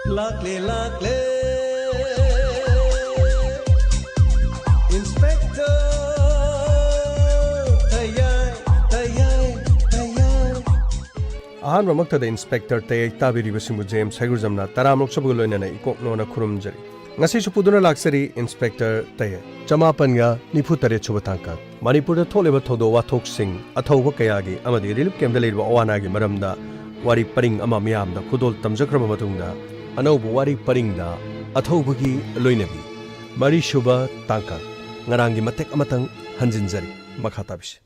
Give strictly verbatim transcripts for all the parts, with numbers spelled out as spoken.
ꯂꯥꯛꯂꯦ, ꯂꯥꯛꯂꯦ, Inspector ꯇꯌꯥꯏ, ꯇꯌꯥꯏ, ꯇꯌꯥꯏ꯫ ꯑꯍꯥꯟꯕꯃꯛꯇꯗ Inspector ꯇꯌꯥꯏ ꯇꯥꯕꯤꯔꯤꯕꯁꯤꯡꯕꯨ ꯖꯦꯝꯁ ꯍꯩꯒ꯭ꯔꯨꯖꯝꯅ ꯇꯔꯥꯃꯔꯛ ꯁꯨꯕꯒ ꯂꯣꯏꯅꯅ ꯏꯀꯣꯛꯅꯣꯅ ꯈꯨꯔꯨꯝꯖꯔꯤ꯫ ꯉꯁꯤꯁꯨ ꯄꯨꯗꯨꯅ ꯂꯥꯛꯆꯔꯤ Inspector ꯇꯌꯥꯏ꯫ ꯆꯃꯥꯄꯟꯒ ꯅꯤꯐꯨ ꯇꯔꯦꯠ ꯁꯨꯕ ꯇꯥꯡꯀꯛ꯫ ꯃꯅꯤꯄꯨꯔꯗ ꯊꯣꯛꯂꯤꯕ ꯊꯧꯗꯣꯛ ꯋꯥꯊꯣꯛꯁꯤꯡ, ꯑꯊꯧꯕ ꯀꯌꯥꯒꯤ ꯑꯃꯗꯤ relief campꯗ ꯂꯩꯔꯤꯕ ꯑꯋꯥ ꯑꯅꯥꯒꯤ ꯃꯔꯝꯗ ꯋꯥꯔꯤ ꯄꯔꯤꯡ ꯑꯃ ꯃꯤꯌꯥꯝꯗ ꯈꯨꯗꯣꯜ ꯇꯝꯖꯈ꯭ꯔꯕ ꯃꯇꯨꯡꯗ, ꯑꯅꯧꯕ ꯋꯥꯔꯤ ꯄꯔꯤꯡꯗ ꯑꯊꯧꯕꯒꯤ ꯂꯣꯏꯅꯕꯤ, ꯃꯔꯤꯁꯨꯕ ꯇꯥꯡꯀꯛ, ꯉꯔꯥꯡꯒꯤ ꯃꯇꯦꯛ ꯑꯃꯇꯪ ꯍꯟꯖꯤꯟꯖꯔꯤ꯫ ꯃꯈꯥ ꯇꯥꯕꯤꯁꯤ꯫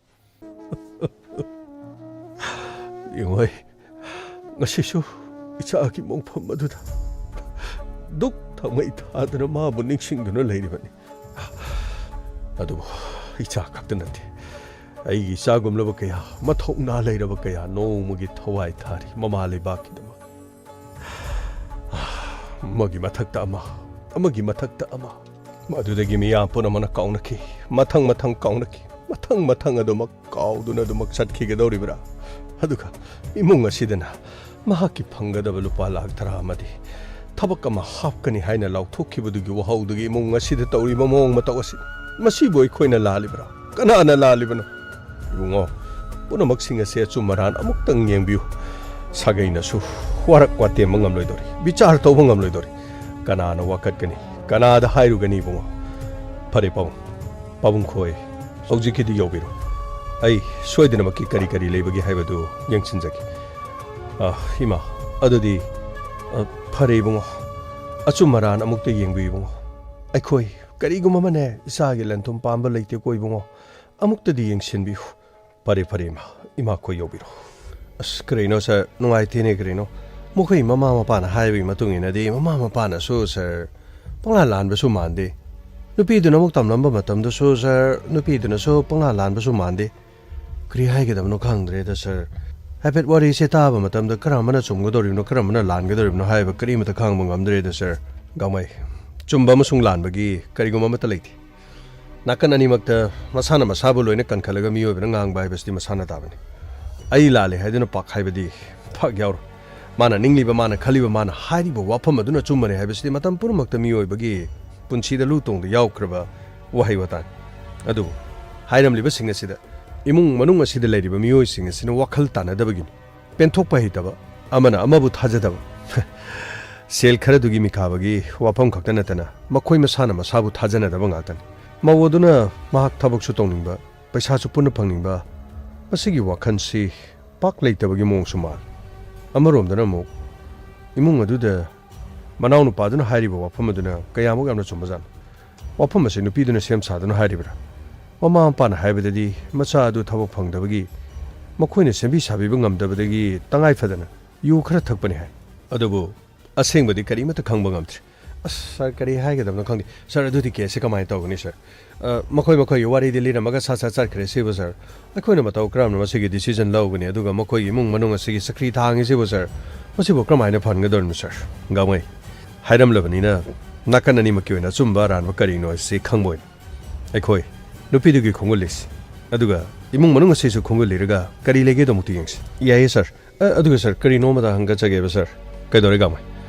ꯌꯦꯡꯉꯣ, ꯉꯁꯤꯁꯨ ꯏꯆꯥꯒꯤ ꯃꯣꯡꯐꯝ ꯑꯗꯨꯗ ꯗꯨꯛ ꯊꯥꯎꯃꯩ ꯊꯥꯗꯨꯅ ꯃꯥꯕꯨ ꯅꯤꯡꯁꯤꯡꯗꯨꯅ ꯂꯩꯔꯤꯕꯅꯤ꯫ ꯑꯗꯨꯕꯨ ꯏꯆꯥ ꯈꯛꯇ ꯅꯠꯇꯦ, ꯑꯩꯒꯤ ꯏꯆꯥꯒꯨꯝꯂꯕ ꯀꯌꯥ, ꯃꯊꯧꯅꯥ ꯂꯩꯔꯕ ꯀꯌꯥ ꯅꯣꯡꯃꯒꯤ ꯊꯋꯥꯏ ꯊꯥꯔꯤ ꯃꯃꯥ ꯂꯩꯕꯥꯛꯀꯤꯗꯃꯛ꯫ ꯑꯃꯒꯤ ꯃꯊꯛꯇ ꯑꯃ, ꯑꯃꯒꯤ ꯃꯊꯛꯇ ꯑꯃ꯫ ꯃꯗꯨꯗꯒꯤ ꯃꯤꯌꯥꯝ ꯄꯨꯝꯅꯃꯛꯅ ꯀꯥꯎꯅꯈꯤ꯫ ꯃꯊꯪ ꯃꯊꯪ ꯀꯥꯎꯅꯈꯤ꯫ ꯃꯊꯪ ꯃꯊꯪ ꯑꯗꯨꯃꯛ ꯀꯥꯎꯗꯨꯅ ꯑꯗꯨꯃꯛ ꯆꯠꯈꯤꯒꯗꯧꯔꯤꯕ꯭ꯔꯥ? ꯑꯗꯨꯒ ꯏꯃꯨꯡ ꯑꯁꯤꯗꯅ ꯃꯍꯥꯛꯀꯤ ꯐꯪꯒꯗꯕ ꯂꯨꯄꯥ ꯂꯥꯈ ꯇꯔꯥ ꯑꯃꯗꯤ ꯊꯕꯛ ꯑꯃ ꯍꯥꯞꯀꯅꯤ ꯍꯥꯏꯅ ꯂꯥꯎꯊꯣꯛꯈꯤꯕꯗꯨꯒꯤ ꯋꯥꯍꯧꯗꯨꯒꯤ ꯏꯃꯨꯡ ꯑꯁꯤꯗ ꯇꯧꯔꯤꯕ ꯃꯑꯣꯡ ꯃꯇꯧ ꯑꯁꯤ, ꯃꯁꯤꯕꯨ ꯑꯩꯈꯣꯏꯅ ꯂꯥꯜꯂꯤꯕ꯭ꯔꯥ? ꯀꯅꯥꯅ ꯂꯥꯜꯂꯤꯕꯅꯣ? ꯏꯕꯨꯡꯉꯣ, ꯄꯨꯝꯅꯃꯛꯁꯤꯡ ꯑꯁꯤ ꯑꯆꯨꯝ ꯑꯔꯥꯟ ꯑꯃꯨꯛꯇꯪ ꯌꯦꯡꯕꯤꯌꯨ꯫ ꯁꯥꯒꯩꯅꯁꯨ ꯋꯥꯔꯛ ꯋꯥꯇꯦꯝꯕ ꯉꯝꯂꯣꯏꯗꯧꯔꯤ, ꯕꯤꯆꯥꯔ ꯇꯧꯕ ꯉꯝꯂꯣꯏꯗꯧꯔꯤ꯫ ꯀꯅꯥꯅ ꯋꯥꯀꯠꯀꯅꯤ? ꯀꯅꯥꯗ ꯍꯥꯏꯔꯨꯒꯅꯤ, ꯏꯕꯨꯡꯉꯣ? ꯐꯔꯦ, ꯄꯥꯕꯨꯡ꯫ ꯄꯥꯕꯨꯡ ꯈꯣꯏ, ꯍꯧꯖꯤꯛꯀꯤꯗꯤ ꯌꯧꯕꯤꯔꯣ꯫ ꯑꯩ ꯁꯣꯏꯗꯅꯃꯛꯀꯤ ꯀꯔꯤ ꯀꯔꯤ ꯂꯩꯕꯒꯦ ꯍꯥꯏꯕꯗꯨ ꯌꯦꯡꯁꯤꯟꯖꯒꯦ꯫ ꯑ, ꯏꯃꯥ, ꯑꯗꯨꯗꯤ, ꯑ, ꯐꯔꯦ, ꯏꯕꯨꯡꯉꯣ꯫ ꯑꯆꯨꯝ ꯑꯔꯥꯟ ꯑꯃꯨꯛꯇ ꯌꯦꯡꯕꯤꯌꯨ, ꯏꯕꯨꯡꯉꯣ꯫ ꯑꯩꯈꯣꯏ ꯀꯔꯤꯒꯨꯝꯕ ꯑꯃꯅꯦ, ꯏꯆꯥꯒꯤ ꯂꯟ ꯊꯨꯝ ꯄꯥꯝꯕ ꯂꯩꯇꯦꯀꯣ, ꯏꯕꯨꯡꯉꯣ꯫ ꯑꯃꯨꯛꯇꯗꯤ ꯌꯦꯡꯁꯤꯟꯕꯤꯌꯨ꯫ ꯐꯔꯦ, ꯐꯔꯦ, ꯏꯃꯥ, ꯏꯃꯥ ꯈꯣꯏ ꯌꯧꯕꯤꯔꯣ꯫ ꯑꯁ, ꯀꯔꯤꯅꯣ ꯁꯥꯔ, ꯅꯨꯡꯉꯥꯏꯇꯦꯅꯦ, ꯀꯔꯤꯅꯣ? ꯃꯈꯣꯏ ꯃꯃꯥ ꯃꯄꯥꯅ ꯍꯥꯏꯕꯒꯤ ꯃꯇꯨꯡ ꯏꯟꯅꯗꯤ, ꯃꯃꯥ ꯃꯄꯥꯅꯁꯨ ꯁꯥꯔ, ꯄꯪꯂꯥꯟ ꯂꯥꯟꯕꯁꯨ ꯃꯥꯟꯗꯦ꯫ ꯅꯨꯄꯤꯗꯨꯅ ꯑꯃꯨꯛ ꯇꯝꯂꯝꯕ ꯃꯇꯝꯗꯁꯨ ꯁꯥꯔ, ꯅꯨꯄꯤꯗꯨꯅꯁꯨ ꯄꯪꯂꯥꯟ ꯂꯥꯟꯕꯁꯨ ꯃꯥꯟꯗꯦ꯫ ꯀꯔꯤ ꯍꯥꯏꯒꯗꯕꯅꯣ ꯈꯪꯗ꯭ꯔꯦꯗ ꯁꯥꯔ꯫ ꯍꯥꯏꯐꯦꯠ ꯋꯥꯔꯤꯁꯦ ꯇꯥꯕ ꯃꯇꯝꯗ ꯀꯔꯝꯕꯅ ꯆꯨꯝꯒꯗꯧꯔꯤꯕꯅꯣ, ꯀꯔꯝꯕꯅ ꯂꯥꯟꯒꯗꯧꯔꯤꯕꯅꯣ ꯍꯥꯏꯕ ꯀꯔꯤꯃꯠꯇ ꯈꯪꯕ ꯉꯝꯗ꯭ꯔꯦꯗ ꯁꯥꯔ꯫ ꯒꯥꯡꯃꯩ, ꯆꯨꯝꯕ ꯑꯃꯁꯨꯡ ꯂꯥꯟꯕꯒꯤ ꯀꯔꯤꯒꯨꯝꯕ ꯑꯃꯠꯇ ꯂꯩꯇꯦ꯫ ꯅꯥꯀꯟ ꯑꯅꯤꯃꯛꯇ ꯃꯁꯥꯅ ꯃꯁꯥꯕꯨ ꯂꯣꯏꯅ ꯀꯟꯈꯠꯂꯒ ꯃꯤꯑꯣꯏꯕꯅ ꯉꯥꯡꯕ ꯍꯥꯏꯕꯁꯤꯗꯤ ꯃꯁꯥꯅ ꯇꯥꯕꯅꯤ꯫ ꯑꯩ ꯂꯥꯜꯂꯦ ꯍꯥꯏꯗꯨꯅ ꯄꯥꯛ ꯍꯥꯏꯕꯗꯤ ꯄꯥꯛ ꯌꯥꯎꯔꯣꯏ꯫ ꯃꯥꯅ ꯅꯤꯡꯂꯤꯕ, ꯃꯥꯅ ꯈꯜꯂꯤꯕ, ꯃꯥꯅ ꯍꯥꯏꯔꯤꯕ ꯋꯥꯐꯝ ꯑꯗꯨꯅ ꯑꯆꯨꯝꯕꯅꯤ ꯍꯥꯏꯕꯁꯤꯗꯤ ꯃꯇꯝ ꯄꯨꯝꯅꯃꯛꯇ ꯃꯤꯑꯣꯏꯕꯒꯤ ꯄꯨꯟꯁꯤꯗ ꯂꯨ ꯇꯣꯡꯗ ꯌꯥꯎꯈ꯭ꯔꯕ ꯋꯥꯍꯩ ꯋꯥꯇꯥꯅꯤ꯫ ꯑꯗꯨꯕꯨ ꯍꯥꯏꯔꯝꯂꯤꯕꯁꯤꯡ ꯑꯁꯤꯗ ꯏꯃꯨꯡ ꯃꯅꯨꯡ ꯑꯁꯤꯗ ꯂꯩꯔꯤꯕ ꯃꯤꯑꯣꯏꯁꯤꯡ ꯑꯁꯤꯅ ꯋꯥꯈꯜ ꯇꯥꯅꯗꯕꯒꯤꯅꯤ꯫ ꯄꯦꯟꯊꯣꯛꯄ ꯍꯩꯇꯕ, ꯑꯃꯅ ꯑꯃꯕꯨ ꯊꯥꯖꯗꯕ꯫ ꯁꯦꯜ ꯈꯔꯗꯨꯒꯤ ꯃꯤꯈꯥꯕꯒꯤ ꯋꯥꯐꯝ ꯈꯛꯇ ꯅꯠꯇꯅ ꯃꯈꯣꯏ ꯃꯁꯥꯅ ꯃꯁꯥꯕꯨ ꯊꯥꯖꯅꯗꯕ ꯉꯥꯛꯇꯅꯤ꯫ ꯃꯧ ꯑꯗꯨꯅ ꯃꯍꯥꯛ ꯊꯕꯛꯁꯨ ꯇꯧꯅꯤꯡꯕ, ꯄꯩꯁꯥꯁꯨ ꯄꯨꯟꯅ ꯐꯪꯅꯤꯡꯕ, ꯃꯁꯤꯒꯤ ꯋꯥꯈꯜꯁꯤ ꯄꯥꯛ ꯂꯩꯇꯕꯒꯤ ꯃꯑꯣꯡꯁꯨ ꯃꯥꯜꯂꯤ꯫ ꯑꯃꯔꯣꯝꯗꯅ ꯑꯃꯨꯛ ꯏꯃꯨꯡ ꯑꯗꯨꯗ ꯃꯅꯥꯎꯅꯨꯄꯥꯗꯨꯅ ꯍꯥꯏꯔꯤꯕ ꯋꯥꯐꯝ ꯑꯗꯨꯅ ꯀꯌꯥꯃꯨꯛ ꯌꯥꯝꯅ ꯆꯨꯝꯕꯖꯥꯠꯅꯣ? ꯋꯥꯐꯝ ꯑꯁꯤ ꯅꯨꯄꯤꯗꯨꯅ ꯁꯦꯝ ꯁꯥꯗꯨꯅ ꯍꯥꯏꯔꯤꯕ꯭ꯔꯥ? ꯃꯃꯥ ꯃꯄꯥꯅ ꯍꯥꯏꯕꯗꯗꯤ ꯃꯆꯥ ꯑꯗꯨ ꯊꯕꯛ ꯐꯪꯗꯕꯒꯤ, ꯃꯈꯣꯏꯅ ꯁꯦꯝꯕꯤ ꯁꯥꯕꯤꯕ ꯉꯝꯗꯕꯗꯒꯤ ꯇꯉꯥꯏ ꯐꯗꯅ ꯌꯨ ꯈꯔ ꯊꯛꯄꯅꯤ ꯍꯥꯏ꯫ ꯑꯗꯨꯕꯨ ꯑꯁꯦꯡꯕꯗꯤ ꯀꯔꯤꯃꯠꯇ ꯈꯪꯕ ꯉꯝꯗ꯭ꯔꯤ꯫ ꯑꯁ, ꯁꯥꯔ, ꯀꯔꯤ ꯍꯥꯏꯒꯗꯕꯅꯣ ꯈꯪꯗꯦ꯫ ꯁꯥꯔ, ꯑꯗꯨꯗꯤ ꯀꯦꯁꯁꯦ ꯀꯃꯥꯏꯅ ꯇꯧꯒꯅꯤ, ꯁꯥꯔ? ꯑ, ꯃꯈꯣꯏ ꯃꯈꯣꯏꯒꯤ ꯋꯥꯔꯤꯗꯤ ꯂꯤꯔꯝꯃꯒ ꯁꯠ ꯁꯠ ꯆꯠꯈ꯭ꯔꯦ ꯁꯤꯕꯨ, ꯁꯥꯔ꯫ ꯑꯩꯈꯣꯏꯅ ꯃꯇꯧ ꯀꯔꯝꯅ ꯃꯁꯤꯒꯤ decision ꯂꯧꯒꯅꯤ? ꯑꯗꯨꯒ ꯃꯈꯣꯏꯒꯤ ꯏꯃꯨꯡ ꯃꯅꯨꯡ ꯑꯁꯤꯒꯤ ꯆꯀ꯭ꯔꯤ ꯊꯥꯡꯉꯤꯁꯤꯕꯨ, ꯁꯥꯔ, ꯃꯁꯤꯕꯨ ꯀꯔꯝꯍꯥꯏꯅ ꯐꯍꯟꯒꯗꯧꯔꯤꯅꯣ, ꯁꯥꯔ? ꯒꯥꯡꯃꯩ, ꯍꯥꯏꯔꯝꯂꯕꯅꯤꯅ ꯅꯥꯀꯟ ꯑꯅꯤꯃꯛꯀꯤ ꯑꯣꯏꯅ ꯑꯆꯨꯝꯕ ꯑꯔꯥꯟꯕ ꯀꯔꯤꯅꯣ ꯍꯥꯏꯁꯤ ꯈꯪꯕ ꯑꯣꯏꯅ ꯑꯩꯈꯣꯏ ꯅꯨꯄꯤꯗꯨꯒꯤ ꯈꯣꯡꯒꯨꯜ ꯂꯤꯁꯤ, ꯑꯗꯨꯒ ꯏꯃꯨꯡ ꯃꯅꯨꯡ ꯑꯁꯤꯁꯨ ꯈꯣꯡꯒꯨꯜ ꯂꯤꯔꯒ ꯀꯔꯤ ꯂꯩꯒꯦꯗꯣ ꯑꯃꯨꯛꯇ ꯌꯦꯡꯁꯤ꯫ ꯌꯥꯏꯌꯦ, ꯁꯥꯔ꯫ ꯑ, ꯑꯗꯨꯒ ꯁꯥꯔ, ꯀꯔꯤꯅꯣ ꯑꯃꯗ ꯍꯪꯒꯠꯆꯒꯦꯕ, ꯁꯥꯔ꯫ ꯀꯩꯗꯧꯔꯦ, ꯒꯥꯡꯃꯩ?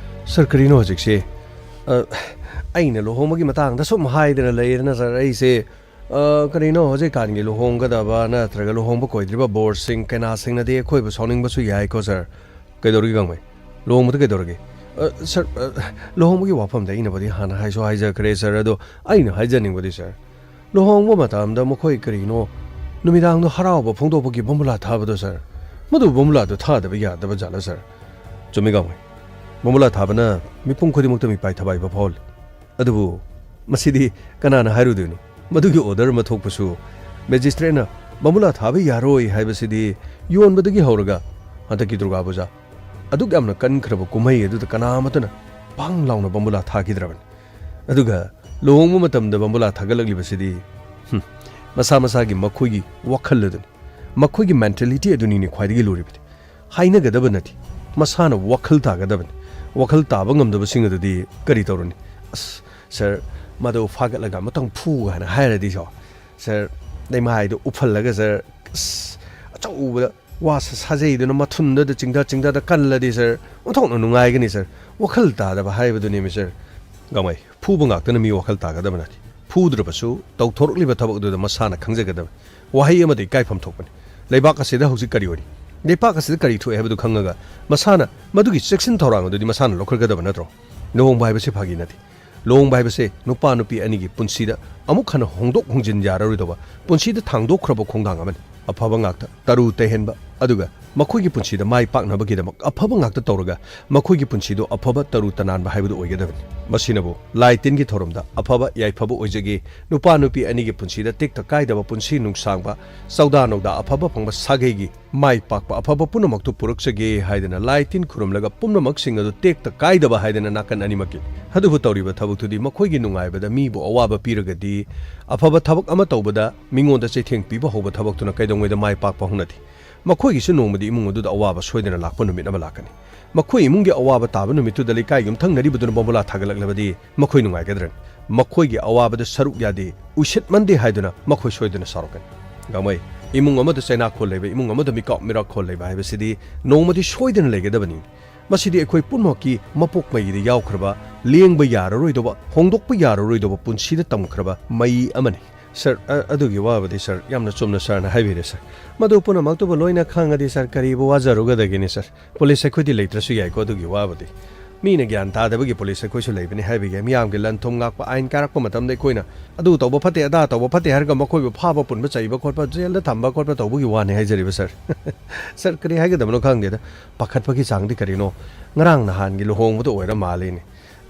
ꯁꯥꯔ, ꯀꯔꯤꯅꯣ ꯍꯧꯖꯤꯛꯁꯦ? ꯑ, ꯑꯩꯅ ꯂꯨꯍꯣꯡꯕꯒꯤ ꯃꯇꯥꯡꯗ ꯁꯨꯝ ꯍꯥꯏꯗꯅ ꯂꯩꯌꯦꯗꯅ, ꯁꯥꯔ, ꯑꯩꯁꯦ, ꯑ, ꯀꯔꯤꯅꯣ ꯍꯧꯖꯤꯛꯀꯥꯟꯒꯤ ꯂꯨꯍꯣꯡꯒꯗꯕ ꯅꯠꯇ꯭ꯔꯒ ꯂꯨꯍꯣꯡꯕ ꯀꯣꯏꯗ꯭ꯔꯤꯕ ꯕꯣꯔꯁꯤꯡ ꯀꯩꯅꯥꯁꯤꯡꯅꯗꯤ ꯑꯩꯈꯣꯏꯕꯨ ꯁꯥꯎꯅꯤꯡꯕꯁꯨ ꯌꯥꯏꯀꯣ, ꯁꯥꯔ꯫ ꯀꯩꯗꯧꯔꯒꯦ, ꯒꯥꯡꯃꯩ? ꯂꯨꯍꯣꯡꯕꯗ ꯀꯩꯗꯧꯔꯒꯦ? ꯑ, ꯁꯥꯔ, ꯑ, ꯂꯨꯍꯣꯡꯕꯒꯤ ꯋꯥꯐꯝꯗ ꯑꯩꯅꯕꯨꯗꯤ ꯍꯥꯟꯅ ꯍꯥꯏꯁꯨ ꯍꯥꯏꯖꯈ꯭ꯔꯦ, ꯁꯥꯔ, ꯑꯗꯣ ꯑꯩꯅ ꯍꯥꯏꯖꯅꯤꯡꯕꯗꯤ, ꯁꯥꯔ, ꯂꯨꯍꯣꯡꯕ ꯃꯇꯝꯗ ꯃꯈꯣꯏ ꯀꯔꯤꯅꯣ ꯅꯨꯃꯤꯗꯥꯡꯗꯣ ꯍꯔꯥꯎꯕ ꯐꯣꯡꯗꯣꯛꯄꯒꯤ ꯕꯣꯝꯕꯨꯂꯥ ꯊꯥꯕꯗꯣ, ꯁꯥꯔ, ꯃꯗꯨ ꯕꯣꯝꯕꯨꯂꯥꯗꯣ ꯊꯥꯗꯕ ꯌꯥꯗꯕ ꯖꯥꯠꯂ, ꯁꯥꯔ? ꯆꯨꯝꯃꯤ, ꯒꯥꯡꯃꯩ꯫ ꯕꯣꯝꯕꯨꯂꯥ ꯊꯥꯕꯅ ꯃꯤꯄꯨꯝ ꯈꯨꯗꯤꯡꯃꯛꯇ ꯃꯤꯄꯥꯏ ꯊꯕꯥꯏꯕ ꯐꯥꯎꯍꯜꯂꯤ꯫ ꯑꯗꯨꯕꯨ ꯃꯁꯤꯗꯤ ꯀꯅꯥꯅ ꯍꯥꯏꯔꯨꯗꯣꯏꯅꯣ? ꯃꯗꯨꯒꯤ order ꯑꯃ ꯊꯣꯛꯄꯁꯨ, ꯃꯦꯖꯤꯁꯇ꯭ꯔꯦꯠꯅ ꯕꯣꯝꯕꯨꯂꯥ ꯊꯥꯕ ꯌꯥꯔꯣꯏ ꯍꯥꯏꯕꯁꯤꯗꯤ ꯌꯣꯟꯕꯗꯒꯤ ꯍꯧꯔꯒ ꯍꯟꯗꯛꯀꯤ ꯗꯨꯔꯒꯥ ꯄꯨꯖꯥ ꯑꯗꯨꯛ ꯌꯥꯝꯅ ꯀꯟꯈ꯭ꯔꯕ ꯀꯨꯝꯍꯩ ꯑꯗꯨꯗ ꯀꯅꯥ ꯑꯃꯠꯇꯅ ꯄꯥꯡ ꯂꯥꯎꯅ ꯕꯣꯝꯕꯨꯂꯥ ꯊꯥꯈꯤꯗ꯭ꯔꯕꯅꯤ꯫ ꯑꯗꯨꯒ ꯂꯨꯍꯣꯡꯕ ꯃꯇꯝꯗ ꯕꯣꯝꯕꯨꯂꯥ ꯊꯥꯒꯠꯂꯛꯂꯤꯕꯁꯤꯗꯤ, ꯍꯨꯝ, ꯃꯁꯥ ꯃꯁꯥꯒꯤ ꯃꯈꯣꯏꯒꯤ ꯋꯥꯈꯜ ꯑꯗꯨꯅꯤ, ꯃꯈꯣꯏꯒꯤ mentality ꯑꯗꯨꯅꯤꯅꯦ ꯈ꯭ꯋꯥꯏꯗꯒꯤ ꯂꯨꯔꯤꯕꯗꯤ꯫ ꯍꯥꯏꯅꯒꯗꯕ ꯅꯠꯇꯦ, ꯃꯁꯥꯅ ꯋꯥꯈꯜ ꯇꯥꯒꯗꯕꯅꯤ꯫ ꯋꯥꯈꯜ ꯇꯥꯕ ꯉꯝꯗꯕꯁꯤꯡ ꯑꯗꯨꯗꯤ ꯀꯔꯤ ꯇꯧꯔꯨꯅꯤ? ꯑꯁ, ꯁꯥꯔ, ꯃꯗꯨ ꯐꯥꯒꯠꯂꯒ ꯑꯃꯇꯪ ꯐꯨ ꯍꯥꯏꯅ ꯍꯥꯏꯔꯗꯤ, ꯁꯣ, ꯁꯥꯔ, ꯂꯩꯃꯥꯏꯗꯣ ꯎꯞꯍꯜꯂꯒ, ꯁꯥꯔ, ꯑꯁ, ꯑꯆꯧꯕꯗ ꯋꯥ ꯁ-, ꯁꯥꯖꯩꯗꯨꯅ ꯃꯊꯨꯟꯗꯗ ꯆꯤꯡꯊ ꯆꯤꯡꯊꯗ ꯀꯜꯂꯗꯤ ꯁꯥꯔ, ꯑꯣꯟꯊꯣꯛꯅ ꯅꯨꯡꯉꯥꯏꯒꯅꯤ ꯁꯥꯔ꯫ ꯋꯥꯈꯜ ꯇꯥꯗꯕ ꯍꯥꯏꯕꯗꯨꯅꯦꯃꯤ ꯁꯥꯔ꯫ ꯒꯥꯡꯃꯩ, ꯐꯨꯕ ꯉꯥꯛꯇꯅ ꯃꯤ ꯋꯥꯈꯜ ꯇꯥꯒꯗꯕ ꯅꯠꯇꯦ꯫ ꯐꯨꯗ꯭ꯔꯕꯁꯨ ꯇꯧꯊꯣꯔꯛꯂꯤꯕ ꯊꯕꯛ ꯑꯗꯨꯗ ꯃꯁꯥꯅ ꯈꯪꯖꯒꯗꯕꯅꯤ꯫ ꯋꯥꯍꯩ ꯑꯃꯗ ꯏꯀꯥꯏꯐꯝ ꯊꯣꯛꯄꯅꯤ꯫ ꯂꯩꯕꯥꯛ ꯑꯁꯤꯗ ꯍꯧꯖꯤꯛ ꯀꯔꯤ ꯑꯣꯏꯔꯤ? ꯂꯩꯄꯥꯛ ꯑꯁꯤꯗ ꯀꯔꯤ ꯊꯣꯛꯑꯦ ꯍꯥꯏꯕꯗꯨ ꯈꯪꯉꯒ ꯃꯁꯥꯅ ꯃꯗꯨꯒꯤ ꯆꯦꯛꯁꯤꯟ ꯊꯧꯔꯥꯡ ꯑꯗꯨꯗꯤ ꯃꯁꯥꯅ ꯂꯧꯈꯠꯀꯗꯕ ꯅꯠꯇ꯭ꯔꯣ? ꯂꯨꯍꯣꯡꯕ ꯍꯥꯏꯕꯁꯤ ꯐꯥꯒꯤ ꯅꯠꯇꯦ꯫ ꯂꯨꯍꯣꯡꯕ ꯍꯥꯏꯕꯁꯦ ꯅꯨꯄꯥ ꯅꯨꯄꯤ ꯑꯅꯤꯒꯤ ꯄꯨꯟꯁꯤꯗ ꯑꯃꯨꯛ ꯍꯟꯅ ꯍꯣꯡꯗꯣꯛ ꯍꯣꯡꯖꯤꯟ ꯌꯥꯔꯔꯣꯏꯗꯧꯕ, ꯄꯨꯟꯁꯤꯗ ꯊꯥꯡꯗꯣꯛꯈ꯭ꯔꯕ ꯈꯣꯡꯊꯥꯡ ꯑꯃꯅꯤ꯫ ꯑꯐꯕ ꯉꯥꯛꯇ, ꯇꯔꯨ ꯇꯩꯍꯟꯕ, ꯑꯗꯨꯒ ꯃꯈꯣꯏꯒꯤ ꯄꯨꯟꯁꯤꯗ ꯃꯥꯏ ꯄꯥꯛꯅꯕꯒꯤꯗꯃꯛ ꯑꯐꯕ ꯉꯥꯛꯇ ꯇꯧꯔꯒ ꯃꯈꯣꯏꯒꯤ ꯄꯨꯟꯁꯤꯗꯨ ꯑꯐꯕ ꯇꯔꯨ ꯇꯅꯥꯟꯕ ꯍꯥꯏꯕꯗꯨ ꯑꯣꯏꯒꯗꯕꯅꯤ꯫ ꯃꯁꯤꯅꯕꯨ ꯂꯥꯏ ꯇꯤꯟꯒꯤ ꯊꯧꯔꯝꯗ ꯑꯐꯕ ꯌꯥꯏꯐꯕ ꯑꯣꯏꯖꯒꯦ, ꯅꯨꯄꯥ ꯅꯨꯄꯤ ꯑꯅꯤꯒꯤ ꯄꯨꯟꯁꯤꯗ ꯇꯦꯛꯇ ꯀꯥꯏꯗꯕ ꯄꯨꯟꯁꯤ ꯅꯨꯡꯁꯥꯡꯕ, ꯆꯧꯗꯥ ꯅꯧꯗꯥ ꯑꯐꯕ ꯐꯪꯕ ꯁꯥꯒꯩꯒꯤ ꯃꯥꯏ ꯄꯥꯛꯄ ꯑꯐꯕ ꯄꯨꯝꯅꯃꯛꯇꯨ ꯄꯨꯔꯛꯆꯒꯦ ꯍꯥꯏꯗꯅ ꯂꯥꯏ ꯇꯤꯟ ꯈꯨꯔꯨꯝꯂꯒ ꯄꯨꯝꯅꯃꯛꯁꯤꯡ ꯑꯗꯨ ꯇꯦꯛꯇ ꯀꯥꯏꯗꯕ ꯍꯥꯏꯗꯅ ꯅꯥꯀꯟ ꯑꯅꯤꯃꯛꯀꯤ꯫ ꯑꯗꯨꯕꯨ ꯇꯧꯔꯤꯕ ꯊꯕꯛꯇꯨꯗꯤ ꯃꯈꯣꯏꯒꯤ ꯅꯨꯡꯉꯥꯏꯕꯗ ꯃꯤꯕꯨ ꯑꯋꯥꯕ ꯄꯤꯔꯒꯗꯤ, ꯑꯐꯕ ꯊꯕꯛ ꯑꯃ ꯇꯧꯕꯗ ꯃꯤꯉꯣꯟꯗ ꯆꯩꯊꯦꯡ ꯄꯤꯕ ꯍꯧꯕ ꯊꯕꯛꯇꯨꯅ ꯀꯩꯗꯧꯉꯩꯗ ꯃꯥꯏ ꯄꯥꯛꯄ ꯍꯧꯅꯗꯦ꯫ ꯃꯈꯣꯏꯒꯤꯁꯨ ꯅꯣꯡꯃꯗꯤ ꯏꯃꯨꯡ ꯑꯗꯨꯗ ꯑꯋꯥꯕ ꯁꯣꯏꯗꯅ ꯂꯥꯛꯄ ꯅꯨꯃꯤꯠ ꯑꯃ ꯂꯥꯛꯀꯅꯤ꯫ ꯃꯈꯣꯏ ꯏꯃꯨꯡꯒꯤ ꯑꯋꯥꯕ ꯇꯥꯕ ꯅꯨꯃꯤꯠꯇꯨꯗ ꯂꯩꯀꯥꯏ ꯌꯨꯝꯊꯪꯅꯔꯤꯕꯗꯨꯅ ꯕꯣꯝꯕꯨꯂꯥ ꯊꯥꯒꯠꯂꯛꯂꯕꯗꯤ ꯃꯈꯣꯏ ꯅꯨꯡꯉꯥꯏꯒꯗ꯭ꯔꯅꯤ? ꯃꯈꯣꯏꯒꯤ ꯑꯋꯥꯕꯗ ꯁꯔꯨꯛ ꯌꯥꯗꯦ, ꯎꯏꯁꯤꯠꯃꯟꯗꯦ ꯍꯥꯏꯗꯨꯅ ꯃꯈꯣꯏ ꯁꯣꯏꯗꯅ ꯁꯥꯎꯔꯛꯀꯅꯤ꯫ ꯒꯥꯡꯃꯩ, ꯏꯃꯨꯡ ꯑꯃꯗ ꯆꯩꯅꯥꯈꯣꯜ ꯂꯩꯕ, ꯏꯃꯨꯡ ꯑꯃꯗ ꯃꯤꯀꯥꯞ ꯃꯤꯔꯥꯛꯈꯣꯜ ꯂꯩꯕ ꯍꯥꯏꯕꯁꯤꯗꯤ ꯅꯣꯡꯃꯗꯤ ꯁꯣꯏꯗꯅ ꯂꯩꯒꯗꯕꯅꯤ꯫ ꯃꯁꯤꯗꯤ ꯑꯩꯈꯣꯏ ꯄꯨꯝꯅꯃꯛꯀꯤ ꯃꯄꯣꯛ ꯃꯩꯗ ꯌꯥꯎꯈ꯭ꯔꯕ, ꯂꯦꯡꯕ ꯌꯥꯔꯔꯣꯏꯗꯧꯕ, ꯍꯣꯡꯗꯣꯛꯄ ꯌꯥꯔꯔꯣꯏꯗꯧꯕ ꯄꯨꯟꯁꯤꯗ ꯇꯝꯈ꯭ꯔꯕ ꯃꯩ ꯑꯃꯅꯤ꯫ ꯁꯥꯔ, ꯑ-, ꯑꯗꯨꯒꯤ ꯋꯥꯕꯨꯗꯤ ꯁꯥꯔ, ꯌꯥꯝꯅ ꯆꯨꯝꯅ ꯁꯥꯔꯅ ꯍꯥꯏꯕꯤꯔꯦ ꯁꯥꯔ꯫ ꯃꯗꯨ ꯄꯨꯝꯅꯃꯛꯇꯨꯕꯨ ꯂꯣꯏꯅ ꯈꯪꯉꯗꯤ ꯁꯥꯔ, ꯀꯔꯤꯕꯨ ꯋꯥꯖꯔꯨꯒꯗꯒꯦꯅꯦ ꯁꯥꯔ? ꯄꯨꯂꯤꯁ ꯑꯩꯈꯣꯏꯗꯤ ꯂꯩꯇ꯭ꯔꯁꯨ ꯌꯥꯏꯀꯣ ꯑꯗꯨꯒꯤ ꯋꯥꯕꯨꯗꯤ꯫ ꯃꯤꯅ ꯒ꯭ꯌꯥꯟ ꯇꯥꯗꯕꯒꯤ ꯄꯨꯂꯤꯁ ꯑꯩꯈꯣꯏꯁꯨ ꯂꯩꯕꯅꯤ ꯍꯥꯏꯕꯒꯤ, ꯃꯤꯌꯥꯝꯒꯤ ꯂꯟ ꯊꯨꯝ ꯉꯥꯛꯄ ꯑꯥꯏꯟ ꯀꯥꯔꯛꯄ ꯃꯇꯝꯗ ꯑꯩꯈꯣꯏꯅ ꯑꯗꯨ ꯇꯧꯕ ꯐꯠꯇꯦ, ꯑꯗꯥ ꯇꯧꯕ ꯐꯠꯇꯦ ꯍꯥꯏꯔꯒ ꯃꯈꯣꯏꯕꯨ ꯐꯥꯕ, ꯄꯨꯟꯕ, ꯆꯩꯕ ꯈꯣꯠꯄ, ꯖꯦꯜꯗ ꯊꯝꯕ ꯈꯣꯠꯄ ꯇꯧꯕꯒꯤ ꯋꯥꯅꯤ ꯍꯥꯏꯖꯔꯤꯕ ꯁꯥꯔ꯫ ꯁꯥꯔ, ꯀꯔꯤ ꯍꯥꯏꯒꯗꯕꯅꯣ ꯈꯪꯗꯦꯗ꯫ ꯄꯥꯈꯠꯄꯒꯤ ꯆꯥꯡꯗꯤ ꯀꯔꯤꯅꯣ? ꯉꯔꯥꯡ ꯅꯍꯥꯟꯒꯤ ꯂꯨꯍꯣꯡꯕꯗ ꯑꯣꯏꯔ ꯃꯥꯜꯂꯤꯅꯦ꯫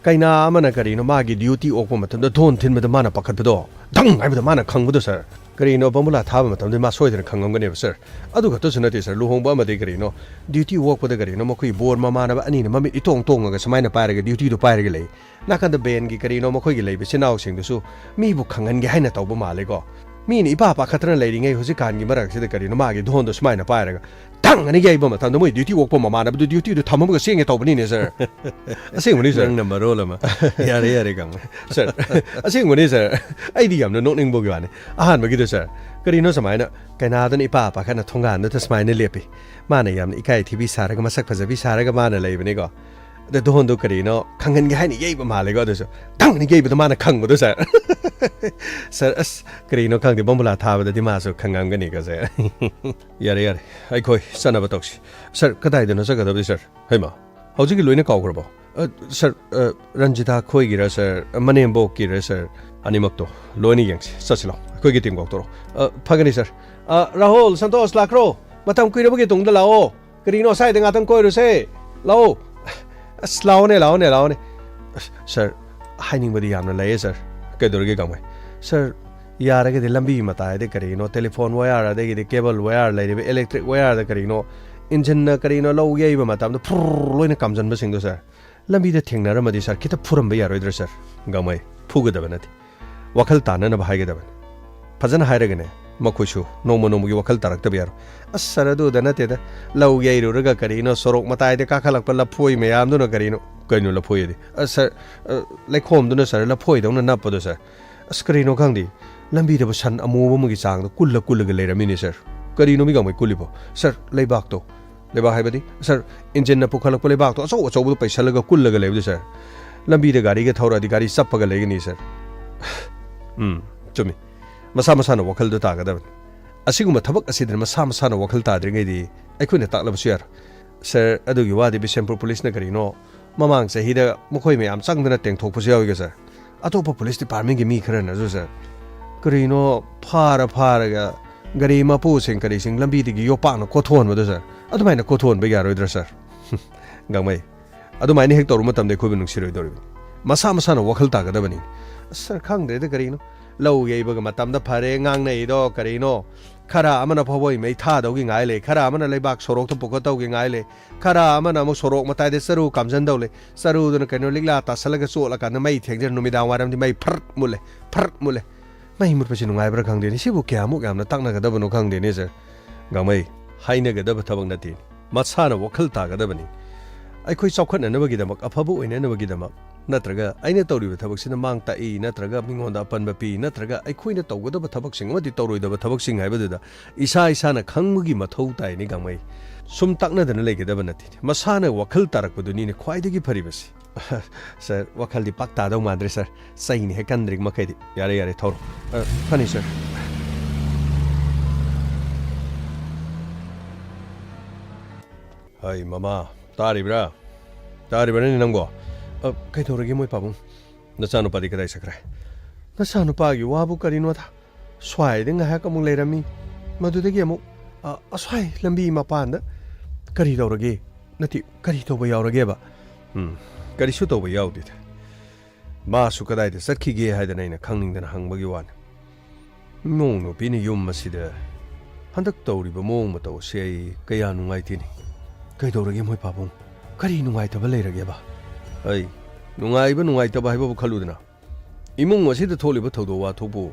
ꯀꯩꯅꯥ ꯑꯃꯅ ꯀꯔꯤꯅꯣ ꯃꯥꯒꯤ ꯗ꯭ꯌꯨꯇꯤ ꯑꯣꯛꯄ ꯃꯇꯝꯗ ꯙꯣꯟ ꯊꯤꯟꯕꯗ ꯃꯥꯅ ꯄꯥꯈꯠꯄꯗꯣ, ꯙꯪ ꯍꯥꯏꯕꯗ ꯃꯥꯅ ꯈꯪꯕꯗꯣ ꯁꯥꯔ꯫ ꯀꯔꯤꯅꯣ ꯕꯣꯝꯕꯨꯂꯥ ꯊꯥꯕ ꯃꯇꯝꯗ ꯃꯥ ꯁꯣꯏꯗꯅ ꯈꯪꯉꯝꯒꯅꯦꯕ ꯁꯥꯔ꯫ ꯑꯗꯨ ꯈꯛꯇꯁꯨ ꯅꯠꯇꯦ ꯁꯥꯔ, ꯂꯨꯍꯣꯡꯕ ꯑꯃꯗꯤ ꯀꯔꯤꯅꯣ, ꯗ꯭ꯌꯨꯇꯤ ꯑꯣꯛꯄꯗ ꯀꯔꯤꯅꯣ ꯃꯈꯣꯏ ꯕꯣꯔ ꯃꯃꯥꯟꯅꯕ ꯑꯅꯤꯅ ꯃꯃꯤꯠ ꯏꯇꯣꯡ ꯇꯣꯡꯉꯒ ꯁꯨꯃꯥꯏꯅ ꯄꯥꯏꯔꯒ ꯗ꯭ꯌꯨꯇꯤꯗꯨ ꯄꯥꯏꯔꯒ ꯂꯩ꯫ ꯅꯥꯀꯟꯗ ꯕꯦꯟꯒꯤ ꯀꯔꯤꯅꯣ ꯃꯈꯣꯏꯒꯤ ꯂꯩꯕ ꯏꯆꯤꯟ ꯏꯅꯥꯎꯁꯤꯡꯗꯨꯁꯨ ꯃꯤꯕꯨ ꯈꯪꯍꯟꯒꯦ ꯍꯥꯏꯅ ꯇꯧꯕ ꯃꯥꯜꯂꯦꯀꯣ꯫ ꯃꯤꯅ ꯏꯄꯥ ꯄꯥꯈꯠꯇꯅ ꯂꯩꯔꯤꯉꯩ ꯍꯧꯖꯤꯛꯀꯥꯟꯒꯤ ꯃꯔꯛꯁꯤꯗ ꯀꯔꯤꯅꯣ ꯃꯥꯒꯤ ꯙꯣꯟꯗꯣ ꯁꯨꯃꯥꯏꯅ ꯄꯥꯏꯔꯒ ꯊꯪ ꯑꯅꯤ ꯌꯩꯕ ꯃꯇꯝꯗ ꯃꯣꯏ ꯗ꯭ꯌꯨꯇꯤ ꯑꯣꯛꯄ ꯃꯃꯥꯟꯅꯕꯗꯨ ꯗ꯭ꯌꯨꯇꯤꯗꯨ ꯊꯝꯃꯒ ꯆꯦꯡꯒꯦ ꯇꯧꯕꯅꯤꯅꯦ ꯁꯥꯔ꯫ ꯑꯁꯦꯡꯕꯅꯤ ꯁꯥꯔ꯫ ꯅꯪꯅ ꯃꯔꯣꯜ ꯑꯃ꯫ ꯌꯥꯔꯦ, ꯌꯥꯔꯦ, ꯒꯥꯡꯃꯩ꯫ ꯁꯥꯔ, ꯑꯁꯦꯡꯕꯅꯤ ꯁꯥꯔ꯫ ꯑꯩꯗꯤ ꯌꯥꯝꯅ ꯅꯣꯛꯅꯤꯡꯕꯒꯤ ꯋꯥꯅꯤ꯫ ꯑꯍꯥꯟꯕꯒꯤꯗꯣ ꯁꯥꯔ, ꯀꯔꯤꯅꯣ ꯁꯨꯃꯥꯏꯅ ꯀꯩꯅꯥꯗꯨꯅ ꯏꯄꯥ ꯄꯥꯈꯠꯅ ꯊꯣꯡꯒꯥꯟꯗꯨꯗ ꯁꯨꯃꯥꯏꯅ ꯂꯦꯞꯄꯤ꯫ ꯃꯥꯅ ꯌꯥꯝꯅ ꯏꯀꯥꯏ ꯊꯤꯕꯤ ꯁꯥꯔꯒ, ꯃꯁꯛ ꯐꯖꯕꯤ ꯁꯥꯔꯒ ꯃꯥꯅ ꯂꯩꯕꯅꯤꯀꯣ꯫ ꯑꯗ ꯗꯣꯟꯗꯣ ꯀꯔꯤꯅꯣ ꯈꯪꯍꯟꯒꯦ ꯍꯥꯏꯅ ꯌꯩꯕ ꯃꯥꯜꯂꯦꯀꯣ꯫ ꯑꯗꯨꯁꯨ ꯊꯪꯅ ꯌꯩꯕꯗ ꯃꯥꯅ ꯈꯪꯕꯗꯣ ꯁꯥꯔ꯫ ꯁꯥꯔ, ꯑꯁ, ꯀꯔꯤꯅꯣ ꯈꯪꯗꯦ, ꯕꯣꯝꯕꯨꯂꯥ ꯊꯥꯕꯗꯗꯤ ꯃꯥꯁꯨ ꯈꯪꯉꯝꯒꯅꯤꯀꯣ ꯁꯥꯔ꯫ ꯌꯥꯔꯦ, ꯌꯥꯔꯦ, ꯑꯩꯈꯣꯏ ꯆꯠꯅꯕ ꯇꯧꯁꯤ꯫ ꯁꯥꯔ, ꯀꯗꯥꯏꯗꯅꯣ ꯆꯠꯀꯗꯕꯗꯤ ꯁꯥꯔ? ꯍꯩꯃꯥ, ꯍꯧꯖꯤꯛꯀꯤ ꯂꯣꯏꯅ ꯀꯥꯎꯈ꯭ꯔꯕꯣ? ꯑ, ꯁꯥꯔ, ꯑ, ꯔꯟꯖꯤꯇꯥ ꯈꯣꯏꯒꯤꯔ ꯁꯥꯔ, ꯃꯅꯦꯝꯕꯣꯛꯀꯤꯔ ꯁꯥꯔ? ꯑꯅꯤꯃꯛꯇꯣ ꯂꯣꯏꯅ ꯌꯦꯡꯁꯤ꯫ ꯆꯠꯁꯤ ꯂꯥꯎ, ꯑꯩꯈꯣꯏꯒꯤ ꯇꯤꯝ ꯀꯧꯊꯣꯔꯛꯑꯣ꯫ ꯑ, ꯐꯒꯅꯤ ꯁꯥꯔ꯫ ꯑ, ꯔꯥꯍꯨꯜ, ꯁꯟꯇꯣꯁ, ꯂꯥꯛꯈ꯭ꯔꯣ꯫ ꯃꯇꯝ ꯀꯨꯏꯔꯕꯒꯤ ꯇꯨꯡꯗ ꯂꯥꯛꯑꯣ꯫ ꯀꯔꯤꯅꯣ, ꯁ꯭ꯋꯥꯏꯗ ꯉꯥꯛꯇꯪ ꯀꯣꯏꯔꯨꯁꯦ꯫ ꯂꯥꯛꯑꯣ꯫ ꯑꯁ, ꯂꯥꯛꯑꯣꯅꯦ, ꯂꯥꯛꯑꯣꯅꯦ, ꯂꯥꯛꯑꯣꯅꯦ꯫ ꯑꯁ, ꯁꯥꯔ, ꯍꯥꯏꯅꯤꯡꯕꯗꯤ ꯌꯥꯝꯅ ꯂꯩꯌꯦ ꯁꯥꯔ꯫ ꯀꯩꯗꯧꯔꯒꯦ ꯒꯥꯡꯃꯩ? ꯁꯥꯔ, ꯌꯥꯔꯒꯗꯤ ꯂꯝꯕꯤ ꯃꯇꯥꯏꯗ ꯀꯔꯤꯅꯣ, ꯇꯦꯂꯤꯐꯣꯟ ꯋꯥꯌꯔ, ꯑꯗꯒꯤꯗꯤ ꯀꯦꯕꯜ ꯋꯥꯌꯔ ꯂꯩꯔꯤꯕ, ꯏꯂꯦꯛꯇ꯭ꯔꯤꯛ ꯋꯥꯌꯔꯗ ꯀꯔꯤꯅꯣ, ꯏꯟꯖꯤꯟꯅ ꯀꯔꯤꯅꯣ ꯂꯧ ꯌꯩꯕ ꯃꯇꯝꯗ ꯐꯨꯔ ꯂꯣꯏꯅ ꯀꯥꯝꯖꯟꯕꯁꯤꯡꯗꯣ ꯁꯥꯔ, ꯂꯝꯕꯤꯗ ꯊꯦꯡꯅꯔꯝꯃꯗꯤ ꯁꯥꯔ, ꯈꯤꯇ ꯐꯨꯔꯝꯕ ꯌꯥꯔꯣꯏꯗ꯭ꯔꯥ ꯁꯥꯔ? ꯒꯥꯡꯃꯩ, ꯐꯨꯒꯗꯕ ꯅꯠꯇꯦ꯫ ꯋꯥꯈꯜ ꯇꯥꯅꯅꯕ ꯍꯥꯏꯒꯗꯕꯅꯤ꯫ ꯐꯖꯅ ꯍꯥꯏꯔꯒꯅꯦ, ꯃꯈꯣꯏꯁꯨ ꯅꯣꯡꯃ ꯅꯣꯡꯃꯒꯤ ꯋꯥꯈꯜ ꯇꯥꯔꯛꯇꯕ ꯌꯥꯔꯣꯏ꯫ ꯑꯁ ꯁꯥꯔ, ꯑꯗꯨꯗ ꯅꯠꯇꯦꯗ꯫ ꯂꯧ ꯌꯩꯔꯨꯔꯒ ꯀꯔꯤꯅꯣ, ꯁꯣꯔꯣꯛ ꯃꯇꯥꯏꯗ ꯀꯥꯈꯠꯂꯛꯄ ꯂꯐꯣꯏ ꯃꯌꯥꯝꯗꯨꯅ ꯀꯔꯤꯅꯣ? ꯀꯩꯅꯣ ꯂꯐꯣꯏ ꯑꯗꯤ? ꯑꯁ ꯁꯥꯔ, ꯑ, ꯂꯩꯈꯣꯝꯗꯨꯅ ꯁꯥꯔ, ꯂꯐꯣꯏꯗꯧꯅ ꯅꯞꯄꯗꯣ ꯁꯥꯔ꯫ ꯑꯁ, ꯀꯔꯤꯅꯣ ꯈꯪꯗꯦ, ꯂꯝꯕꯤꯗꯕꯨ ꯁꯟ ꯑꯃꯨꯕ ꯑꯃꯒꯤ ꯆꯥꯡꯗ ꯀꯨꯜꯂ ꯀꯨꯜꯂꯒ ꯂꯩꯔꯝꯃꯤꯅꯦ ꯁꯥꯔ꯫ ꯀꯔꯤꯅꯣ ꯃꯤ ꯒꯥꯡꯃꯩ ꯀꯨꯜꯂꯤꯕꯣ? ꯁꯥꯔ, ꯂꯩꯕꯥꯛꯇꯣ, ꯂꯩꯕꯥꯛ ꯍꯥꯏꯕꯗꯤ, ꯁꯥꯔ, ꯏꯟꯖꯤꯟꯅ ꯄꯨꯈꯠꯂꯛꯄ ꯂꯩꯕꯥꯛꯇꯣ ꯑꯆꯧ ꯑꯆꯧꯕꯗꯨ ꯄꯩꯁꯜꯂꯒ ꯀꯨꯜꯂꯒ ꯂꯩꯕꯗꯨ ꯁꯥꯔ꯫ ꯂꯝꯕꯤꯗ ꯒꯥꯔꯤꯒ ꯊꯧꯔꯛꯑꯗꯤ ꯒꯥꯔꯤ ꯆꯞꯄꯒ ꯂꯩꯒꯅꯤ ꯁꯥꯔ꯫ ꯎꯝ, ꯆꯨꯝꯃꯤ꯫ ꯃꯁꯥ ꯃꯁꯥꯅ ꯋꯥꯈꯜꯗꯣ ꯇꯥꯒꯗꯕꯅꯤ꯫ ꯑꯁꯤꯒꯨꯝꯕ ꯊꯕꯛ ꯑꯁꯤꯗ ꯃꯁꯥ ꯃꯁꯥꯅ ꯋꯥꯈꯜ ꯇꯥꯗ꯭ꯔꯤꯉꯩꯗꯤ ꯑꯩꯈꯣꯏꯅ ꯇꯥꯛꯂꯕꯁꯨ ꯌꯥꯔꯣꯏ꯫ ꯁꯥꯔ, ꯑꯗꯨꯒꯤ ꯋꯥꯗꯤ ꯕꯤꯁꯦꯝꯄꯨꯔ ꯄꯨꯂꯤꯁꯅ ꯀꯔꯤꯅꯣ ꯃꯃꯥꯡ ꯆꯍꯤꯗ ꯃꯈꯣꯏ ꯃꯌꯥꯝ ꯆꯪꯗꯅ ꯇꯦꯡꯊꯣꯛꯄꯁꯨ ꯌꯥꯎꯏꯒ ꯁꯥꯔ꯫ ꯑꯇꯣꯞꯄ ꯄꯨꯂꯤꯁ ꯗꯤꯄꯥꯔꯠꯃꯦꯟꯒꯤ ꯃꯤ ꯈꯔꯅꯁꯨ ꯁꯥꯔ, ꯀꯔꯤꯅꯣ ꯐꯥꯔ ꯐꯥꯔꯒ ꯒꯥꯔꯤ ꯃꯄꯨꯁꯤꯡ ꯀꯔꯤꯁꯤꯡ ꯂꯝꯕꯤꯗꯒꯤ ꯌꯣꯄꯥꯛꯅ ꯀꯣꯊꯣꯛꯍꯟꯕꯗꯣ ꯁꯥꯔ꯫ ꯑꯗꯨꯃꯥꯏꯅ ꯀꯣꯊꯣꯛꯍꯟꯕ ꯌꯥꯔꯣꯏꯗ꯭ꯔꯥ ꯁꯥꯔ? ꯒꯥꯡꯃꯩ, ꯑꯗꯨꯃꯥꯏꯅ ꯍꯦꯛ ꯇꯧꯔꯨ ꯃꯇꯝꯗ ꯑꯩꯈꯣꯏꯕꯨ ꯅꯨꯡꯁꯤꯔꯣꯏꯗꯧꯔꯤꯕꯅꯤ꯫ ꯃꯁꯥ ꯃꯁꯥꯅ ꯋꯥꯈꯜ ꯇꯥꯒꯗꯕꯅꯤ꯫ ꯑꯁ ꯁꯥꯔ, ꯈꯪꯗ꯭ꯔꯦꯗ ꯀꯔꯤꯅꯣ꯫ ꯂꯧ ꯌꯩꯕꯒ ꯃꯇꯝꯗ ꯐꯔꯦ ꯉꯥꯡꯅꯩꯗꯣ ꯀꯔꯤꯅꯣ? ꯈꯔ ꯑꯃꯅ ꯐꯥꯎꯕ ꯃꯩ ꯊꯥꯗꯧꯒꯤ ꯉꯥꯏ ꯂꯩ, ꯈꯔ ꯑꯃꯅ ꯂꯩꯕꯥꯛ ꯁꯣꯔꯣꯛꯇ ꯄꯨꯈꯠꯇꯧꯒꯤ ꯉꯥꯏ ꯂꯩ, ꯈꯔ ꯑꯃꯅ ꯑꯃꯨꯛ ꯁꯣꯔꯣꯛ ꯃꯇꯥꯏꯗ ꯆꯔꯨ ꯀꯥꯝꯖꯟꯗꯧ ꯂꯩ꯫ ꯆꯔꯨꯗꯨꯅ ꯀꯩꯅꯣ ꯂꯤꯛꯂꯥ ꯇꯥꯁꯜꯂꯒ ꯆꯣꯠꯂꯀꯥꯟꯗ ꯃꯩ ꯊꯦꯡꯖꯔ ꯅꯨꯃꯤꯗꯥꯡ ꯋꯥꯏꯔꯝꯗꯤ ꯃꯩ ꯐꯔꯠ ꯃꯨꯠꯂꯦ, ꯐꯔꯠ ꯃꯨꯠꯂꯦ꯫ ꯃꯩ ꯃꯨꯠꯄꯁꯤ ꯅꯨꯡꯉꯥꯏꯕ꯭ꯔꯥ ꯈꯪꯗꯦꯅꯦ꯫ ꯁꯤꯕꯨ ꯀꯌꯥꯃꯨꯛ ꯌꯥꯝꯅ ꯇꯥꯛꯅꯒꯗꯕꯅꯣ ꯈꯪꯗꯦꯅꯦ ꯁꯥꯔ꯫ ꯒꯥꯡꯃꯩ, ꯍꯥꯏꯅꯒꯗꯕ ꯊꯕꯛ ꯅꯠꯇꯦ꯫ ꯃꯁꯥꯅ ꯋꯥꯈꯜ ꯇꯥꯒꯗꯕꯅꯤ꯫ ꯑꯩꯈꯣꯏ ꯆꯥꯎꯈꯠꯅꯅꯕꯒꯤꯗꯃꯛ, ꯑꯐꯕ ꯑꯣꯏꯅꯅꯕꯒꯤꯗꯃꯛ, ꯅꯠꯇ꯭ꯔꯒ ꯑꯩꯅ ꯇꯧꯔꯤꯕ ꯊꯕꯛꯁꯤꯅ ꯃꯥꯡ ꯇꯥꯛꯏ, ꯅꯠꯇ꯭ꯔꯒ ꯃꯤꯉꯣꯟꯗ ꯑꯄꯟꯕ ꯄꯤ, ꯅꯠꯇ꯭ꯔꯒ ꯑꯩꯈꯣꯏꯅ ꯇꯧꯒꯗꯕ ꯊꯕꯛꯁꯤꯡ ꯑꯃꯗꯤ ꯇꯧꯔꯣꯏꯗꯕ ꯊꯕꯛꯁꯤꯡ ꯍꯥꯏꯕꯗꯨꯗ ꯏꯁꯥ ꯏꯁꯥꯅ ꯈꯪꯕꯒꯤ ꯃꯊꯧ ꯇꯥꯏꯅꯤ, ꯒꯥꯡꯃꯩ꯫ ꯁꯨꯝ ꯇꯥꯛꯅꯗꯅ ꯂꯩꯒꯗꯕ ꯅꯠꯇꯦ꯫ ꯃꯁꯥꯅ ꯋꯥꯈꯜ ꯇꯥꯔꯛꯄꯗꯨꯅꯤꯅꯦ ꯈ꯭ꯋꯥꯏꯗꯒꯤ ꯐꯔꯤꯕꯁꯤ꯫ ꯁꯥꯔ, ꯋꯥꯈꯜꯗꯤ ꯄꯥꯛ ꯇꯥꯗꯧ ꯃꯥꯟꯗ꯭ꯔꯦ, ꯁꯥꯔ꯫ ꯆꯩꯅꯤ ꯍꯦꯛ ꯀꯟꯗ꯭ꯔꯤ ꯃꯈꯩꯗꯤ꯫ ꯌꯥꯔꯦ, ꯌꯥꯔꯦ, ꯊꯧꯔꯣ꯫ ꯑ, ꯐꯅꯤ, ꯁꯥꯔ꯫ ꯍꯩ, ꯃꯃꯥ, ꯇꯥꯔꯤꯕ꯭ꯔꯥ? ꯇꯥꯔꯤꯕ꯭ꯔꯥꯅꯦ ꯅꯪꯕꯣ? ꯑ, ꯀꯩꯗꯧꯔꯒꯦ, ꯃꯣꯏ ꯄꯥꯕꯨꯡ? ꯅꯆꯥꯅꯨꯄꯥꯗꯤ ꯀꯗꯥꯏ ꯆꯠꯈ꯭ꯔꯦ? ꯅꯆꯥꯅꯨꯄꯥꯒꯤ ꯋꯥꯕꯨ ꯀꯔꯤꯅꯣꯗ? ꯁ꯭ꯋꯥꯏꯗ ꯉꯥꯏꯍꯥꯛ ꯑꯃꯨꯛ ꯂꯩꯔꯝꯃꯤ, ꯃꯗꯨꯗꯒꯤ ꯑꯃꯨꯛ, ꯑ, ꯑꯁ꯭ꯋꯥꯏ ꯂꯝꯕꯤ ꯃꯄꯥꯟꯗ꯫ ꯀꯔꯤ ꯇꯧꯔꯒꯦ? ꯅꯠꯇꯦ, ꯀꯔꯤ ꯇꯧꯕ ꯌꯥꯎꯔꯒꯦꯕ? ꯎꯝ, ꯀꯔꯤꯁꯨ ꯇꯧꯕ ꯌꯥꯎꯗꯦꯗ꯫ ꯃꯥꯁꯨ ꯀꯗꯥꯏꯗ ꯆꯠꯈꯤꯒꯦ ꯍꯥꯏꯗꯅ ꯑꯩꯅ ꯈꯪꯅꯤꯡꯗꯅ ꯍꯪꯕꯒꯤ ꯋꯥꯅꯤ꯫ ꯏꯃꯧ ꯅꯨꯄꯤꯅ ꯌꯨꯝ ꯑꯁꯤꯗ ꯍꯟꯗꯛ ꯇꯧꯔꯤꯕ ꯃꯑꯣꯡ ꯃꯇꯧ ꯑꯁꯤ ꯑꯩ ꯀꯌꯥ ꯅꯨꯡꯉꯥꯏꯇꯦꯅꯦ꯫ ꯀꯩꯗꯧꯔꯒꯦ ꯃꯣꯏ ꯄꯥꯕꯨꯡ? ꯀꯔꯤ ꯅꯨꯡꯉꯥꯏꯇꯕ ꯂꯩꯔꯒꯦꯕ? ꯑꯩ ꯅꯨꯡꯉꯥꯏꯕ ꯅꯨꯡꯉꯥꯏꯇꯕ ꯍꯥꯏꯕꯕꯨ ꯈꯜꯂꯨꯗꯅ꯫ ꯏꯃꯨꯡ ꯑꯁꯤꯗ ꯊꯣꯛꯂꯤꯕ ꯊꯧꯗꯣꯛ ꯋꯥꯊꯣꯛꯄꯨ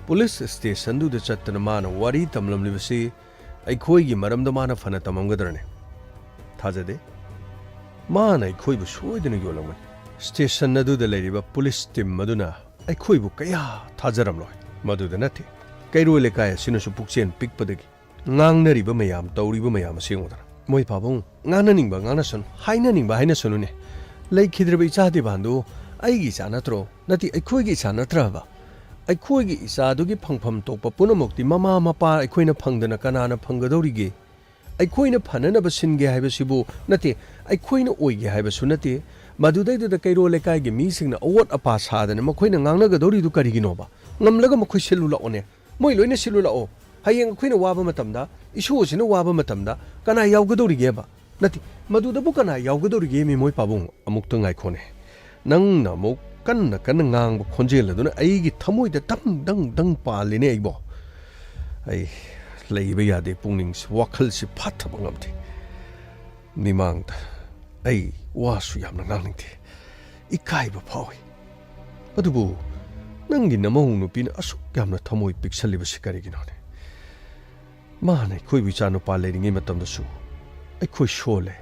ꯄꯨꯂꯤꯁ ꯁ꯭ꯇꯦꯁꯟꯗꯨꯗ ꯆꯠꯇꯅ ꯃꯥꯅ ꯋꯥꯔꯤ ꯇꯝꯂꯝꯂꯤꯕꯁꯤ ꯑꯩꯈꯣꯏꯒꯤ ꯃꯔꯝꯗ ꯃꯥꯅ ꯐꯅ ꯇꯝꯃꯝꯒꯗ꯭ꯔꯅꯦ? ꯊꯥꯖꯗꯦ꯫ ꯃꯥꯅ ꯑꯩꯈꯣꯏꯕꯨ ꯁꯣꯏꯗꯅ ꯌꯣꯜꯂꯝꯒꯅꯤ꯫ ꯁ꯭ꯇꯦꯁꯟ ꯑꯗꯨꯗ ꯂꯩꯔꯤꯕ ꯄꯨꯂꯤꯁ ꯇꯤꯝ ꯑꯗꯨꯅ ꯑꯩꯈꯣꯏꯕꯨ ꯀꯌꯥ ꯊꯥꯖꯔꯝꯂꯣꯏ꯫ ꯃꯗꯨꯗ ꯅꯠꯇꯦ, ꯀꯩꯔꯣꯏ ꯂꯩꯀꯥꯏ ꯑꯁꯤꯅꯁꯨ ꯄꯨꯛꯆꯦꯜ ꯄꯤꯛꯄꯗꯒꯤ ꯉꯥꯡꯅꯔꯤꯕ ꯃꯌꯥꯝ, ꯇꯧꯔꯤꯕ ꯃꯌꯥꯝ ꯑꯁꯤ ꯌꯦꯡꯉꯨꯗꯅ꯫ ꯃꯣꯏ ꯄꯥꯕꯨꯡ, ꯉꯥꯡꯅꯅꯤꯡꯕ ꯉꯥꯡꯅꯁꯅꯨ, ꯍꯥꯏꯅꯅꯤꯡꯕ ꯍꯥꯏꯅꯁꯅꯨꯅꯦ꯫ ꯂꯩꯈꯤꯗ꯭ꯔꯕ ꯏꯆꯥ ꯗꯤꯕꯥꯟꯗꯨ ꯑꯩꯒꯤ ꯏꯆꯥ ꯅꯠꯇ꯭ꯔꯣ? ꯅꯠꯇꯦ, ꯑꯩꯈꯣꯏꯒꯤ ꯏꯆꯥ ꯅꯠꯇ꯭ꯔꯕ? ꯑꯩꯈꯣꯏꯒꯤ ꯏꯆꯥꯗꯨꯒꯤ ꯐꯪꯐꯝ ꯊꯣꯛꯄ ꯄꯨꯝꯅꯃꯛꯇꯤ ꯃꯃꯥ ꯃꯄꯥ ꯑꯩꯈꯣꯏꯅ ꯐꯪꯗꯅ ꯀꯅꯥꯅ ꯐꯪꯒꯗꯧꯔꯤꯒꯦ? ꯑꯩꯈꯣꯏꯅ ꯐꯅꯅꯕ ꯁꯤꯟꯒꯦ ꯍꯥꯏꯕꯁꯤꯕꯨ ꯅꯠꯇꯦ, ꯑꯩꯈꯣꯏꯅ ꯑꯣꯏꯒꯦ ꯍꯥꯏꯕꯁꯨ ꯅꯠꯇꯦ꯫ ꯃꯗꯨꯗꯩꯗꯨꯗ ꯀꯩꯔꯣꯜ ꯂꯩꯀꯥꯏꯒꯤ ꯃꯤꯁꯤꯡꯅ ꯑꯋꯣꯠ ꯑꯄꯥ ꯁꯥꯗꯅ ꯃꯈꯣꯏꯅ ꯉꯥꯡꯅꯒꯗꯧꯔꯤꯗꯨ ꯀꯔꯤꯒꯤꯅꯣꯕ? ꯉꯝꯂꯒ ꯃꯈꯣꯏ ꯁꯤꯜꯂꯨ ꯂꯥꯛꯑꯣꯅꯦ꯫ ꯃꯣꯏ ꯂꯣꯏꯅ ꯁꯤꯜꯂꯨ ꯂꯥꯛꯑꯣ꯫ ꯍꯌꯦꯡ ꯑꯩꯈꯣꯏꯅ ꯋꯥꯕ ꯃꯇꯝꯗ, ꯏꯁꯨ ꯑꯁꯤꯅ ꯋꯥꯕ ꯃꯇꯝꯗ ꯀꯅꯥ ꯌꯥꯎꯒꯗꯧꯔꯤꯒꯦꯕ? ꯅꯠꯇꯦ, ꯃꯗꯨꯗꯕꯨ ꯀꯅꯥ ꯌꯥꯎꯒꯗꯧꯔꯤꯒꯦ, ꯃꯤ ꯃꯣꯏ ꯄꯥꯕꯨꯡ? ꯑꯃꯨꯛꯇ ꯉꯥꯏꯈꯣꯅꯦ꯫ ꯅꯪꯅ ꯑꯃꯨꯛ ꯀꯟꯅ ꯀꯟꯅ ꯉꯥꯡꯕ ꯈꯣꯟꯖꯦꯜ ꯑꯗꯨꯅ ꯑꯩꯒꯤ ꯊꯃꯣꯏꯗ ꯗꯪ ꯗꯪ ꯗꯪ ꯄꯥꯜꯂꯤꯅꯦ ꯑꯩꯕꯣ꯫ ꯑꯩ ꯂꯩꯕ ꯌꯥꯗꯦ, ꯄꯨꯛꯅꯤꯡꯁꯤ, ꯋꯥꯈꯜꯁꯤ ꯐꯥꯊꯕ ꯉꯝꯗꯦ꯫ ꯃꯤꯃꯥꯡꯗ ꯑꯩ ꯋꯥꯁꯨ ꯌꯥꯝꯅ ꯉꯥꯡꯅꯤꯡꯗꯦ, ꯏꯀꯥꯏꯕ ꯐꯥꯎꯏ꯫ ꯑꯗꯨꯕꯨ ꯅꯪꯒꯤ ꯅꯃꯧ ꯅꯨꯄꯤꯅ ꯑꯁꯨꯛ ꯌꯥꯝꯅ ꯊꯃꯣꯏ ꯄꯤꯛꯁꯜꯂꯤꯕꯁꯤ ꯀꯔꯤꯒꯤꯅꯣꯅꯦ? ꯃꯥꯅ ꯑꯩꯈꯣꯏꯕꯨ ꯏꯆꯥꯅꯨꯄꯥ ꯂꯩꯔꯤꯉꯩ ꯃꯇꯝꯗꯁꯨ ꯑꯩꯈꯣꯏ ꯁꯣꯜꯂꯦ,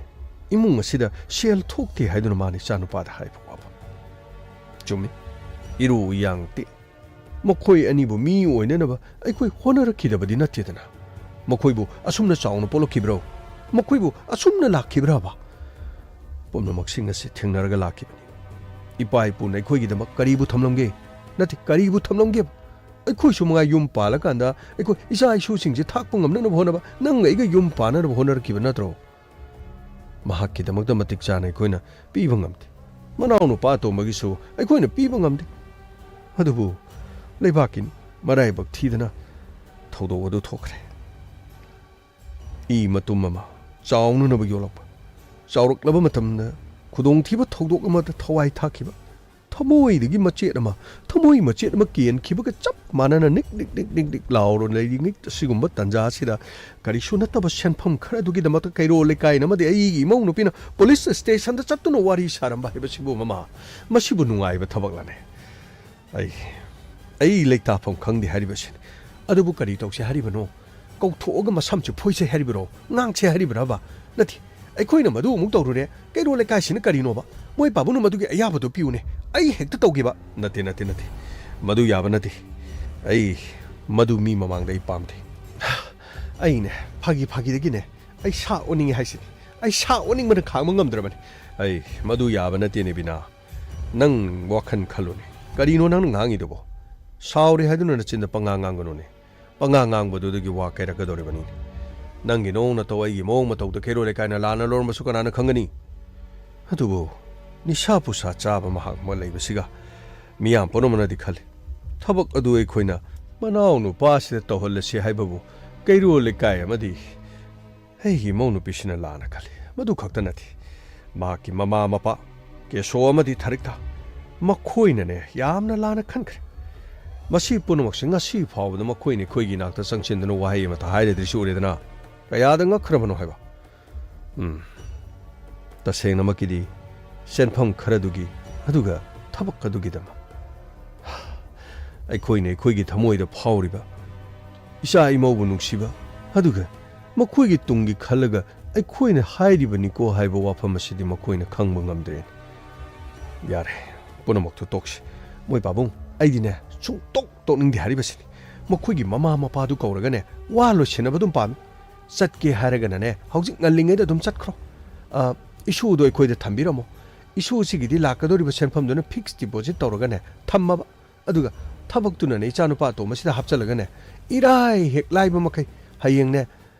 ꯏꯃꯨꯡ ꯑꯁꯤꯗ ꯁꯦꯜ ꯊꯣꯛꯇꯦ ꯍꯥꯏꯗꯨꯅ ꯃꯥꯅ ꯏꯆꯥꯅꯨꯄꯥꯗ ꯍꯥꯏꯕ ꯋꯥꯐꯝ꯫ ꯆꯨꯝꯃꯤ, ꯏꯔꯨ ꯌꯥꯡꯗꯦ꯫ ꯃꯈꯣꯏ ꯑꯅꯤꯕꯨ ꯃꯤ ꯑꯣꯏꯅꯅꯕ ꯑꯩꯈꯣꯏ ꯍꯣꯠꯅꯔꯛꯈꯤꯗꯕꯗꯤ ꯅꯠꯇꯦꯗꯅ꯫ ꯃꯈꯣꯏꯕꯨ ꯑꯁꯨꯝꯅ ꯆꯥꯎꯅ ꯄꯣꯛꯂꯛꯈꯤꯕ꯭ꯔꯣ? ꯃꯈꯣꯏꯕꯨ ꯑꯁꯨꯝꯅ ꯂꯥꯛꯈꯤꯕ꯭ꯔꯕ? ꯄꯨꯝꯅꯃꯛꯁꯤꯡ ꯑꯁꯤ ꯊꯦꯡꯅꯔꯒ ꯂꯥꯛꯈꯤꯕꯅꯤ꯫ ꯏꯄꯥ ꯏꯄꯨꯅ ꯑꯩꯈꯣꯏꯒꯤꯗꯃꯛ ꯀꯔꯤꯕꯨ ꯊꯝꯂꯝꯒꯦ? ꯅꯠꯇꯦ, ꯀꯔꯤꯕꯨ ꯊꯝꯂꯝꯒꯦꯕ? ꯑꯩꯈꯣꯏꯁꯨ ꯃꯉꯥꯏ ꯌꯨꯝ ꯄꯥꯜꯂꯀꯥꯟꯗ ꯑꯩꯈꯣꯏ ꯏꯆꯥ ꯏꯁꯨꯁꯤꯡꯁꯦ ꯊꯥꯛꯄ ꯉꯝꯅꯅꯕ ꯍꯣꯠꯅꯕ, ꯅꯪꯒ ꯑꯩꯒ ꯌꯨꯝ ꯄꯥꯟꯅꯅꯕ ꯍꯣꯠꯅꯔꯛꯈꯤꯕ ꯅꯠꯇ꯭ꯔꯣ? ꯃꯍꯥꯛꯀꯤꯗꯃꯛꯇ ꯃꯇꯤꯛ ꯆꯥꯅ ꯑꯩꯈꯣꯏꯅ ꯄꯤꯕ ꯉꯝꯗꯦ꯫ ꯃꯅꯥꯎ ꯅꯨꯄꯥ ꯑꯇꯣꯝꯕꯒꯤꯁꯨ ꯑꯩꯈꯣꯏꯅ ꯄꯤꯕ ꯉꯝꯗꯦ꯫ ꯑꯗꯨꯕꯨ ꯂꯩꯕꯥꯛꯀꯤ ꯃꯔꯥꯏꯕꯛ ꯊꯤꯗꯅ ꯊꯧꯗꯣꯛ ꯑꯗꯨ ꯊꯣꯛꯈ꯭ꯔꯦ꯫ ꯏ ꯃꯇꯨꯝ ꯑꯃ ꯆꯥꯎꯅꯅꯕ ꯌꯣꯛꯂꯛꯄ, ꯆꯥꯎꯔꯛꯂꯕ ꯃꯇꯝꯗ ꯈꯨꯗꯣꯡꯊꯤꯕ ꯊꯧꯗꯣꯛ ꯑꯃꯗ ꯊꯋꯥꯏ ꯊꯥꯈꯤꯕ, ꯊꯃꯣꯏꯗꯒꯤ ꯃꯆꯦꯠ ꯑꯃ, ꯊꯃꯣꯏ ꯃꯆꯦꯠ ꯑꯃ ꯀꯦꯟꯈꯤꯕꯒ ꯆꯞ ꯃꯥꯟꯅꯅ ꯅꯤꯛ ꯅꯤꯛ ꯅꯤꯛ ꯅꯤꯛ ꯅꯤꯛ ꯂꯥꯎꯔ ꯂꯩꯔꯤꯉꯩ ꯑꯁꯤꯒꯨꯝꯕ ꯇꯥꯟꯖꯥ ꯑꯁꯤꯗ ꯀꯔꯤꯁꯨ ꯅꯠꯇꯕ ꯁꯦꯟꯐꯝ ꯈꯔꯗꯨꯒꯤꯗꯃꯛꯇ ꯀꯩꯔꯣꯜ ꯂꯩꯀꯥꯏꯅ ꯑꯃꯗꯤ ꯑꯩꯒꯤ ꯏꯃꯧ ꯅꯨꯄꯤꯅ ꯄꯨꯂꯤꯁ ꯁ꯭ꯇꯦꯁꯟꯗ ꯆꯠꯇꯨꯅ ꯋꯥꯔꯤ ꯁꯥꯔꯝꯕ ꯍꯥꯏꯕꯁꯤꯕꯨ, ꯃꯃꯥ, ꯃꯁꯤꯕꯨ ꯅꯨꯡꯉꯥꯏꯕ ꯊꯕꯛꯂꯅꯦ? ꯑꯩ, ꯑꯩ ꯂꯩꯇꯥꯐꯝ ꯈꯪꯗꯦ ꯍꯥꯏꯔꯤꯕꯁꯤꯅꯤ꯫ ꯑꯗꯨꯕꯨ ꯀꯔꯤ ꯇꯧꯁꯦ ꯍꯥꯏꯔꯤꯕꯅꯣ? ꯀꯧꯊꯣꯛꯑꯒ ꯃꯁꯝꯁꯦ ꯐꯣꯏꯁꯦ ꯍꯥꯏꯔꯤꯕꯔꯣ? ꯉꯥꯡꯁꯦ ꯍꯥꯏꯔꯤꯕꯔꯕ? ꯅꯠꯇꯦ, ꯑꯩꯈꯣꯏꯅ ꯃꯗꯨ ꯑꯃꯨꯛ ꯇꯧꯔꯨꯔꯦ, ꯀꯩꯔꯣꯜ ꯂꯩꯀꯥꯏꯁꯤꯅ ꯀꯔꯤꯅꯣꯕ? ꯃꯣꯏ ꯄꯥꯕꯨꯡꯅ ꯃꯗꯨꯒꯤ ꯑꯌꯥꯕꯗꯨ ꯄꯤꯌꯨꯅꯦ, ꯑꯩ ꯍꯦꯛꯇ ꯇꯧꯒꯦꯕ꯫ ꯅꯠꯇꯦ, ꯅꯠꯇꯦ, ꯅꯠꯇꯦ, ꯃꯗꯨ ꯌꯥꯕ ꯅꯠꯇꯦ꯫ ꯑꯩ ꯃꯗꯨ ꯃꯤ ꯃꯃꯥꯡꯗ ꯑꯩ ꯄꯥꯝꯗꯦ꯫ ꯑꯩꯅꯦ, ꯐꯥꯒꯤ ꯐꯥꯒꯤꯗꯒꯤꯅꯦ, ꯑꯩ ꯁꯥ ꯑꯣꯟꯅꯤꯡꯉꯦ ꯍꯥꯏꯁꯤꯅꯤ꯫ ꯑꯩ ꯁꯥ ꯑꯣꯟꯅꯤꯡꯕꯅ ꯈꯥꯡꯕ ꯉꯝꯗ꯭ꯔꯕꯅꯤ꯫ ꯑꯩ, ꯃꯗꯨ ꯌꯥꯕ ꯅꯠꯇꯦꯅꯦ, ꯕꯤꯅꯥ꯫ ꯅꯪ ꯋꯥꯈꯜ ꯈꯜꯂꯨꯅꯦ꯫ ꯀꯔꯤꯅꯣ ꯅꯪꯅ ꯉꯥꯡꯉꯤꯗꯨꯕꯣ? ꯁꯥꯎꯔꯦ ꯍꯥꯏꯗꯨꯅ ꯅꯆꯤꯟꯗ ꯄꯉꯥꯡ ꯉꯥꯡꯒꯅꯨꯅꯦ꯫ ꯄꯉꯥꯡ ꯉꯥꯡꯕꯗꯨꯗꯒꯤ ꯋꯥ ꯀꯥꯏꯔꯛꯀꯗꯧꯔꯤꯕꯅꯤꯅꯦ꯫ ꯅꯪꯒꯤ ꯅꯑꯣꯡ ꯅꯇꯧ, ꯑꯩꯒꯤ ꯃꯑꯣꯡ ꯃꯇꯧꯗ ꯀꯩꯔꯣꯜ ꯂꯩꯀꯥꯏꯅ ꯂꯥꯟꯅ ꯂꯧꯔꯝꯕꯁꯨ ꯀꯅꯥꯅ ꯈꯪꯒꯅꯤ? ꯑꯗꯨꯕꯨ ꯅꯤꯁꯥ ꯄꯨꯁꯥ ꯆꯥꯕ ꯃꯍꯥꯛ ꯑꯃ ꯂꯩꯕꯁꯤꯒ ꯃꯤꯌꯥꯝ ꯄꯨꯝꯅꯃꯛꯅꯗꯤ ꯈꯜꯂꯤ, ꯊꯕꯛ ꯑꯗꯨ ꯑꯩꯈꯣꯏꯅ ꯃꯅꯥꯎ ꯅꯨꯄꯥꯁꯤꯗ ꯇꯧꯍꯜꯂꯁꯤ ꯍꯥꯏꯕꯕꯨ ꯀꯩꯔꯣꯜ ꯂꯩꯀꯥꯏ ꯑꯃꯗꯤ ꯑꯩꯒꯤ ꯏꯃꯧ ꯅꯨꯄꯤꯁꯤꯅ ꯂꯥꯟꯅ ꯈꯜꯂꯤ꯫ ꯃꯗꯨ ꯈꯛꯇ ꯅꯠꯇꯦ, ꯃꯍꯥꯛꯀꯤ ꯃꯃꯥ ꯃꯄꯥ, ꯀꯦꯁꯣ ꯑꯃꯗꯤ ꯊꯥꯔꯤꯛꯇ, ꯃꯈꯣꯏꯅꯅꯦ ꯌꯥꯝꯅ ꯂꯥꯟꯅ ꯈꯟꯈ꯭ꯔꯦ꯫ ꯃꯁꯤ ꯄꯨꯝꯅꯃꯛꯁꯦ ꯉꯁꯤ ꯐꯥꯎꯕꯗ ꯃꯈꯣꯏꯅ ꯑꯩꯈꯣꯏꯒꯤ ꯏꯅꯥꯛꯇ ꯆꯪꯁꯤꯟꯗꯨꯅ ꯋꯥꯍꯩ ꯑꯃꯠꯇ ꯍꯥꯏꯔꯗ꯭ꯔꯤꯁꯤ ꯎꯔꯦꯗꯅ꯫ ꯀꯌꯥꯗ ꯉꯛꯈ꯭ꯔꯕꯅꯣ ꯍꯥꯏꯕ꯫ ꯎꯝ, ꯇꯁꯦꯡꯅꯃꯛꯀꯤꯗꯤ ꯁꯦꯟꯐꯝ ꯈꯔꯗꯨꯒꯤ, ꯑꯗꯨꯒ ꯊꯕꯛ ꯑꯗꯨꯒꯤꯗꯃꯛ ꯑꯩꯈꯣꯏꯅ ꯑꯩꯈꯣꯏꯒꯤ ꯊꯃꯣꯏꯗ ꯐꯥꯎꯔꯤꯕ ꯏꯆꯥ ꯏꯃꯧꯕꯨ ꯅꯨꯡꯁꯤꯕ, ꯑꯗꯨꯒ ꯃꯈꯣꯏꯒꯤ ꯇꯨꯡꯒꯤ ꯈꯜꯂꯒ ꯑꯩꯈꯣꯏꯅ ꯍꯥꯏꯔꯤꯕꯅꯤꯀꯣ ꯍꯥꯏꯕ ꯋꯥꯐꯝ ꯑꯁꯤꯗꯤ ꯃꯈꯣꯏꯅ ꯈꯪꯕ ꯉꯝꯗ꯭ꯔꯦꯅꯦ꯫ ꯌꯥꯔꯦ, ꯄꯨꯝꯅꯃꯛꯇꯨ ꯇꯣꯛꯁꯤ꯫ ꯃꯣꯏ ꯄꯥꯕꯨꯡ, ꯑꯩꯗꯤꯅꯦ, ꯁꯨꯡꯇꯣꯛ ꯇꯣꯛꯅꯤꯡꯗꯦ ꯍꯥꯏꯔꯤꯕꯁꯤꯅꯤ꯫ ꯃꯈꯣꯏꯒꯤ ꯃꯃꯥ ꯃꯄꯥꯗꯨ ꯀꯧꯔꯒꯅꯦ, ꯋꯥ ꯂꯣꯏꯁꯤꯟꯅꯕ ꯑꯗꯨꯝ ꯄꯥꯝꯃꯤ꯫ ꯆꯠꯀꯦ ꯍꯥꯏꯔꯒꯅꯅꯦ, ꯍꯧꯖꯤꯛ ꯉꯜꯂꯤꯉꯩꯗ ꯑꯗꯨꯝ ꯆꯠꯈ꯭ꯔꯣ꯫ ꯑ, ꯏꯁꯨꯗꯣ ꯑꯩꯈꯣꯏꯗ ꯊꯝꯕꯤꯔꯝꯃꯣ꯫ ꯏꯁꯨꯁꯤꯒꯤꯗꯤ ꯂꯥꯛꯀꯗꯧꯔꯤꯕ ꯁꯦꯟꯐꯝꯗꯨꯅ fixed deposit ꯇꯧꯔꯒꯅꯦ, ꯊꯝꯃꯕ꯫ ꯑꯗꯨꯒ ꯊꯕꯛꯇꯨꯅꯅꯦ ꯏꯆꯥꯅꯨꯄꯥ ꯑꯇꯣꯝꯕꯁꯤꯗ ꯍꯥꯞꯆꯜꯂꯒꯅꯦ, ꯏꯔꯥꯏ ꯍꯦꯛ ꯂꯥꯏꯕ ꯃꯈꯩ ꯍꯌꯦꯡꯅꯦ,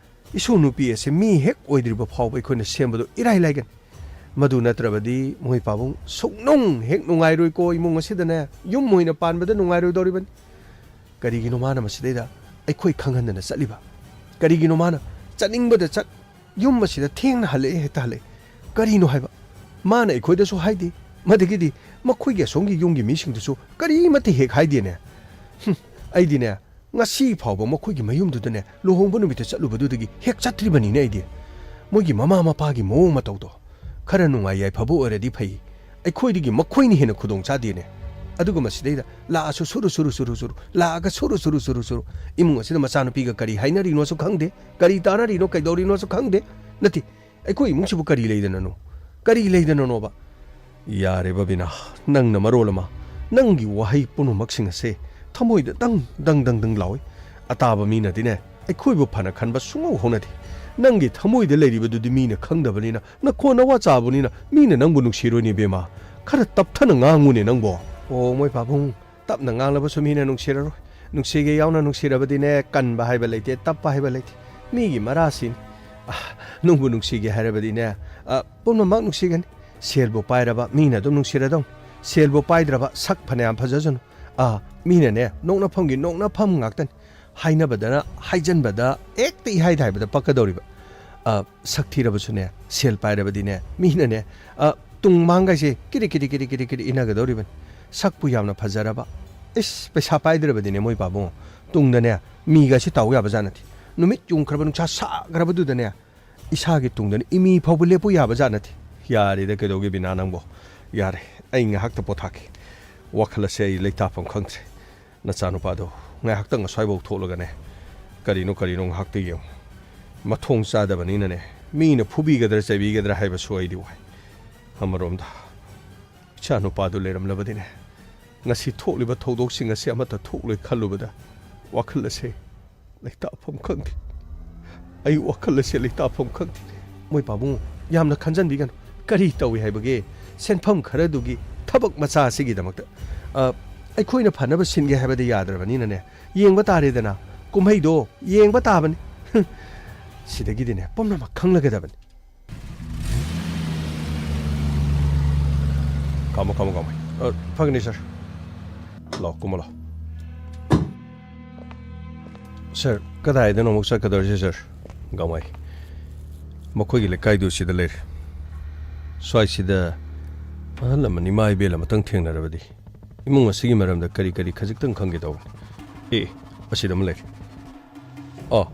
ꯏꯁꯨ ꯅꯨꯄꯤ ꯑꯁꯦ ꯃꯤ ꯍꯦꯛ ꯑꯣꯏꯗ꯭ꯔꯤꯕ ꯐꯥꯎꯕ ꯑꯩꯈꯣꯏꯅ ꯁꯦꯝꯕꯗꯣ ꯏꯔꯥꯏ ꯂꯥꯏꯒꯅꯤ꯫ ꯃꯗꯨ ꯅꯠꯇ꯭ꯔꯕꯗꯤ ꯃꯣꯏ ꯄꯥꯕꯨꯡ ꯁꯨꯛꯅꯨꯡ ꯍꯦꯛ ꯅꯨꯡꯉꯥꯏꯔꯣꯏꯀꯣ꯫ ꯏꯃꯨꯡ ꯑꯁꯤꯗꯅꯦ, ꯌꯨꯝ ꯑꯣꯏꯅ ꯄꯥꯟꯕꯗ ꯅꯨꯡꯉꯥꯏꯔꯣꯏꯗꯧꯔꯤꯕꯅꯤ꯫ ꯀꯔꯤꯒꯤꯅꯣ ꯃꯥꯅ ꯃꯁꯤꯗꯩꯗ ꯑꯩꯈꯣꯏ ꯈꯪꯍꯟꯗꯅ ꯆꯠꯂꯤꯕ? ꯀꯔꯤꯒꯤꯅꯣ ꯃꯥꯅ ꯆꯠꯅꯤꯡꯕꯗ ꯆꯠ, ꯌꯨꯝ ꯑꯁꯤꯗ ꯊꯦꯡꯅ ꯍꯜꯂꯛꯑꯦ, ꯍꯦꯛꯇ ꯍꯜꯂꯛꯑꯦ? ꯀꯔꯤꯅꯣ ꯍꯥꯏꯕ? ꯃꯥꯅ ꯑꯩꯈꯣꯏꯗꯁꯨ ꯍꯥꯏꯗꯦ, ꯃꯗꯒꯤꯗꯤ ꯃꯈꯣꯏꯒꯤ ꯑꯁꯣꯝꯒꯤ ꯌꯨꯝꯒꯤ ꯃꯤꯁꯤꯡꯗꯨꯁꯨ ꯀꯔꯤꯃꯠꯇ ꯍꯦꯛ ꯍꯥꯏꯗꯦꯅꯦ꯫ ꯍꯨꯝ, ꯑꯩꯗꯤꯅꯦ, ꯉꯁꯤ ꯐꯥꯎꯕ ꯃꯈꯣꯏꯒꯤ ꯃꯌꯨꯝꯗꯨꯗꯅꯦ, ꯂꯨꯍꯣꯡꯕ ꯅꯨꯃꯤꯠꯇ ꯆꯠꯂꯨꯕꯗꯨꯗꯒꯤ ꯍꯦꯛ ꯆꯠꯇ꯭ꯔꯤꯕꯅꯤꯅꯦ ꯑꯩꯗꯤ꯫ ꯃꯣꯏꯒꯤ ꯃꯃꯥ ꯃꯄꯥꯒꯤ ꯃꯑꯣꯡ ꯃꯇꯧꯗꯣ ꯈꯔ ꯅꯨꯡꯉꯥꯏ ꯌꯥꯏꯐꯕ ꯑꯣꯏꯔꯗꯤ ꯐꯩ, ꯑꯩꯈꯣꯏꯗꯒꯤ ꯃꯈꯣꯏꯅ ꯍꯦꯟꯅ ꯈꯨꯗꯣꯡ ꯆꯥꯗꯦꯅꯦ꯫ ꯑꯗꯨꯒ ꯃꯁꯤꯗꯩꯗ ꯂꯥꯛꯑꯁꯨ ꯁꯨꯔꯨ ꯁꯨꯔꯨ ꯁꯨꯔꯨ ꯁꯨꯔꯨ, ꯂꯥꯛꯑꯒ ꯁꯨꯔꯨ ꯁꯨꯔꯨ ꯁꯨꯔꯨ ꯁꯨꯔꯨ꯫ ꯏꯃꯨꯡ ꯑꯁꯤꯗ ꯃꯆꯥꯅꯨꯄꯤꯒ ꯀꯔꯤ ꯍꯥꯏꯅꯔꯤꯅꯣꯁꯨ ꯈꯪꯗꯦ, ꯀꯔꯤ ꯇꯥꯅꯔꯤꯅꯣ, ꯀꯩꯗꯧꯔꯤꯅꯣꯁꯨ ꯈꯪꯗꯦ꯫ ꯅꯠꯇꯦ, ꯑꯩꯈꯣꯏ ꯏꯃꯨꯡꯁꯤꯕꯨ ꯀꯔꯤ ꯂꯩꯗꯅꯅꯣ? ꯀꯔꯤ ꯂꯩꯗꯅꯅꯣꯕ? ꯌꯥꯔꯦ ꯕꯕꯤꯅꯥ, ꯅꯪꯅ ꯃꯔꯣꯜ ꯑꯃ, ꯅꯪꯒꯤ ꯋꯥꯍꯩ ꯄꯨꯝꯅꯃꯛꯁꯤꯡ ꯑꯁꯦ ꯊꯃꯣꯏꯗ ꯗꯪ ꯗꯪ ꯗꯪ ꯗꯪ ꯂꯥꯎꯏ꯫ ꯑꯇꯥꯕ ꯃꯤꯅꯗꯤꯅꯦ, ꯑꯩꯈꯣꯏꯕꯨ ꯐꯅ ꯈꯟꯕ ꯁꯨꯡꯍꯧ ꯍꯧꯅꯗꯦ꯫ ꯅꯪꯒꯤ ꯊꯃꯣꯏꯗ ꯂꯩꯔꯤꯕꯗꯨꯗꯤ ꯃꯤꯅ ꯈꯪꯗꯕꯅꯤꯅ, ꯅꯈꯣꯟ ꯅꯋꯥ ꯆꯥꯕꯅꯤꯅ ꯃꯤꯅ ꯅꯪꯕꯨ ꯅꯨꯡꯁꯤꯔꯣꯏꯅꯦ ꯏꯕꯦꯝꯃ꯫ ꯈꯔ ꯇꯞꯊꯅ ꯉꯥꯡꯉꯨꯅꯦ ꯅꯪꯕꯣ꯫ ꯑꯣ, ꯃꯣꯏ ꯄꯥꯕꯨꯡ, ꯇꯞꯅ ꯉꯥꯡꯂꯕꯁꯨ ꯃꯤꯅ ꯅꯨꯡꯁꯤꯔꯔꯣꯏ꯫ ꯅꯨꯡꯁꯤꯒꯦ ꯌꯥꯎꯅ ꯅꯨꯡꯁꯤꯔꯕꯗꯤꯅꯦ, ꯀꯟꯕ ꯍꯥꯏꯕ ꯂꯩꯇꯦ, ꯇꯞꯄ ꯍꯥꯏꯕ ꯂꯩꯇꯦ꯫ ꯃꯤꯒꯤ ꯃꯔꯥꯁꯤꯅꯤ꯫ ꯑ, ꯅꯨꯡꯕꯨ ꯅꯨꯡꯁꯤꯒꯦ ꯍꯥꯏꯔꯕꯗꯤꯅꯦ, ꯑ, ꯄꯨꯝꯅꯃꯛ ꯅꯨꯡꯁꯤꯒꯅꯤ꯫ ꯁꯦꯜꯕꯨ ꯄꯥꯏꯔꯕ ꯃꯤꯅ ꯑꯗꯨꯝ ꯅꯨꯡꯁꯤꯔꯗꯧꯅꯤ꯫ ꯁꯦꯜꯕꯨ ꯄꯥꯏꯗ꯭ꯔꯕ ꯁꯛ ꯐꯅꯌꯥꯝ ꯐꯖꯁꯅꯨ꯫ ꯑ, ꯃꯤꯅꯅꯦ, ꯅꯣꯛꯅꯐꯝꯒꯤ ꯅꯣꯛꯅꯐꯝ ꯉꯥꯛꯇꯅꯤ꯫ ꯍꯥꯏꯅꯕꯗꯅ, ꯍꯥꯏꯖꯟꯕꯗ ꯍꯦꯛꯇ ꯏꯍꯥꯏꯗ ꯍꯥꯏꯕꯗ ꯄꯛꯀꯗꯧꯔꯤꯕ꯫ ꯑ, ꯁꯛ ꯊꯤꯔꯕꯁꯨꯅꯦ, ꯁꯦꯜ ꯄꯥꯏꯔꯕꯗꯤꯅꯦ, ꯃꯤꯅꯅꯦ, ꯑ, ꯇꯨꯡ ꯃꯥꯡꯒꯥꯏꯁꯦ ꯀꯤꯔꯤ ꯀꯤꯔꯤ ꯀꯤꯔꯤ ꯀꯤꯔꯤ ꯀꯤꯔꯤ ꯏꯟꯅꯒꯗꯧꯔꯤꯕꯅꯤ꯫ ꯁꯛꯄꯨ ꯌꯥꯝꯅ ꯐꯖꯔꯕ, ꯏꯁ, ꯄꯩꯁꯥ ꯄꯥꯏꯗ꯭ꯔꯕꯗꯤꯅꯦ ꯃꯣꯏ ꯄꯥꯕꯨꯡ, ꯇꯨꯡꯗꯅꯦ ꯃꯤꯒꯁꯦ ꯇꯥꯎ ꯌꯥꯕ ꯖꯥꯠ ꯅꯠꯇꯦ꯫ ꯅꯨꯃꯤꯠ ꯌꯨꯡꯈ꯭ꯔꯕ, ꯅꯨꯡꯁꯥ ꯁꯥꯈ꯭ꯔꯕꯗꯨꯗꯅꯦ, ꯏꯁꯥꯒꯤ ꯇꯨꯡꯗꯅꯦ ꯏꯃꯤ ꯐꯥꯎꯕ ꯂꯦꯞꯄꯨ ꯌꯥꯕ ꯖꯥꯠ ꯅꯠꯇꯦ꯫ ꯌꯥꯔꯦꯗ, ꯀꯩꯗꯧꯒꯦ ꯕꯤꯅꯥ ꯅꯪꯕꯣ? ꯌꯥꯔꯦ, ꯑꯩ ꯉꯥꯏꯍꯥꯛꯇ ꯄꯣꯊꯥꯈꯤ꯫ ꯋꯥꯈꯜ ꯑꯁꯦ ꯑꯩ ꯂꯩꯇꯥꯐꯝ ꯈꯪꯗ꯭ꯔꯦ꯫ ꯅꯆꯥꯅꯨꯄꯥꯗꯣ ꯉꯥꯏꯍꯥꯛꯇꯪ ꯑꯁ꯭ꯋꯥꯏꯐꯥꯎ ꯊꯣꯛꯂꯒꯅꯦ, ꯀꯔꯤꯅꯣ, ꯀꯔꯤꯅꯣ, ꯉꯥꯏꯍꯥꯛꯇ ꯌꯦꯡꯉꯨ꯫ ꯃꯊꯣꯡ ꯆꯥꯗꯕꯅꯤꯅꯅꯦ, ꯃꯤꯅ ꯐꯨꯕꯤꯒꯗ꯭ꯔꯥ ꯆꯩꯕꯤꯒꯗ꯭ꯔꯥ ꯍꯥꯏꯕꯁꯨ ꯑꯩꯗꯤ ꯋꯥꯏ꯫ ꯑꯃꯔꯣꯝꯗ, ꯏꯆꯥ ꯅꯨꯄꯥꯗꯨ ꯂꯩꯔꯝꯂꯕꯗꯤꯅꯦ, ꯉꯁꯤ ꯊꯣꯛꯂꯤꯕ ꯊꯧꯗꯣꯛꯁꯤꯡ ꯑꯁꯤ ꯑꯃꯠꯇ ꯊꯣꯛꯂꯣꯏ ꯈꯜꯂꯨꯕꯗ ꯋꯥꯈꯜ ꯑꯁꯦ ꯂꯩꯇꯥꯐꯝ ꯈꯪꯗꯦ꯫ ꯑꯩ ꯋꯥꯈꯜ ꯑꯁꯦ ꯂꯩꯇꯥꯐꯝ ꯈꯪꯗꯦ꯫ ꯃꯣꯏ ꯄꯥꯕꯨꯡ ꯌꯥꯝꯅ ꯈꯟꯖꯟꯕꯤꯒꯅꯨ꯫ ꯀꯔꯤ ꯇꯧꯏ ꯍꯥꯏꯕꯒꯦ? ꯁꯦꯟꯐꯝ ꯈꯔꯗꯨꯒꯤ ꯊꯕꯛ ꯃꯆꯥ ꯑꯁꯤꯒꯤꯗꯃꯛꯇ, ꯑ, ꯑꯩꯈꯣꯏꯅ ꯐꯅꯕ ꯁꯤꯟꯒꯦ ꯍꯥꯏꯕꯗꯤ ꯌꯥꯗ꯭ꯔꯕꯅꯤꯅꯅꯦ, ꯌꯦꯡꯕ ꯇꯥꯔꯦꯗꯅ꯫ ꯀꯨꯝꯍꯩꯗꯣ ꯌꯦꯡꯕ ꯇꯥꯕꯅꯤ꯫ ꯁꯤꯗꯒꯤꯗꯤꯅꯦ, ꯄꯨꯝꯅꯃꯛ ꯈꯪꯂꯒꯗꯕꯅꯤ꯫ ꯀꯥꯃꯣ, ꯀꯥꯃꯣ, ꯀꯥꯃꯣ꯫ ꯑ, ꯐꯒꯅꯤ, ꯁꯥꯔ꯫ ꯂꯥꯛꯑꯣ, ꯀꯨꯝꯃꯣ, ꯂꯥꯛꯑꯣ꯫ ꯁꯥꯔ, ꯀꯗꯥꯏꯗꯅꯣ ꯑꯃꯨꯛ ꯆꯠꯀꯗꯧꯔꯤꯁꯦ, ꯁꯥꯔ? ꯒꯥꯡꯃꯩ꯫ ꯃꯈꯣꯏꯒꯤ ꯂꯩꯀꯥꯏꯗꯨ ꯁꯤꯗ ꯂꯩꯔꯦ꯫ ꯁ꯭ꯋꯥꯏꯁꯤꯗ ꯑꯍꯜ ꯑꯃꯅꯤ, ꯏꯃꯥ ꯏꯕꯦꯜ ꯑꯃꯇꯪ ꯊꯦꯡꯅꯔꯕꯗꯤ ꯏꯃꯨꯡ ꯑꯁꯤꯒꯤ ꯃꯔꯝꯗ ꯀꯔꯤ ꯀꯔꯤ ꯈꯖꯤꯛꯇꯪ ꯈꯪꯒꯦ ꯇꯧꯕꯅꯤ꯫ ꯑꯦ, ꯑꯁꯤꯗ ꯑꯃ ꯂꯩꯔꯦ꯫ ꯑꯣ꯫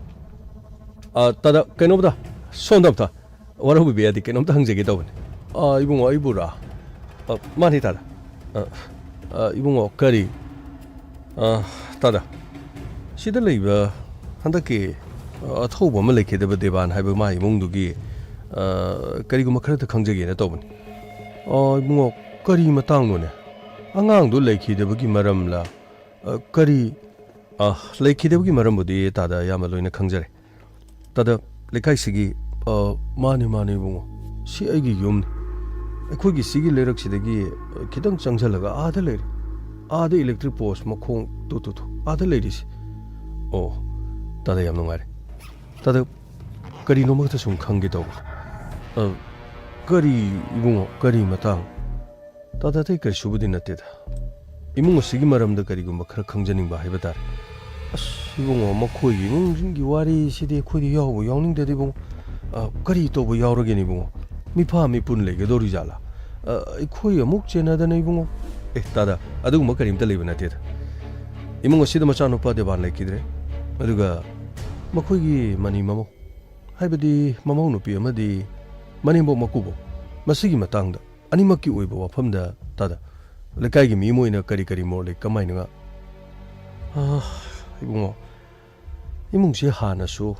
ꯑ, ꯇꯥꯗ, ꯀꯩꯅꯣꯝꯇ, ꯁꯣꯝꯗ ꯑꯝꯇ꯫ ꯋꯥꯔꯧꯕꯤꯕ ꯌꯥꯗꯦ, ꯀꯩꯅꯣꯝꯇ ꯍꯪꯖꯒꯦ ꯇꯧꯕꯅꯤ꯫ ꯑ, ꯏꯕꯨꯡꯉꯣ, ꯑꯩꯕꯨꯔꯥ? ꯑ, ꯃꯥꯅꯤ, ꯇꯥꯗ꯫ ꯑ, ꯑ, ꯏꯕꯨꯡꯉꯣ, ꯀꯔꯤ? ꯑ, ꯇꯥꯗ, ꯁꯤꯗ ꯂꯩꯕ ꯍꯟꯗꯛꯀꯤ, ꯑ, ꯑꯊꯧꯕ ꯑꯃ ꯂꯩꯈꯤꯗꯕ ꯗꯦꯕꯥꯟ ꯍꯥꯏꯕ ꯃꯥ ꯏꯃꯨꯡꯗꯨꯒꯤ, ꯑ, ꯀꯔꯤꯒꯨꯝꯕ ꯈꯔꯇ ꯈꯪꯖꯒꯦꯅ ꯇꯧꯕꯅꯤ꯫ ꯑ, ꯏꯕꯨꯡꯉꯣ, ꯀꯔꯤ ꯃꯇꯥꯡꯅꯣꯅꯦ? ꯑꯉꯥꯡꯗꯨ ꯂꯩꯈꯤꯗꯕꯒꯤ ꯃꯔꯝꯂ? ꯑ, ꯀꯔꯤ, ꯑ, ꯂꯩꯈꯤꯗꯕꯒꯤ ꯃꯔꯝꯕꯨꯗꯤ ꯇꯥꯗ ꯑꯌꯥꯝꯕ ꯂꯣꯏꯅ ꯈꯪꯖꯔꯦ꯫ ꯇꯥꯗ, ꯂꯩꯀꯥꯏꯁꯤꯒꯤ, ꯑ, ꯃꯥꯅꯤ, ꯃꯥꯅꯤ, ꯏꯕꯨꯡꯉꯣ꯫ ꯁꯤ ꯑꯩꯒꯤ ꯌꯨꯝꯅꯤ꯫ ꯑꯩꯈꯣꯏꯒꯤ ꯁꯤꯒꯤ ꯂꯩꯔꯛꯁꯤꯗꯒꯤ, ꯑ, ꯈꯤꯇꯪ ꯆꯪꯁꯤꯜꯂꯒ ꯑꯥꯗ ꯂꯩꯔꯦ꯫ ꯑꯥꯗ electric post ꯃꯈꯣꯡ ꯇꯨ, ꯇꯨ, ꯇꯨ, ꯑꯥꯗ ꯂꯩꯔꯤꯁꯤ꯫ ꯑꯣ, ꯇꯥꯗ, ꯌꯥꯝ ꯅꯨꯡꯉꯥꯏꯔꯦ꯫ ꯇꯥꯗ, ꯀꯔꯤꯅꯣꯃꯈꯛꯇ ꯁꯨꯝ ꯈꯪꯒꯦ ꯇꯧꯕ꯫ ꯑ, ꯀꯔꯤ, ꯏꯕꯨꯡꯉꯣ, ꯀꯔꯤ ꯃꯇꯥꯡ? ꯇꯥꯗ, ꯑꯇꯩ ꯀꯔꯤꯁꯨꯕꯨꯗꯤ ꯅꯠꯇꯦꯗ꯫ ꯏꯃꯨꯡ ꯑꯁꯤꯒꯤ ꯃꯔꯝꯗ ꯀꯔꯤꯒꯨꯝꯕ ꯈꯔ ꯈꯪꯖꯅꯤꯡꯕ ꯍꯥꯏꯕ ꯇꯥꯔꯦ꯫ ꯑꯁ, ꯏꯕꯨꯡꯉꯣ, ꯃꯈꯣꯏꯒꯤ ꯏꯃꯨꯡꯁꯤꯡꯒꯤ ꯋꯥꯔꯤꯁꯤꯗꯤ ꯑꯩꯈꯣꯏꯗꯤ ꯌꯥꯎꯕꯨ ꯌꯥꯎꯅꯤꯡꯗꯦꯗ, ꯏꯕꯨꯡꯉꯣ꯫ ꯑ, ꯀꯔꯤ ꯇꯧꯕ ꯌꯥꯎꯔꯒꯦꯅꯦ, ꯏꯕꯨꯡꯉꯣ? ꯃꯤꯐꯥ ꯃꯤꯄꯨꯟ ꯂꯩꯒꯗꯧꯔꯤ ꯖꯥꯠꯂꯥ? ꯑ, ꯑꯩꯈꯣꯏ ꯑꯃꯨꯛ ꯆꯦꯟꯅꯗꯅ, ꯏꯕꯨꯡꯉꯣ꯫ ꯑꯦ, ꯇꯥꯗ, ꯑꯗꯨꯒꯨꯝꯕ ꯀꯔꯤꯝꯇ ꯂꯩꯕ ꯅꯠꯇꯦꯗ꯫ ꯏꯃꯨꯡ ꯑꯁꯤꯗ ꯃꯆꯥꯅꯨꯄꯥ ꯗꯦꯕꯥꯟ ꯂꯩꯈꯤꯗ꯭ꯔꯦ꯫ ꯑꯗꯨꯒ ꯃꯈꯣꯏꯒꯤ ꯃꯅꯤ ꯃꯃꯧ, ꯍꯥꯏꯕꯗꯤ ꯃꯃꯧ ꯅꯨꯄꯤ ꯑꯃꯗꯤ ꯃꯅꯦꯝꯕꯣꯛ ꯃꯀꯨꯕꯣꯛ, ꯃꯁꯤꯒꯤ ꯃꯇꯥꯡꯗ ꯑꯅꯤꯃꯛꯀꯤ ꯑꯣꯏꯕ ꯋꯥꯐꯝꯗ ꯇꯥꯗ, ꯂꯩꯀꯥꯏꯒꯤ ꯃꯤ ꯑꯃ ꯑꯣꯏꯅ ꯀꯔꯤ ꯀꯔꯤ ꯃꯣꯠ ꯂꯩ, ꯀꯃꯥꯏꯅ ꯉꯥ-, ꯑꯥ, ꯏꯕꯨꯡꯉꯣ, ꯏꯃꯨꯡꯁꯤ ꯍꯥꯟꯅꯁꯨ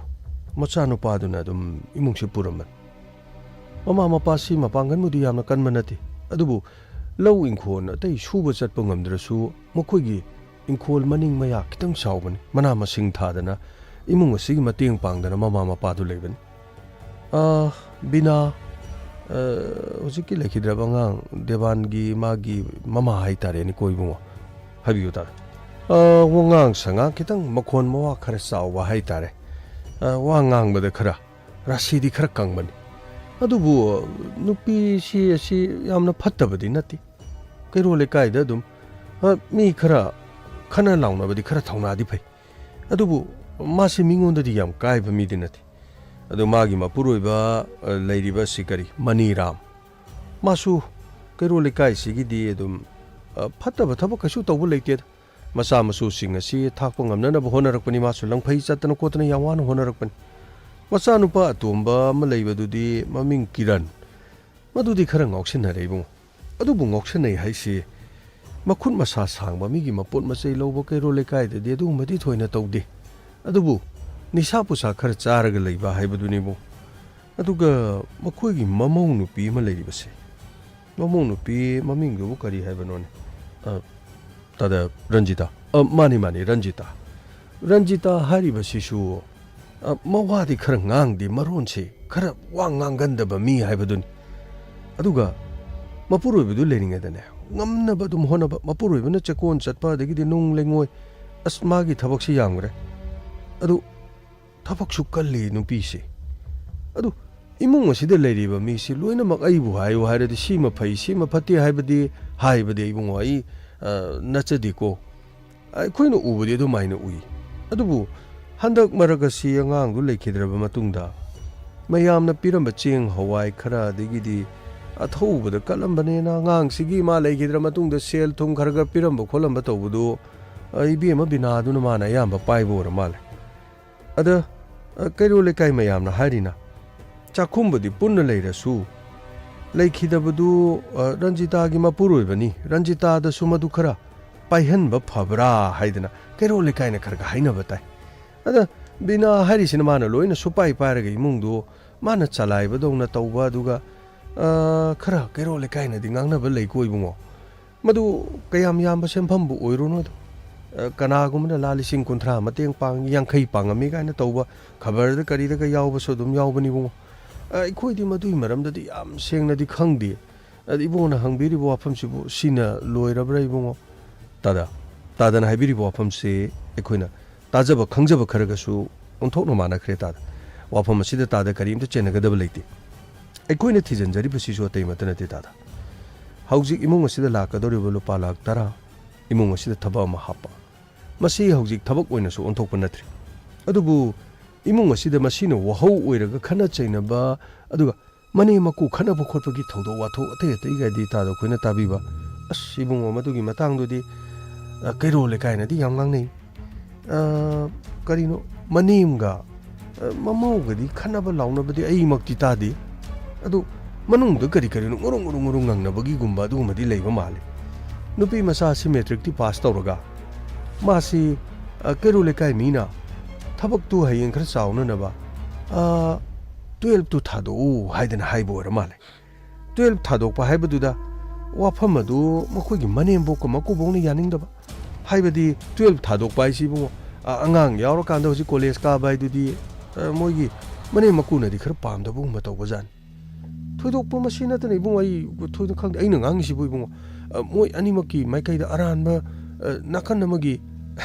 ꯃꯆꯥꯅꯨꯄꯥꯗꯨꯅ ꯑꯗꯨꯝ ꯏꯃꯨꯡꯁꯤ ꯄꯨꯔꯝꯕꯅꯤ꯫ ꯃꯃꯥ ꯃꯄꯥꯁꯤ ꯃꯄꯥꯡꯒꯜꯕꯨꯗꯤ ꯌꯥꯝꯅ ꯀꯟꯕ ꯅꯠꯇꯦ, ꯑꯗꯨꯕꯨ ꯂꯧ ꯏꯪꯈꯣꯜ ꯑꯇꯩ ꯁꯨꯕ ꯆꯠꯄ ꯉꯝꯗ꯭ꯔꯁꯨ, ꯃꯈꯣꯏꯒꯤ ꯏꯪꯈꯣꯜ ꯃꯅꯤꯡ ꯃꯌꯥ ꯈꯤꯇꯪ ꯆꯥꯎꯕꯅꯤ, ꯃꯅꯥ ꯃꯁꯤꯡ ꯊꯥꯗꯅ ꯏꯃꯨꯡ ꯑꯁꯤꯒꯤ ꯃꯇꯦꯡ ꯄꯥꯡꯗꯅ ꯃꯃꯥ ꯃꯄꯥꯗꯨ ꯂꯩꯕꯅꯤ꯫ "ꯑ, ꯕꯤꯅꯥ, ꯑ, ꯍꯧꯖꯤꯛꯀꯤ ꯂꯩꯈꯤꯗ꯭ꯔꯕ ꯑꯉꯥꯡ ꯗꯦꯕꯥꯟꯒꯤ ꯃꯥꯒꯤ ꯃꯃꯥ ꯍꯥꯏꯇꯥꯔꯦꯅꯦꯀꯣ ꯏꯕꯨꯡꯉꯣ, ꯍꯥꯏꯕꯤꯌꯨ ꯇꯥꯔꯦ꯫ ꯑ, ꯋꯥꯉꯥꯡ ꯁꯉꯥꯡ ꯈꯤꯇꯪ ꯃꯈꯣꯟ ꯃꯋꯥ ꯈꯔ ꯆꯥꯎꯕ ꯍꯥꯏꯇꯥꯔꯦ꯫ ꯑ, ꯋꯥ ꯉꯥꯡꯕꯗ ꯈꯔ ꯔꯥꯁꯤꯗꯤ ꯈꯔ ꯀꯪꯕꯅꯤ꯫ ꯑꯗꯨꯕꯨ ꯅꯨꯄꯤꯁꯤ ꯑꯁꯤ ꯌꯥꯝꯅ ꯐꯠꯇꯕꯗꯤ ꯅꯠꯇꯦ꯫ ꯀꯩꯔꯣꯜ ꯂꯩꯀꯥꯏꯗ ꯑꯗꯨꯝ, ꯑ, ꯃꯤ ꯈꯔ ꯈꯠꯅ ꯂꯥꯎꯅꯕꯗꯤ ꯈꯔ ꯊꯧꯅꯥꯗꯤ ꯐꯩ꯫ ꯑꯗꯨꯕꯨ ꯃꯥꯁꯤ ꯃꯤꯉꯣꯟꯗꯗꯤ ꯌꯥꯝ ꯀꯥꯏꯕ ꯃꯤꯗꯤ ꯅꯠꯇꯦ꯫ ꯑꯗꯨ ꯃꯥꯒꯤ ꯃꯄꯨꯔꯣꯏꯕ, ꯑ, ꯂꯩꯔꯤꯕ ꯑꯁꯤ ꯀꯔꯤ, ꯃꯅꯤꯔꯥꯝ, ꯃꯥꯁꯨ ꯀꯩꯔꯣꯜ ꯂꯩꯀꯥꯏꯁꯤꯒꯤꯗꯤ ꯑꯗꯨꯝ, ꯑ, ꯐꯠꯇꯕ ꯊꯕꯛ ꯀꯩꯁꯨ ꯇꯧꯕ ꯂꯩꯇꯦꯗ꯫ ꯃꯆꯥ ꯃꯁꯨꯁꯤꯡ ꯑꯁꯤ ꯊꯥꯛꯄ ꯉꯝꯅꯅꯕ ꯍꯣꯠꯅꯔꯛꯄꯅꯤ꯫ ꯃꯥꯁꯨ ꯂꯪꯐꯩ ꯆꯠꯇꯅ ꯈꯣꯠꯇꯅ ꯌꯥꯝ ꯋꯥꯅ ꯍꯣꯠꯅꯔꯛꯄꯅꯤ꯫ ꯃꯆꯥꯅꯨꯄꯥ ꯑꯇꯣꯝꯕ ꯑꯃ ꯂꯩꯕꯗꯨꯗꯤ, ꯃꯃꯤꯡ ꯀꯤꯔꯟ, ꯃꯗꯨꯗꯤ ꯈꯔ ꯉꯥꯎꯁꯤꯟꯅꯔꯦ ꯏꯕꯨꯡꯉꯣ꯫ ꯑꯗꯨꯕꯨ ꯉꯥꯎꯁꯤꯟꯅꯩ ꯍꯥꯏꯁꯤ ꯃꯈꯨꯠ ꯃꯁꯥ ꯁꯥꯡꯕ ꯃꯤꯒꯤ ꯃꯄꯣꯠ ꯃꯆꯩ ꯂꯧꯕ ꯀꯩꯔꯣꯜ ꯂꯩꯀꯥꯏꯗꯗꯤ ꯑꯗꯨꯒꯨꯝꯕꯗꯤ ꯊꯣꯏꯅ ꯇꯧꯗꯦ꯫ ꯑꯗꯨꯕꯨ ꯅꯤꯁꯥ ꯄꯨꯁꯥ ꯈꯔ ꯆꯥꯔꯒ ꯂꯩꯕ ꯍꯥꯏꯕꯗꯨꯅꯤꯕꯨ꯫ ꯑꯗꯨꯒ ꯃꯈꯣꯏꯒꯤ ꯃꯃꯧ ꯅꯨꯄꯤ ꯑꯃ ꯂꯩꯔꯤꯕꯁꯦ, ꯃꯃꯧ ꯅꯨꯄꯤ ꯃꯃꯤꯡꯗꯨꯕꯨ ꯀꯔꯤ ꯍꯥꯏꯕꯅꯣꯅꯦ? ꯑ, ꯇꯥꯗ ꯔꯟꯖꯤꯇꯥ꯫ ꯑ, ꯃꯥꯅꯤ, ꯃꯥꯅꯤ, ꯔꯟꯖꯤꯇꯥ꯫ ꯔꯟꯖꯤꯇꯥ ꯍꯥꯏꯔꯤꯕꯁꯤꯁꯨ, ꯑ, ꯃꯋꯥꯗꯤ ꯈꯔ ꯉꯥꯡꯗꯦ, ꯃꯔꯣꯟꯁꯤ ꯈꯔ ꯋꯥ ꯉꯥꯡꯒꯟꯗꯕ ꯃꯤ ꯍꯥꯏꯕꯗꯨꯅꯤ꯫ ꯑꯗꯨꯒ ꯃꯄꯨꯔꯣꯏꯕꯗꯨ ꯂꯩꯔꯤꯉꯩꯗꯅꯦ, ꯉꯝꯅꯕ ꯑꯗꯨꯝ ꯍꯣꯠꯅꯕ, ꯃꯄꯨꯔꯣꯏꯕꯅ ꯆꯦꯛꯀꯣꯟ ꯆꯠꯄ, ꯑꯗꯒꯤꯗꯤ ꯅꯨꯡ ꯂꯩꯉꯣꯏ, ꯑꯁ, ꯃꯥꯒꯤ ꯊꯕꯛꯁꯤ ꯌꯥꯝꯈ꯭ꯔꯦ꯫ ꯑꯗꯨ ꯊꯕꯛꯁꯨ ꯀꯜꯂꯤ ꯅꯨꯄꯤꯁꯤ꯫ ꯑꯗꯨ ꯏꯃꯨꯡ ꯑꯁꯤꯗ ꯂꯩꯔꯤꯕ ꯃꯤꯁꯤ ꯂꯣꯏꯅꯃꯛ ꯑꯩꯕꯨ ꯍꯥꯏꯌꯨ ꯍꯥꯏꯔꯗꯤ, ꯁꯤꯃ ꯐꯩ, ꯁꯤꯃ ꯐꯠꯇꯦ ꯍꯥꯏꯕꯗꯤ, ꯍꯥꯏꯕꯗꯤ ꯏꯕꯨꯡꯉꯣ, ꯑꯩ, ꯑ, ꯅꯠꯆꯗꯦꯀꯣ꯫ ꯑꯩꯈꯣꯏꯅ ꯎꯕꯗꯤ ꯑꯗꯨꯃꯥꯏꯅ ꯎꯏ꯫ ꯑꯗꯨꯕꯨ ꯍꯟꯗꯛ ꯃꯔꯛ ꯑꯁꯤ ꯑꯉꯥꯡꯗꯨ ꯂꯩꯈꯤꯗ꯭ꯔꯕ ꯃꯇꯨꯡꯗ ꯃꯌꯥꯝꯅ ꯄꯤꯔꯝꯕ ꯆꯦꯡ ꯍꯋꯥꯏ ꯈꯔ, ꯑꯗꯒꯤꯗꯤ ꯑꯊꯧꯕꯗ ꯀꯠꯂꯝꯕꯅꯦꯅ, ꯑꯉꯥꯡꯁꯤꯒꯤ ꯃꯥ ꯂꯩꯈꯤꯗ꯭ꯔ ꯃꯇꯨꯡꯗ ꯁꯦꯜ ꯊꯨꯝ ꯈꯔ ꯈꯔ ꯄꯤꯔꯝꯕ ꯈꯣꯠꯂꯝꯕ ꯇꯧꯕꯗꯨ, ꯑ, ꯏꯕꯦꯝꯃ ꯕꯤꯅꯥꯗꯨꯅ ꯃꯥꯅ ꯑꯌꯥꯝꯕ ꯄꯥꯏꯕ ꯑꯣꯏꯔ ꯃꯥꯜꯂꯦ꯫ ꯑꯗ, ꯑ, ꯀꯩꯔꯣꯜ ꯂꯩꯀꯥꯏ ꯃꯌꯥꯝꯅ ꯍꯥꯏꯔꯤꯅ, ꯆꯥꯛꯈꯨꯝꯕꯨꯗꯤ ꯄꯨꯟꯅ ꯂꯩꯔꯁꯨ, ꯂꯩꯈꯤꯗꯕꯗꯨ, ꯑ, ꯔꯟꯖꯤꯇꯥꯒꯤ ꯃꯄꯨꯔꯣꯏꯕꯅꯤ, ꯔꯟꯖꯤꯇꯥꯗꯁꯨ ꯃꯗꯨ ꯈꯔ ꯄꯥꯏꯍꯟꯕ ꯐꯕ꯭ꯔꯥ ꯍꯥꯏꯗꯅ ꯀꯩꯔꯣꯜ ꯂꯩꯀꯥꯏꯅ ꯈꯔ ꯈꯔ ꯍꯥꯏꯅꯕ ꯇꯥꯏ꯫ ꯑꯗ ꯕꯤꯅꯥ ꯍꯥꯏꯔꯤꯁꯤꯅ ꯃꯥꯅ ꯂꯣꯏꯅ ꯁꯨꯄꯥꯏ ꯄꯥꯏꯔꯒ ꯏꯃꯨꯡꯗꯨ ꯃꯥꯅ ꯆꯂꯥꯏꯕꯗꯧꯅ ꯇꯧꯕ, ꯑꯗꯨꯒ, ꯑ, ꯈꯔ ꯀꯩꯔꯣꯜ ꯂꯩꯀꯥꯏꯅꯗꯤ ꯉꯥꯡꯅꯕ ꯂꯩꯀꯣ ꯏꯕꯨꯡꯉꯣ꯫ ꯃꯗꯨ ꯀꯌꯥꯝ ꯌꯥꯝꯕ ꯁꯦꯟꯐꯝꯕꯨ ꯑꯣꯏꯔꯨꯅꯨꯗ꯫ ꯑ, ꯀꯅꯥꯒꯨꯝꯕꯅ ꯂꯥ ꯂꯤꯁꯤꯡ ꯀꯨꯟꯊ꯭ꯔꯥ ꯃꯇꯦꯡ ꯄꯥꯡꯉꯤ, ꯌꯥꯡꯈꯩ ꯄꯥꯡꯉꯝꯃꯤ ꯀꯥꯏꯅ ꯇꯧꯕ ꯈꯕꯔꯗ ꯀꯔꯤꯗꯒ ꯌꯥꯎꯕꯁꯨ ꯑꯗꯨꯝ ꯌꯥꯎꯕꯅꯤ ꯏꯕꯨꯡꯉꯣ꯫ ꯑ, ꯑꯩꯈꯣꯏꯗꯤ ꯃꯗꯨꯒꯤ ꯃꯔꯝꯗꯗꯤ ꯌꯥꯝ ꯁꯦꯡꯅꯗꯤ ꯈꯪꯗꯦ꯫ ꯑꯗ ꯏꯕꯨꯡꯉꯣꯅ ꯍꯪꯕꯤꯔꯤꯕ ꯋꯥꯐꯝꯁꯤꯕꯨ ꯁꯤꯅ ꯂꯣꯏꯔꯕ꯭ꯔꯥ ꯏꯕꯨꯡꯉꯣ? ꯇꯥꯗ, ꯇꯥꯗꯅ ꯍꯥꯏꯕꯤꯔꯤꯕ ꯋꯥꯐꯝꯁꯤ ꯑꯩꯈꯣꯏꯅ ꯇꯥꯖꯕ ꯈꯪꯖꯕ ꯈꯔꯒꯁꯨ ꯑꯣꯟꯊꯣꯛꯅ ꯃꯥꯟꯅꯈ꯭ꯔꯦ ꯇꯥꯗ꯫ ꯋꯥꯐꯝ ꯑꯁꯤꯗ ꯇꯥꯗ ꯀꯔꯤꯝꯇ ꯆꯦꯟꯅꯒꯗꯕ ꯂꯩꯇꯦ꯫ ꯑꯩꯈꯣꯏꯅ ꯊꯤꯖꯤꯟꯖꯔꯤꯕꯁꯤꯁꯨ ꯑꯇꯩꯃꯛꯇ ꯅꯠꯇꯦ ꯇꯥꯗ꯫ ꯍꯧꯖꯤꯛ ꯏꯃꯨꯡ ꯑꯁꯤꯗ ꯂꯥꯛꯀꯗꯧꯔꯤꯕ ꯂꯨꯄꯥ ꯂꯥꯈ ꯇꯔꯥ, ꯏꯃꯨꯡ ꯑꯁꯤꯗ ꯊꯕꯛ ꯑꯃ ꯍꯥꯞꯄ, ꯃꯁꯤ ꯍꯧꯖꯤꯛ ꯊꯕꯛ ꯑꯣꯏꯅꯁꯨ ꯑꯣꯟꯊꯣꯛꯄ ꯅꯠꯇ꯭ꯔꯤ꯫ ꯑꯗꯨꯕꯨ ꯏꯃꯨꯡ ꯑꯁꯤꯗ ꯃꯁꯤꯅ ꯋꯥꯍꯧ ꯑꯣꯏꯔꯒ ꯈꯠꯅ ꯆꯩꯅꯕ, ꯑꯗꯨꯒ ꯃꯅꯦꯝ ꯃꯀꯨ ꯈꯠꯅꯕ ꯈꯣꯠꯄꯒꯤ ꯊꯧꯗꯣꯛ ꯋꯥꯊꯣꯛ ꯑꯇꯩ ꯑꯇꯩꯒꯗꯤ ꯇꯥꯗ ꯑꯩꯈꯣꯏꯅ ꯇꯥꯕꯤꯕ꯫ ꯑꯁ ꯏꯕꯨꯡꯉꯣ, ꯃꯗꯨꯒꯤ ꯃꯇꯥꯡꯗꯨꯗꯤ, ꯑ, ꯀꯩꯔꯣꯜ ꯂꯩꯀꯥꯏꯅꯗꯤ ꯌꯥꯝ ꯉꯥꯡꯅꯩ꯫ ꯑ, ꯀꯔꯤꯅꯣ, ꯃꯅꯦꯝꯒ, ꯑ, ꯃꯃꯧꯒꯗꯤ ꯈꯠꯅꯕ ꯂꯥꯎꯅꯕꯗꯤ ꯑꯩꯃꯛꯇꯤ ꯇꯥꯗꯦ꯫ ꯑꯗꯨ ꯃꯅꯨꯡꯗ ꯀꯔꯤ ꯀꯔꯤꯅꯣ ꯉꯨꯔꯨꯡ ꯉꯨꯔꯨꯡ ꯉꯨꯔꯨꯡ ꯉꯪꯅꯕꯒꯤꯒꯨꯝꯕ ꯑꯗꯨꯒꯨꯝꯕꯗꯤ ꯂꯩꯕ ꯃꯥꯜꯂꯤ꯫ ꯅꯨꯄꯤ ꯃꯆꯥ ꯑꯁꯤ ꯃꯦꯇ꯭ꯔꯤꯛꯇꯤ ꯄꯥꯁ ꯇꯧꯔꯒ ꯃꯥꯁꯤ, ꯑ, ꯀꯩꯔꯣꯜ ꯂꯩꯀꯥꯏ ꯃꯤꯅ ꯊꯕꯛꯇꯨ ꯍꯌꯦꯡ ꯈꯔ ꯆꯥꯎꯅꯅꯕ, ꯑ, ꯇꯨꯌꯦꯜꯞꯇꯨ ꯊꯥꯗꯣꯛꯎ ꯍꯥꯏꯗꯅ ꯍꯥꯏꯕ ꯑꯣꯏꯔ ꯃꯥꯜꯂꯦ꯫ ꯇꯨꯌꯦꯜꯞ ꯊꯥꯗꯣꯛꯄ ꯍꯥꯏꯕꯗꯨꯗ ꯋꯥꯐꯝ ꯑꯗꯨ ꯃꯈꯣꯏꯒꯤ ꯃꯅꯦꯝꯕꯣꯛꯀ ꯃꯀꯨꯕꯣꯛꯅ ꯌꯥꯅꯤꯡꯗꯕ꯫ ꯍꯥꯏꯕꯗꯤ ꯇꯨꯌꯦꯜꯞ ꯊꯥꯗꯣꯛꯄ ꯍꯥꯏꯁꯤ ꯏꯕꯨꯡꯉꯣ, ꯑ-, ꯑꯉꯥꯡ ꯌꯥꯎꯔꯀꯥꯟꯗ ꯍꯧꯖꯤꯛ ꯀꯣꯂꯦꯖ ꯀꯥꯕ ꯍꯥꯏꯗꯨꯗꯤ, ꯑ, ꯃꯣꯏꯒꯤ ꯃꯅꯦꯝ ꯃꯀꯨꯅꯗꯤ ꯈꯔ ꯄꯥꯝꯗꯕꯒꯨꯝꯕ ꯇꯧꯕꯖꯥꯠꯅꯤ꯫ ꯊꯣꯏꯗꯣꯛꯄ ꯃꯁꯤ ꯅꯠꯇꯅ ꯏꯕꯨꯡꯉꯣ, ꯑꯩ ꯊꯣꯏꯅ ꯈꯪꯗꯦ꯫ ꯑꯩꯅ ꯉꯥꯡꯉꯤꯁꯤꯕꯨ ꯏꯕꯨꯡꯉꯣ, ꯑ, ꯃꯣꯏ ꯑꯅꯤꯃꯛꯀꯤ ꯃꯥꯏꯀꯩꯗ ꯑꯔꯥꯟꯕ, ꯑ, ꯅꯥꯀꯟ ꯑꯃꯒꯤ,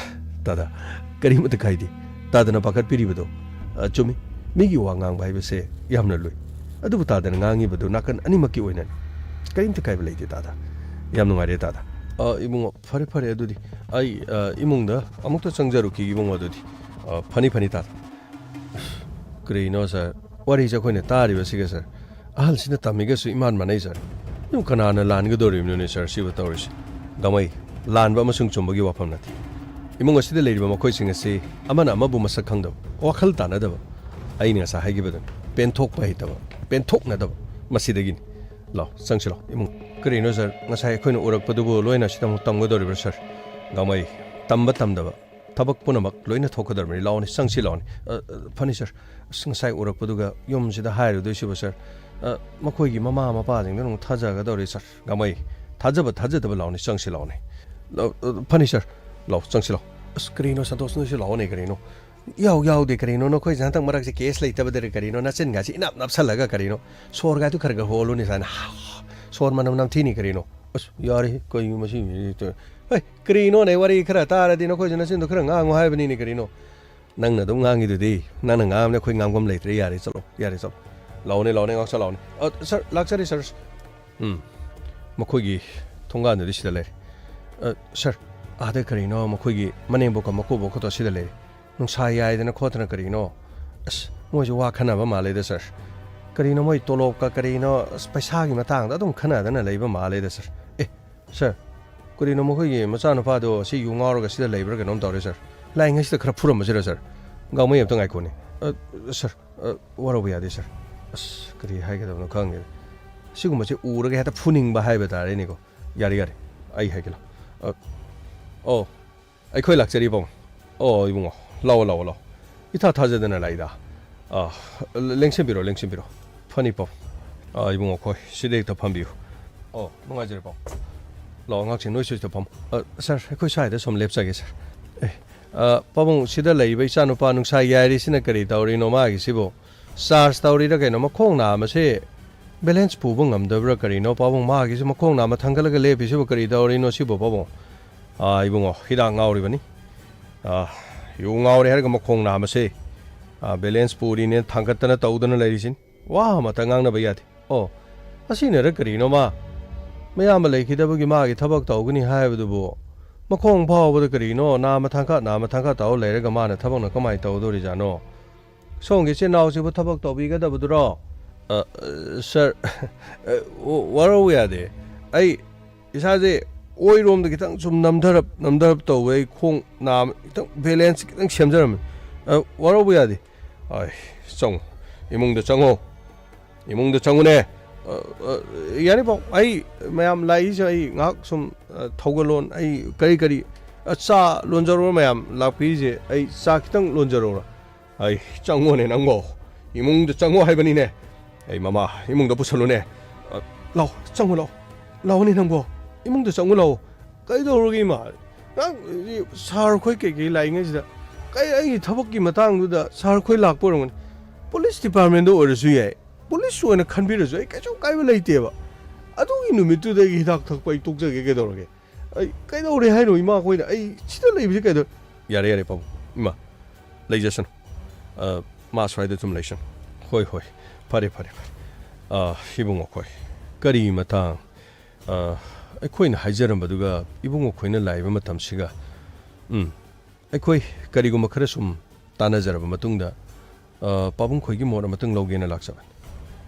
ꯇꯥꯗ, ꯀꯔꯤꯃꯠꯇ ꯀꯥꯏꯗꯦ꯫ ꯇꯥꯗꯅ ꯄꯥꯈꯠꯄꯤꯔꯤꯕꯗꯣ, ꯑ, ꯆꯨꯝꯃꯤ꯫ ꯃꯤꯒꯤ ꯋꯥ ꯉꯥꯡꯕ ꯍꯥꯏꯕꯁꯦ ꯌꯥꯝꯅ ꯂꯨꯏ꯫ ꯑꯗꯨꯕꯨ ꯇꯥꯗꯅ ꯉꯥꯡꯉꯤꯕꯗꯨ ꯅꯥꯀꯟ ꯑꯅꯤꯃꯛꯀꯤ ꯑꯣꯏꯅꯅꯤ꯫ ꯀꯔꯤꯝꯇ ꯀꯥꯏꯕ ꯂꯩꯇꯦ ꯇꯥꯗ꯫ ꯌꯥꯝ ꯅꯨꯡꯉꯥꯏꯔꯦ ꯇꯥꯗ꯫ ꯑ, ꯏꯕꯨꯡꯉꯣ, ꯐꯔꯦ ꯐꯔꯦ ꯑꯗꯨꯗꯤ꯫ ꯑꯩ, ꯑ, ꯏꯃꯨꯡꯗ ꯑꯃꯨꯛꯇ ꯆꯪꯖꯔꯨꯈꯤꯒꯦ ꯏꯕꯨꯡꯉꯣ ꯑꯗꯨꯗꯤ꯫ ꯑ, ꯐꯅꯤ ꯐꯅꯤ ꯇꯥꯗ꯫ ꯀꯔꯤꯅꯣ ꯁꯥꯔ? ꯋꯥꯔꯤꯁꯦ ꯑꯩꯈꯣꯏꯅ ꯇꯥꯔꯤꯕꯁꯤꯒ ꯁꯥꯔ꯫ ꯑꯍꯜꯁꯤꯅ ꯇꯝꯃꯤꯒꯁꯨ ꯏꯃꯥꯟ ꯃꯥꯟꯅꯩ ꯁꯥꯔ꯫ ꯑꯗꯨ ꯀꯅꯥꯅ ꯂꯥꯟꯒꯗꯧꯔꯤꯕꯅꯣꯅꯦ ꯁꯥꯔ ꯁꯤꯕꯨ ꯇꯧꯔꯤꯁꯦ? ꯒꯥꯡꯃꯩ, ꯂꯥꯟꯕ ꯑꯃꯁꯨꯡ ꯆꯨꯝꯕꯒꯤ ꯋꯥꯐꯝ ꯅꯠꯇꯦ꯫ ꯏꯃꯨꯡ ꯑꯁꯤꯗ ꯂꯩꯔꯤꯕ ꯃꯈꯣꯏꯁꯤꯡ ꯑꯁꯤ ꯑꯃꯅ ꯑꯃꯕꯨ ꯃꯁꯛ ꯈꯪꯗꯕ, ꯋꯥꯈꯜ ꯇꯥꯅꯗꯕ, ꯑꯩꯅ ꯉꯁꯥꯏ ꯍꯥꯏꯈꯤꯕꯗꯨꯅꯤ, ꯄꯦꯟꯊꯣꯛꯄ ꯍꯩꯇꯕ, ꯄꯦꯟꯊꯣꯛꯅꯗꯕ, ꯃꯁꯤꯗꯒꯤꯅꯤ꯫ ꯂꯥꯎ, ꯆꯪꯁꯤ ꯂꯥꯎ, ꯏꯃꯨꯡ꯫ ꯀꯔꯤꯅꯣ ꯁꯥꯔ, ꯉꯁꯥꯏ ꯑꯩꯈꯣꯏꯅ ꯎꯔꯛꯄꯗꯨꯕꯨ ꯂꯣꯏꯅ ꯁꯤꯗ ꯑꯃꯨꯛ ꯇꯝꯒꯗꯧꯔꯤꯕ꯭ꯔꯥ ꯁꯥꯔ? ꯒꯥꯡꯃꯩ, ꯇꯝꯕ ꯇꯝꯗꯕ, ꯊꯕꯛ ꯄꯨꯝꯅꯃꯛ ꯂꯣꯏꯅ ꯊꯣꯛꯀꯗꯧꯔꯕꯅꯤ꯫ ꯂꯥꯛꯑꯣꯅꯦ, ꯆꯪꯁꯤ ꯂꯥꯛꯑꯣꯅꯦ꯫ ꯑ, ꯑ, ꯐꯅꯤ ꯁꯥꯔ, ꯑꯁ, ꯉꯁꯥꯏ ꯎꯔꯛꯄꯗꯨꯒ ꯌꯨꯝꯁꯤꯗ ꯍꯥꯏꯔꯨꯗꯣꯏꯁꯤꯕꯨ ꯁꯥꯔ꯫ ꯑ, ꯃꯈꯣꯏꯒꯤ ꯃꯃꯥ ꯃꯄꯥꯁꯤꯡꯗꯣ ꯑꯃꯨꯛ ꯊꯥꯖꯒꯗꯧꯔꯤ ꯁꯥꯔ꯫ ꯒꯥꯃꯩ, ꯊꯥꯖꯕ ꯊꯥꯖꯗꯕ, ꯂꯥꯛꯑꯣꯅꯦ, ꯆꯪꯁꯤ ꯂꯥꯛꯑꯣꯅꯦ꯫ ꯂꯥꯛꯑꯣ, ꯑ, ꯐꯅꯤ ꯁꯥꯔ, ꯂꯥꯛꯑꯣ, ꯆꯪꯁꯤ ꯂꯥꯛꯑꯣ꯫ ꯑꯁ, ꯀꯔꯤꯅꯣ ꯁꯟꯇꯣꯁ, ꯅꯣꯏꯁꯨ ꯂꯥꯛꯑꯣꯅꯦ ꯀꯔꯤꯅꯣ꯫ ꯌꯥꯎ ꯌꯥꯎꯗꯦ ꯀꯔꯤꯅꯣ, ꯅꯈꯣꯏꯁꯦ ꯍꯟꯗꯛ ꯃꯔꯛꯁꯦ ꯀꯦꯁ ꯂꯩꯇꯕꯗꯔ ꯀꯔꯤꯅꯣ, ꯅꯆꯤꯟꯒꯥꯁꯤ ꯏꯅꯞ ꯅꯞꯁꯜꯂꯒ ꯀꯔꯤꯅꯣ, ꯁꯣꯔꯒꯥꯗꯨ ꯈꯔ ꯈꯔ ꯍꯣꯜꯂꯨꯅꯦ ꯁꯥꯏꯅ꯫ ꯁꯣꯔ ꯃꯅꯝ ꯅꯝꯊꯤꯅꯤ ꯀꯔꯤꯅꯣ꯫ ꯑꯁ, ꯌꯥꯔꯦ, ꯀꯩꯅꯣ ꯃꯁꯤ ꯃꯤꯁꯦ꯫ ꯍꯩ, ꯀꯔꯤꯅꯣꯅꯦ, ꯋꯥꯔꯤ ꯈꯔ ꯇꯥꯔꯗꯤ ꯅꯈꯣꯏꯁꯨ ꯅꯆꯤꯟꯗꯣ ꯈꯔ ꯉꯥꯡꯉꯨ ꯍꯥꯏꯕꯅꯤꯅꯦ ꯀꯔꯤꯅꯣ꯫ ꯅꯪꯅ ꯑꯗꯨꯝ ꯉꯥꯡꯉꯤꯗꯨꯗꯤ, ꯅꯪꯅ ꯉꯥꯡꯕꯗ ꯑꯩꯈꯣꯏ ꯉꯥꯡꯐꯝ ꯂꯩꯇ꯭ꯔꯦ꯫ ꯌꯥꯔꯦ, ꯆꯠꯂꯣ, ꯌꯥꯔꯦ, ꯆꯠꯂꯣ꯫ ꯂꯥꯛꯑꯣꯅꯦ, ꯂꯥꯛꯑꯣꯅꯦ, ꯉꯥꯛꯁ ꯂꯥꯛꯑꯣꯅꯦ꯫ ꯑ, ꯁꯥꯔ, ꯂꯥꯛꯆꯔꯤ, ꯁꯥꯔ꯫ ꯎꯝ, ꯃꯈꯣꯏꯒꯤ ꯊꯣꯡꯒꯥꯟꯗꯨꯗꯤ ꯁꯤꯗ ꯂꯩꯔꯦ꯫ ꯑ, ꯁꯥꯔ, ꯑꯥꯗ ꯀꯔꯤꯅꯣ ꯃꯈꯣꯏꯒꯤ ꯃꯅꯦꯝꯕꯣꯛꯀ ꯃꯀꯨꯕꯣꯛꯀꯗꯣ ꯁꯤꯗ ꯂꯩꯔꯦ꯫ ꯅꯨꯡꯁꯥ ꯌꯥꯏꯗꯅ ꯈꯣꯠꯇꯅ ꯀꯔꯤꯅꯣ? ꯑꯁ, ꯃꯣꯏꯁꯨ ꯋꯥ ꯈꯟꯅꯕ ꯃꯥꯜꯂꯦꯗ, ꯁꯥꯔ꯫ ꯀꯔꯤꯅꯣ ꯃꯣꯏ ꯇꯣꯂꯣꯞꯀ ꯀꯔꯤꯅꯣ, ꯑꯁ, ꯄꯩꯁꯥꯒꯤ ꯃꯇꯥꯡꯗ ꯑꯗꯨꯝ ꯈꯟꯅꯗꯅ ꯂꯩꯕ ꯃꯥꯜꯂꯦꯗ, ꯁꯥꯔ꯫ ꯑꯦ, ꯁꯥꯔ, ꯀꯔꯤꯅꯣ ꯃꯈꯣꯏꯒꯤ ꯃꯆꯥꯅꯨꯄꯥꯗꯣ ꯁꯤ ꯌꯨ ꯉꯥꯎꯔꯒ ꯁꯤꯗ ꯂꯩꯕ꯭ꯔꯥ ꯀꯩꯅꯣꯝ ꯇꯧꯔꯦ, ꯁꯥꯔ꯫ ꯂꯥꯏꯉꯩꯁꯤꯗ ꯈꯔ ꯐꯨꯔꯝꯃꯁꯤꯔ, ꯁꯥꯔ? ꯒꯥꯡꯃꯩ ꯑꯝꯇ ꯉꯥꯏꯈꯣꯅꯦ꯫ ꯑ, ꯁꯥꯔ, ꯑ, ꯋꯥꯔꯧꯕ ꯌꯥꯗꯦ, ꯁꯥꯔ꯫ ꯑꯁ, ꯀꯔꯤ ꯍꯥꯏꯒꯗꯕꯅꯣ ꯈꯪꯗꯦ꯫ ꯁꯤꯒꯨꯝꯕꯁꯦ ꯎꯔꯒ ꯍꯦꯛꯇ ꯐꯨꯅꯤꯡꯕ ꯍꯥꯏꯕ ꯇꯥꯔꯦꯅꯦꯀꯣ꯫ ꯌꯥꯔꯦ, ꯌꯥꯔꯦ, ꯑꯩ ꯍꯥꯏꯒꯦ ꯂꯥꯎ꯫ ꯑ, ꯑꯣ, ꯑꯩꯈꯣꯏ ꯂꯥꯛꯆꯔꯤ ꯄꯥꯕꯨꯡ꯫ ꯑꯣ, ꯏꯕꯨꯡꯉꯣ, ꯂꯥꯛꯑꯣ, ꯂꯥꯛꯑꯣ, ꯂꯥꯛꯑꯣ꯫ ꯏꯊꯥ ꯊꯥꯖꯗꯅ ꯂꯥꯛꯏꯗ꯫ ꯑ, ꯂꯦꯡꯁꯤꯟꯕꯤꯔꯣ, ꯂꯦꯡꯁꯤꯟꯕꯤꯔꯣ꯫ ꯐꯅꯤ ꯄꯥꯕꯨꯡ꯫ ꯑ, ꯏꯕꯨꯡꯉꯣ, ꯑꯩꯈꯣꯏ ꯁꯤꯗ ꯍꯦꯛꯇ ꯐꯝꯕꯤꯌꯨ꯫ ꯑꯣ, ꯅꯨꯡꯉꯥꯏꯖꯔꯦ ꯄꯥꯕꯨꯡ꯫ ꯂꯥꯛꯑꯣ, ꯉꯥꯛꯁꯦ ꯅꯣꯏꯁꯨ ꯁꯤꯗ ꯐꯝꯃꯣ꯫ ꯑ, ꯁꯥꯔ, ꯑꯩꯈꯣꯏ ꯁ꯭ꯋꯥꯏꯗ ꯁꯨꯝ ꯂꯦꯞꯆꯒꯦ, ꯁꯥꯔ꯫ ꯑꯦ, ꯑ, ꯄꯥꯕꯨꯡ, ꯁꯤꯗ ꯂꯩꯔꯤꯕ ꯏꯆꯥꯅꯨꯄꯥ ꯅꯨꯡꯁꯥ ꯌꯥꯏꯔꯤꯁꯤꯅ ꯀꯔꯤ ꯇꯧꯔꯤꯅꯣ ꯃꯥꯒꯤꯁꯤꯕꯨ? ꯆꯥꯔꯖ ꯇꯧꯔꯤꯔ ꯀꯩꯅꯣ, ꯃꯈꯣꯡ ꯅꯥꯝꯃꯁꯦ ꯕꯦꯂꯦꯟꯁ ꯄꯨꯕ ꯉꯝꯗꯕ꯭ꯔꯥ ꯀꯔꯤꯅꯣ? ꯄꯥꯕꯨꯡ, ꯃꯥꯒꯤꯁꯨ ꯃꯈꯣꯡ ꯅꯥꯝꯃ ꯊꯥꯡꯒꯠꯂꯒ ꯂꯦꯞꯄꯤꯁꯤꯕꯨ ꯀꯔꯤ ꯇꯧꯔꯤꯅꯣ ꯁꯤꯕꯨ, ꯄꯥꯕꯨꯡ? ꯑꯥ, ꯏꯕꯨꯡꯉꯣ, ꯍꯤꯗꯥꯛ ꯉꯥꯎꯔꯤꯕꯅꯤ꯫ ꯑꯥ, ꯌꯨ ꯉꯥꯎꯔꯦ ꯍꯥꯏꯔꯒ ꯃꯈꯣꯡ ꯅꯥꯝꯃꯁꯦ, ꯑꯥ, ꯕꯦꯂꯦꯟꯁ ꯄꯨꯔꯤꯅꯦ ꯊꯥꯡꯒꯠꯇꯅ ꯇꯧꯗꯅ ꯂꯩꯔꯤꯁꯤꯅꯤ꯫ ꯋꯥ ꯑꯃꯇ ꯉꯥꯡꯅꯕ ꯌꯥꯗꯦ꯫ ꯑꯣ, ꯑꯁꯤꯅꯔ ꯀꯔꯤꯅꯣ ꯃꯥ? ꯃꯌꯥꯝꯕ ꯂꯩꯈꯤꯗꯕꯒꯤ ꯃꯥꯒꯤ ꯊꯕꯛ ꯇꯧꯒꯅꯤ ꯍꯥꯏꯕꯗꯨꯕꯨ ꯃꯈꯣꯡ ꯐꯥꯎꯕꯗ ꯀꯔꯤꯅꯣ ꯅꯥꯝꯃ ꯊꯥꯡꯀꯠ, ꯅꯥꯝꯃ ꯊꯥꯡꯀꯠ ꯇꯧꯔ ꯂꯩꯔꯒ ꯃꯥꯅ ꯊꯕꯛꯅ ꯀꯃꯥꯏꯅ ꯇꯧꯗꯣꯔꯤꯖꯥꯠꯅꯣ? ꯁꯣꯝꯒꯤ ꯏꯆꯤꯟ ꯏꯅꯥꯎꯁꯤꯕꯨ ꯊꯕꯛ ꯇꯧꯕꯤꯒꯗꯕꯗꯨꯔꯣ? ꯑ, ꯑ, ꯁꯥꯔ, ꯑ, ꯋꯥ-, ꯋꯥꯔꯧꯕ ꯌꯥꯗꯦ꯫ ꯑꯩ ꯏꯁꯥꯁꯦ ꯑꯣꯏꯔꯣꯝꯗ ꯈꯤꯇꯪ ꯁꯨꯝ ꯅꯝꯊꯔꯞ, ꯅꯝꯊꯔꯞ ꯇꯧꯕ, ꯑꯩ ꯈꯣꯡ ꯅꯥꯝꯃ ꯈꯤꯇꯪ ꯕꯦꯂꯦꯟꯁ ꯈꯤꯇꯪ ꯁꯦꯝꯖꯔꯝꯃꯦ꯫ ꯑ, ꯋꯥꯔꯧꯕ ꯌꯥꯗꯦ꯫ ꯑꯥꯏ, ꯆꯪꯉꯣ꯫ ꯏꯃꯨꯡꯗ ꯆꯪꯉꯣ꯫ ꯏꯃꯨꯡꯗ ꯆꯪꯉꯨꯅꯦ꯫ ꯑ, ꯑ, ꯌꯥꯅꯤ ꯄꯥꯎ, ꯑꯩ ꯃꯌꯥꯝ ꯂꯥꯛꯏꯁꯦ ꯑꯩ ꯉꯥꯏꯍꯥꯛ ꯁꯨꯝ, ꯑ, ꯊꯧꯒꯜꯂꯣꯟ, ꯑꯩ ꯀꯔꯤ ꯀꯔꯤ ꯑ, ꯆꯥ ꯂꯣꯟꯖꯔꯣ ꯃꯌꯥꯝ ꯂꯥꯛꯄꯤꯔꯤꯁꯦ, ꯑꯩ ꯆꯥ ꯈꯤꯇꯪ ꯂꯣꯟꯖꯔꯣꯔꯥ? ꯑꯩ, ꯆꯪꯉꯣꯅꯦ ꯅꯪꯕꯣ, ꯏꯃꯨꯡꯗ ꯆꯪꯉꯣ ꯍꯥꯏꯕꯅꯤꯅꯦ꯫ ꯑꯩ, ꯃꯃꯥ, ꯏꯃꯨꯡꯗ ꯄꯨꯁꯜꯂꯨꯅꯦ꯫ ꯑ, ꯂꯥꯛꯑꯣ, ꯆꯪꯉꯨ ꯂꯥꯛꯑꯣ꯫ ꯂꯥꯛꯑꯣꯅꯦ ꯅꯪꯕꯣ, ꯏꯃꯨꯡꯗ ꯆꯪꯉꯨ ꯂꯥꯛꯑꯣ꯫ ꯀꯩꯗꯧꯔꯒꯦ ꯏꯃꯥ? ꯉꯥꯏꯍꯥꯛ ꯁꯥꯔ ꯈꯣꯏ ꯀꯩꯀꯩ ꯂꯥꯛꯏꯉꯩꯁꯤꯗ, ꯀꯩ ꯑꯩꯒꯤ ꯊꯕꯛꯀꯤ ꯃꯇꯥꯡꯗꯨꯗ ꯁꯥꯔ ꯈꯣꯏ ꯂꯥꯛꯄ ꯑꯣꯏꯔꯝꯒꯅꯤ꯫ ꯄꯨꯂꯤꯁ ꯗꯤꯄꯥꯔꯠꯃꯦꯟꯗ ꯑꯣꯏꯔꯁꯨ ꯌꯥꯏ, ꯄꯨꯂꯤꯁ ꯑꯣꯏꯅ ꯈꯟꯕꯤꯔꯁꯨ ꯑꯩ ꯀꯩꯁꯨ ꯀꯥꯏꯕ ꯂꯩꯇꯦꯕ꯫ ꯑꯗꯨꯒꯤ ꯅꯨꯃꯤꯠꯇꯨꯗ ꯑꯩꯒꯤ ꯍꯤꯗꯥꯛ ꯊꯛꯄ ꯑꯩ ꯇꯣꯛꯆꯒꯦ, ꯀꯩꯗꯧꯔꯒꯦ? ꯑꯩ ꯀꯩꯗꯧꯔꯦ ꯍꯥꯏꯅꯣ ꯏꯃꯥ ꯈꯣꯏꯅ? ꯑꯩ ꯁꯤꯗ ꯂꯩꯕꯁꯦ ꯀꯩꯗꯧ-, ꯌꯥꯔꯦ, ꯌꯥꯔꯦ, ꯄꯥꯕꯨꯡ꯫ ꯏꯃꯥ, ꯂꯩꯖꯁꯅꯨ꯫ ꯑ, ꯃꯥ ꯁ꯭ꯋꯥꯏꯗ ꯁꯨꯝ ꯂꯩꯁꯅꯨ꯫ ꯍꯣꯏ, ꯍꯣꯏ, ꯐꯔꯦ, ꯐꯔꯦ, ꯐꯔꯦ꯫ ꯑ, ꯏꯕꯨꯡꯉꯣ ꯈꯣꯏ, ꯀꯔꯤ ꯃꯇꯥꯡ? ꯑ, ꯑꯩꯈꯣꯏꯅ ꯍꯥꯏꯖꯔꯝꯕꯗꯨꯒ ꯏꯕꯨꯡꯉꯣ ꯈꯣꯏꯅ ꯂꯥꯛꯏꯕ ꯃꯇꯝꯁꯤꯒ, ꯎꯝ, ꯑꯩꯈꯣꯏ ꯀꯔꯤꯒꯨꯝꯕ ꯈꯔ ꯁꯨꯝ ꯇꯥꯟꯅꯖꯔꯕ ꯃꯇꯨꯡꯗ, ꯑ, ꯄꯥꯕꯨꯡ ꯈꯣꯏꯒꯤ ꯃꯣꯠ ꯑꯃꯇꯪ ꯂꯧꯒꯦꯅ ꯂꯥꯛꯆꯕꯅꯤ꯫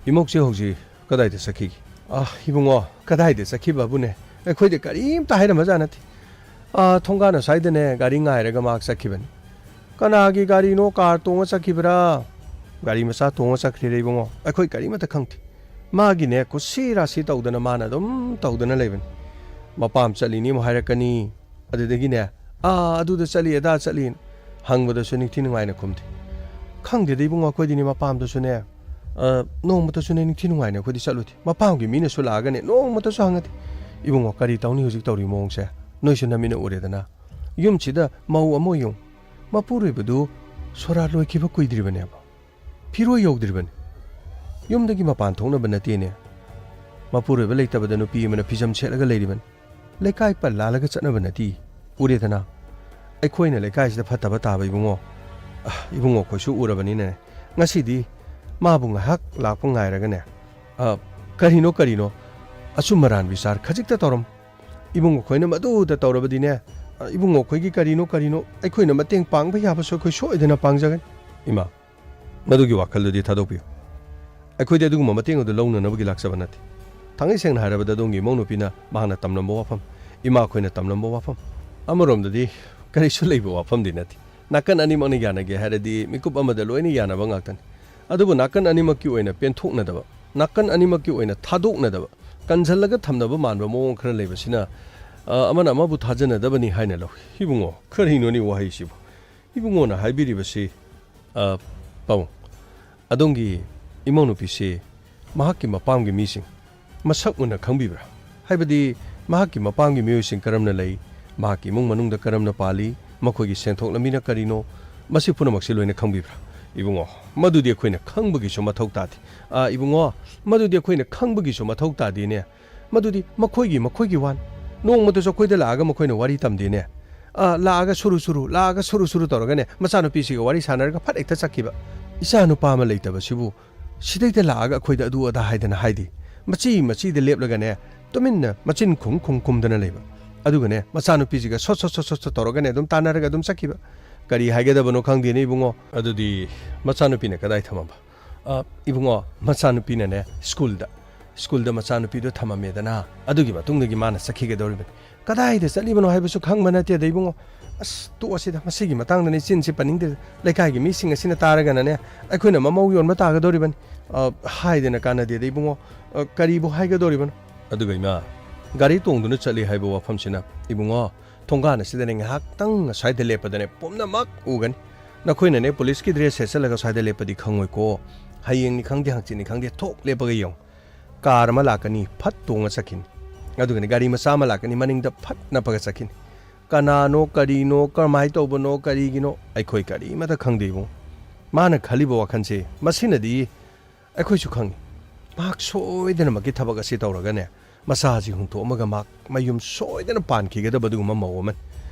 ꯏꯃꯧꯁꯦ ꯍꯧꯖꯤꯛ ꯀꯗꯥꯏꯗ ꯆꯠꯈꯤꯒꯦ? ꯑ, ꯏꯕꯨꯡꯉꯣ, ꯀꯗꯥꯏꯗ ꯆꯠꯈꯤꯕꯕꯨꯅꯦ? ꯑꯩꯈꯣꯏꯗ ꯀꯔꯤꯝꯇ ꯍꯥꯏꯔꯝꯕꯖꯥꯠ ꯅꯠꯇꯦ꯫ ꯑ, ꯊꯣꯡꯒꯥꯟ ꯑꯁ꯭ꯋꯥꯏꯗꯅꯦ ꯒꯥꯔꯤ ꯉꯥꯏꯔꯒ ꯃꯍꯥꯛ ꯆꯠꯈꯤꯕꯅꯤ꯫ ꯀꯅꯥꯒꯤ ꯒꯥꯔꯤꯅꯣ, ꯀꯥꯔ ꯇꯣꯡꯉ ꯆꯠꯈꯤꯕ꯭ꯔꯥ? ꯒꯥꯔꯤ ꯃꯆꯥ ꯇꯣꯡꯉ ꯆꯠꯈ꯭ꯔꯤꯔ ꯏꯕꯨꯡꯉꯣ? ꯑꯩꯈꯣꯏ ꯀꯔꯤꯃꯠꯇ ꯈꯪꯗꯦ꯫ ꯃꯥꯒꯤꯅꯦ ꯀꯨꯁꯤ ꯔꯥꯁꯤ ꯇꯧꯗꯅ ꯃꯥꯅ ꯑꯗꯨꯝ ꯇꯧꯗꯅ ꯂꯩꯕꯅꯤ꯫ ꯃꯄꯥꯝ ꯆꯠꯂꯤꯅꯤ ꯑꯃꯨꯛ ꯍꯥꯏꯔꯛꯀꯅꯤ꯫ ꯑꯗꯨꯗꯒꯤꯅꯦ, "ꯑꯥ, ꯑꯗꯨꯗ ꯆꯠꯂꯤ, ꯑꯗꯥ ꯆꯠꯂꯤ" ꯍꯪꯕꯗꯁꯨ ꯅꯤꯡꯊꯤ ꯅꯨꯡꯉꯥꯏꯅ ꯈꯨꯝꯗꯦ꯫ ꯈꯪꯗꯦꯗ ꯏꯕꯨꯡꯉꯣ, ꯑꯩꯈꯣꯏꯗꯤꯅꯦ ꯃꯄꯥꯝꯗꯁꯨꯅꯦ, ꯑ, ꯅꯣꯡꯃꯇꯁꯨꯅꯦ ꯅꯤꯡꯊꯤ ꯅꯨꯡꯉꯥꯏꯅ ꯑꯩꯈꯣꯏꯗꯤ ꯆꯠꯂꯨꯗꯦ꯫ ꯃꯄꯥꯝꯒꯤ ꯃꯤꯅꯁꯨ ꯂꯥꯛꯑꯒꯅꯦ ꯅꯣꯡꯃꯇꯁꯨ ꯍꯪꯉꯗꯦ꯫ ꯏꯕꯨꯡꯉꯣ, ꯀꯔꯤ ꯇꯧꯅꯤ ꯍꯧꯖꯤꯛ ꯇꯧꯔꯤ ꯃꯑꯣꯡꯁꯦ? ꯅꯣꯏꯁꯨ ꯅꯃꯤꯠꯅ ꯎꯔꯦꯗꯅ꯫ ꯌꯨꯝꯁꯤꯗ ꯃꯧ ꯑꯃ ꯌꯦꯡꯉꯨ꯫ ꯃꯄꯨꯔꯣꯏꯕꯗꯨ ꯁꯣꯔꯥ ꯂꯣꯏꯈꯤꯕ ꯀꯨꯏꯗ꯭ꯔꯤꯕꯅꯦꯕ꯫ ꯐꯤꯔꯣꯏ ꯌꯧꯗ꯭ꯔꯤꯕꯅꯤ꯫ ꯌꯨꯝꯗꯒꯤ ꯃꯄꯥꯟ ꯊꯣꯛꯅꯕ ꯅꯠꯇꯦꯅꯦ꯫ ꯃꯄꯨꯔꯣꯏꯕ ꯂꯩꯇꯕꯗ ꯅꯨꯄꯤ ꯑꯃꯅ ꯐꯤꯖꯝ ꯁꯦꯠꯂꯒ ꯂꯩꯔꯤꯕꯅꯤ꯫ ꯂꯩꯀꯥꯏ ꯄꯜ ꯂꯥꯜꯂꯒ ꯆꯠꯅꯕ ꯅꯠꯇꯦ꯫ ꯎꯔꯦꯗꯅ? ꯑꯩꯈꯣꯏꯅ ꯂꯩꯀꯥꯏꯁꯤꯗ ꯐꯠꯇꯕ ꯇꯥꯕ ꯏꯕꯨꯡꯉꯣ꯫ ꯑ, ꯏꯕꯨꯡꯉꯣ ꯑꯩꯈꯣꯏꯁꯨ ꯎꯔꯕꯅꯤꯅꯅꯦ꯫ ꯉꯁꯤꯗꯤ ꯃꯥꯕꯨ ꯉꯥꯏꯍꯥꯛ ꯂꯥꯛꯄ ꯉꯥꯏꯔꯒꯅꯦ꯫ ꯑ, ꯀꯔꯤꯅꯣ, ꯀꯔꯤꯅꯣ? ꯑꯆꯨꯝ ꯑꯔꯥꯟ ꯕꯤꯆꯥꯔ ꯈꯖꯤꯛꯇ ꯇꯧꯔꯝ꯫ ꯏꯕꯨꯡꯉꯣ ꯑꯩꯈꯣꯏꯅ ꯃꯗꯨꯗ ꯇꯧꯔꯕꯗꯤꯅꯦ, ꯑ, ꯏꯕꯨꯡꯉꯣ ꯑꯩꯈꯣꯏꯒꯤ ꯀꯔꯤꯅꯣ, ꯀꯔꯤꯅꯣ, ꯑꯩꯈꯣꯏꯅ ꯃꯇꯦꯡ ꯄꯥꯡꯕ ꯌꯥꯕꯁꯨ ꯑꯩꯈꯣꯏ ꯁꯣꯏꯗꯅ ꯄꯥꯡꯖꯒꯅꯤ꯫ ꯏꯃꯥ, ꯃꯗꯨꯒꯤ ꯋꯥꯈꯜꯗꯨꯗꯤ ꯊꯥꯗꯣꯛꯄꯤꯌꯨ꯫ ꯑꯩꯈꯣꯏꯗꯤ ꯑꯗꯨꯒꯨꯝꯕ ꯃꯇꯦꯡ ꯑꯗꯨ ꯂꯧꯅꯅꯕꯒꯤ ꯂꯥꯛꯆꯕ ꯅꯠꯇꯦ꯫ ꯊꯥꯡꯉꯩ ꯁꯦꯡꯅ ꯍꯥꯏꯔꯕꯗ ꯑꯗꯣꯝꯒꯤ ꯏꯃꯧ ꯅꯨꯄꯤꯅ ꯃꯍꯥꯛꯅ ꯇꯝꯂꯝꯕ ꯋꯥꯐꯝ, ꯏꯃꯥ ꯑꯩꯈꯣꯏꯅ ꯇꯝꯂꯝꯕ ꯋꯥꯐꯝ, ꯑꯃꯔꯣꯝꯗꯗꯤ ꯀꯔꯤꯁꯨ ꯂꯩꯕ ꯋꯥꯐꯝꯗꯤ ꯅꯠꯇꯦ꯫ ꯅꯥꯀꯟ ꯑꯅꯤꯃꯛꯅ ꯌꯥꯅꯒꯦ ꯍꯥꯏꯔꯗꯤ ꯃꯤꯀꯨꯞ ꯑꯃꯗ ꯂꯣꯏꯅ ꯌꯥꯅꯕ ꯉꯥꯛꯇꯅꯤ꯫ ꯑꯗꯨꯕꯨ ꯅꯥꯀꯟ ꯑꯅꯤꯃꯛꯀꯤ ꯑꯣꯏꯅ ꯄꯦꯟꯊꯣꯛꯅꯗꯕ, ꯅꯥꯀꯟ ꯑꯅꯤꯃꯛꯀꯤ ꯑꯣꯏꯅ ꯊꯥꯗꯣꯛꯅꯗꯕ, ꯀꯟꯁꯤꯜꯂꯒ ꯊꯝꯅꯕ ꯃꯥꯟꯕ ꯃꯑꯣꯡ ꯈꯔ ꯂꯩꯕꯁꯤꯅ ꯑ, ꯑꯃꯅ ꯑꯃꯕꯨ ꯊꯥꯖꯅꯗꯕꯅꯤ ꯍꯥꯏꯅ ꯂꯧꯏ꯫ ꯏꯕꯨꯡꯉꯣ, ꯀꯔꯤꯅꯣꯅꯦ ꯋꯥꯍꯩꯁꯤꯕꯨ? ꯏꯕꯨꯡꯉꯣꯅ ꯍꯥꯏꯕꯤꯔꯤꯕꯁꯤ, ꯑ, ꯄꯥꯕꯨꯡ, ꯑꯗꯣꯝꯒꯤ ꯏꯃꯧꯅꯨꯄꯤꯁꯤ ꯃꯍꯥꯛꯀꯤ ꯃꯄꯥꯝꯒꯤ ꯃꯤꯁꯤꯡ ꯃꯁꯛ ꯃꯨꯟꯅ ꯈꯪꯕꯤꯕ꯭ꯔꯥ? ꯍꯥꯏꯕꯗꯤ ꯃꯍꯥꯛꯀꯤ ꯃꯄꯥꯝꯒꯤ ꯃꯤꯑꯣꯏꯁꯤꯡ ꯀꯔꯝꯅ ꯂꯩ, ꯃꯍꯥꯛꯀꯤ ꯏꯃꯨꯡ ꯃꯅꯨꯡꯗ ꯀꯔꯝꯅ ꯄꯥꯜꯂꯤ, ꯃꯈꯣꯏꯒꯤ ꯁꯦꯟꯊꯣꯛ ꯂꯝꯕꯤꯅ ꯀꯔꯤꯅꯣ, ꯃꯁꯤ ꯄꯨꯝꯅꯃꯛꯁꯤ ꯂꯣꯏꯅ ꯈꯪꯕꯤꯕ꯭ꯔꯥ? ꯏꯕꯨꯡꯉꯣ, ꯃꯗꯨꯗꯤ ꯑꯩꯈꯣꯏꯅ ꯈꯪꯕꯒꯤꯁꯨ ꯃꯊꯧ ꯇꯥꯗꯦ꯫ ꯑ, ꯏꯕꯨꯡꯉꯣ, ꯃꯗꯨꯗꯤ ꯑꯩꯈꯣꯏꯅ ꯈꯪꯕꯒꯤꯁꯨ ꯃꯊꯧ ꯇꯥꯗꯦꯅꯦ꯫ ꯃꯗꯨꯗꯤ ꯃꯈꯣꯏꯒꯤ, ꯃꯈꯣꯏꯒꯤ ꯋꯥꯅꯤ꯫ ꯅꯣꯡꯃꯇꯁꯨ ꯑꯩꯈꯣꯏꯗ ꯂꯥꯛꯑꯒ ꯃꯈꯣꯏꯅ ꯋꯥꯔꯤ ꯇꯝꯗꯦꯅꯦ꯫ ꯑ, ꯂꯥꯛꯑꯒ ꯁꯨꯔꯨ ꯁꯨꯔꯨ, ꯂꯥꯛꯑꯒ ꯁꯨꯔꯨ ꯁꯨꯔꯨ ꯇꯧꯔꯒꯅꯦ, ꯃꯆꯥꯅꯨꯄꯤꯁꯤꯒ ꯋꯥꯔꯤ ꯁꯥꯟꯅꯔꯒ ꯐꯠ ꯍꯦꯛꯇ ꯆꯠꯈꯤꯕ꯫ ꯏꯆꯥ ꯅꯨꯄꯥ ꯑꯃ ꯂꯩꯇꯕꯁꯤꯕꯨ ꯁꯤꯗꯩꯗ ꯂꯥꯛꯑꯒ ꯑꯩꯈꯣꯏꯗ ꯑꯗꯨ ꯑꯗꯥ ꯍꯥꯏꯗꯅ ꯍꯥꯏꯗꯦ꯫ ꯃꯆꯤ ꯃꯆꯤꯗ ꯂꯦꯞꯂꯒꯅꯦ, ꯇꯨꯃꯤꯟꯅ ꯃꯆꯤꯟ ꯈꯨꯝ ꯈꯨꯝ ꯈꯨꯝꯗꯅ ꯂꯩꯕ꯫ ꯑꯗꯨꯒꯅꯦ, ꯃꯆꯥꯅꯨꯄꯤꯁꯤꯒ ꯁꯣꯠ ꯁꯣꯠ ꯁꯣꯠ ꯁꯣꯠ ꯁꯣꯠ ꯇꯧꯔꯒꯅꯦ ꯑꯗꯨꯝ ꯇꯥꯟꯅꯔꯒ ꯑꯗꯨꯝ ꯆꯠꯈꯤꯕ꯫ ꯀꯔꯤ ꯍꯥꯏꯒꯗꯕꯅꯣ ꯈꯪꯗꯦꯅꯦ ꯏꯕꯨꯡꯉꯣ꯫ ꯑꯗꯨꯗꯤ ꯃꯆꯥꯅꯨꯄꯤꯅ ꯀꯗꯥꯏ ꯊꯝꯃꯝꯕ? ꯑ, ꯏꯕꯨꯡꯉꯣ, ꯃꯆꯥꯅꯨꯄꯤꯅꯅꯦ ꯁ꯭ꯀꯨꯜꯗ, ꯁ꯭ꯀꯨꯜꯗ ꯃꯆꯥꯅꯨꯄꯤꯗꯣ ꯊꯝꯃꯝꯃꯦꯗꯅ, ꯑꯗꯨꯒꯤ ꯃꯇꯨꯡꯗꯒꯤ ꯃꯥꯅ ꯆꯠꯈꯤꯒꯗꯧꯔꯤꯕꯅꯤ꯫ ꯀꯗꯥꯏꯗ ꯆꯠꯂꯤꯕꯅꯣ ꯍꯥꯏꯕꯁꯨ ꯈꯪꯕ ꯅꯠꯇꯦꯗ ꯏꯕꯨꯡꯉꯣ꯫ ꯑꯁ, ꯇꯣꯛꯑꯁꯤꯗ, ꯃꯁꯤꯒꯤ ꯃꯇꯥꯡꯗꯅꯦ ꯆꯤꯟꯁꯤ ꯄꯟꯅꯤꯡꯗꯦꯗ꯫ ꯂꯩꯀꯥꯏꯒꯤ ꯃꯤꯁꯤꯡ ꯑꯁꯤꯅ ꯇꯥꯔꯒꯅꯅꯦ, ꯑꯩꯈꯣꯏꯅ ꯃꯃꯧ ꯌꯣꯟꯕ ꯇꯥꯒꯗꯧꯔꯤꯕꯅꯤ꯫ ꯑ, ꯍꯥꯏꯗꯅ ꯀꯥꯟꯅꯗꯦꯗ ꯏꯕꯨꯡꯉꯣ꯫ ꯑ, ꯀꯔꯤꯕꯨ ꯍꯥꯏꯒꯗꯧꯔꯤꯕꯅꯣ? ꯑꯗꯨꯒ ꯏꯃꯥ, ꯒꯥꯔꯤ ꯇꯣꯡꯗꯨꯅ ꯆꯠꯂꯤ ꯍꯥꯏꯕ ꯋꯥꯐꯝꯁꯤꯅ, ꯏꯕꯨꯡꯉꯣ, ꯊꯣꯡꯒꯥꯟ ꯑꯁꯤꯗꯅꯦ ꯉꯥꯏꯍꯥꯛꯇꯪ ꯑꯁ꯭ꯋꯥꯏꯗ ꯂꯦꯞꯄꯗꯅꯦ ꯄꯨꯝꯅꯃꯛ ꯎꯒꯅꯤ꯫ ꯅꯈꯣꯏꯅꯅꯦ ꯄꯨꯂꯤꯁꯀꯤ ꯗ꯭ꯔꯦꯁ ꯁꯦꯠꯆꯜꯂꯒ ꯁ꯭ꯋꯥꯏꯗ ꯂꯦꯞꯄꯗꯤ ꯈꯪꯉꯣꯏꯀꯣ꯫ ꯍꯌꯦꯡꯅꯤ ꯈꯪꯗꯦ, ꯍꯪꯆꯤꯠꯅꯤ ꯈꯪꯗꯦ, ꯊꯣꯛ ꯂꯦꯞꯄꯒ ꯌꯦꯡꯉꯨ꯫ ꯀꯥꯔ ꯑꯃ ꯂꯥꯛꯀꯅꯤ, ꯐꯠ ꯇꯣꯡꯉ ꯆꯠꯈꯤꯅꯤ꯫ ꯑꯗꯨꯒꯅꯦ ꯒꯥꯔꯤ ꯃꯆꯥ ꯑꯃ ꯂꯥꯛꯀꯅꯤ, ꯃꯅꯤꯡꯗ ꯐꯠ ꯅꯞꯄꯒ ꯆꯠꯈꯤꯅꯤ꯫ ꯀꯅꯥꯅꯣ, ꯀꯔꯤꯅꯣ, ꯀꯔꯝꯍꯥꯏꯅ ꯇꯧꯕꯅꯣ, ꯀꯔꯤꯒꯤꯅꯣ, ꯑꯩꯈꯣꯏ ꯀꯔꯤꯃꯇ ꯈꯪꯗꯦ ꯏꯕꯨꯡꯉꯣ꯫ ꯃꯥꯅ ꯈꯜꯂꯤꯕ ꯋꯥꯈꯜꯁꯦ ꯃꯁꯤꯅꯗꯤ ꯑꯩꯈꯣꯏꯁꯨ ꯈꯪꯉꯤ꯫ ꯃꯍꯥꯛ ꯁꯣꯏꯗꯅꯃꯛꯀꯤ ꯊꯕꯛ ꯑꯁꯤ ꯇꯧꯔꯒꯅꯦ, ꯃꯆꯥꯁꯤ ꯍꯨꯟꯊꯣꯛꯑꯝꯃꯒ ꯃꯍꯥꯛ ꯃꯌꯨꯝ ꯁꯣꯏꯗꯅ ꯄꯥꯟꯈꯤꯒꯗꯕ ꯑꯗꯨꯒꯨꯝꯕ ꯃꯧ ꯑꯃꯅꯤ꯫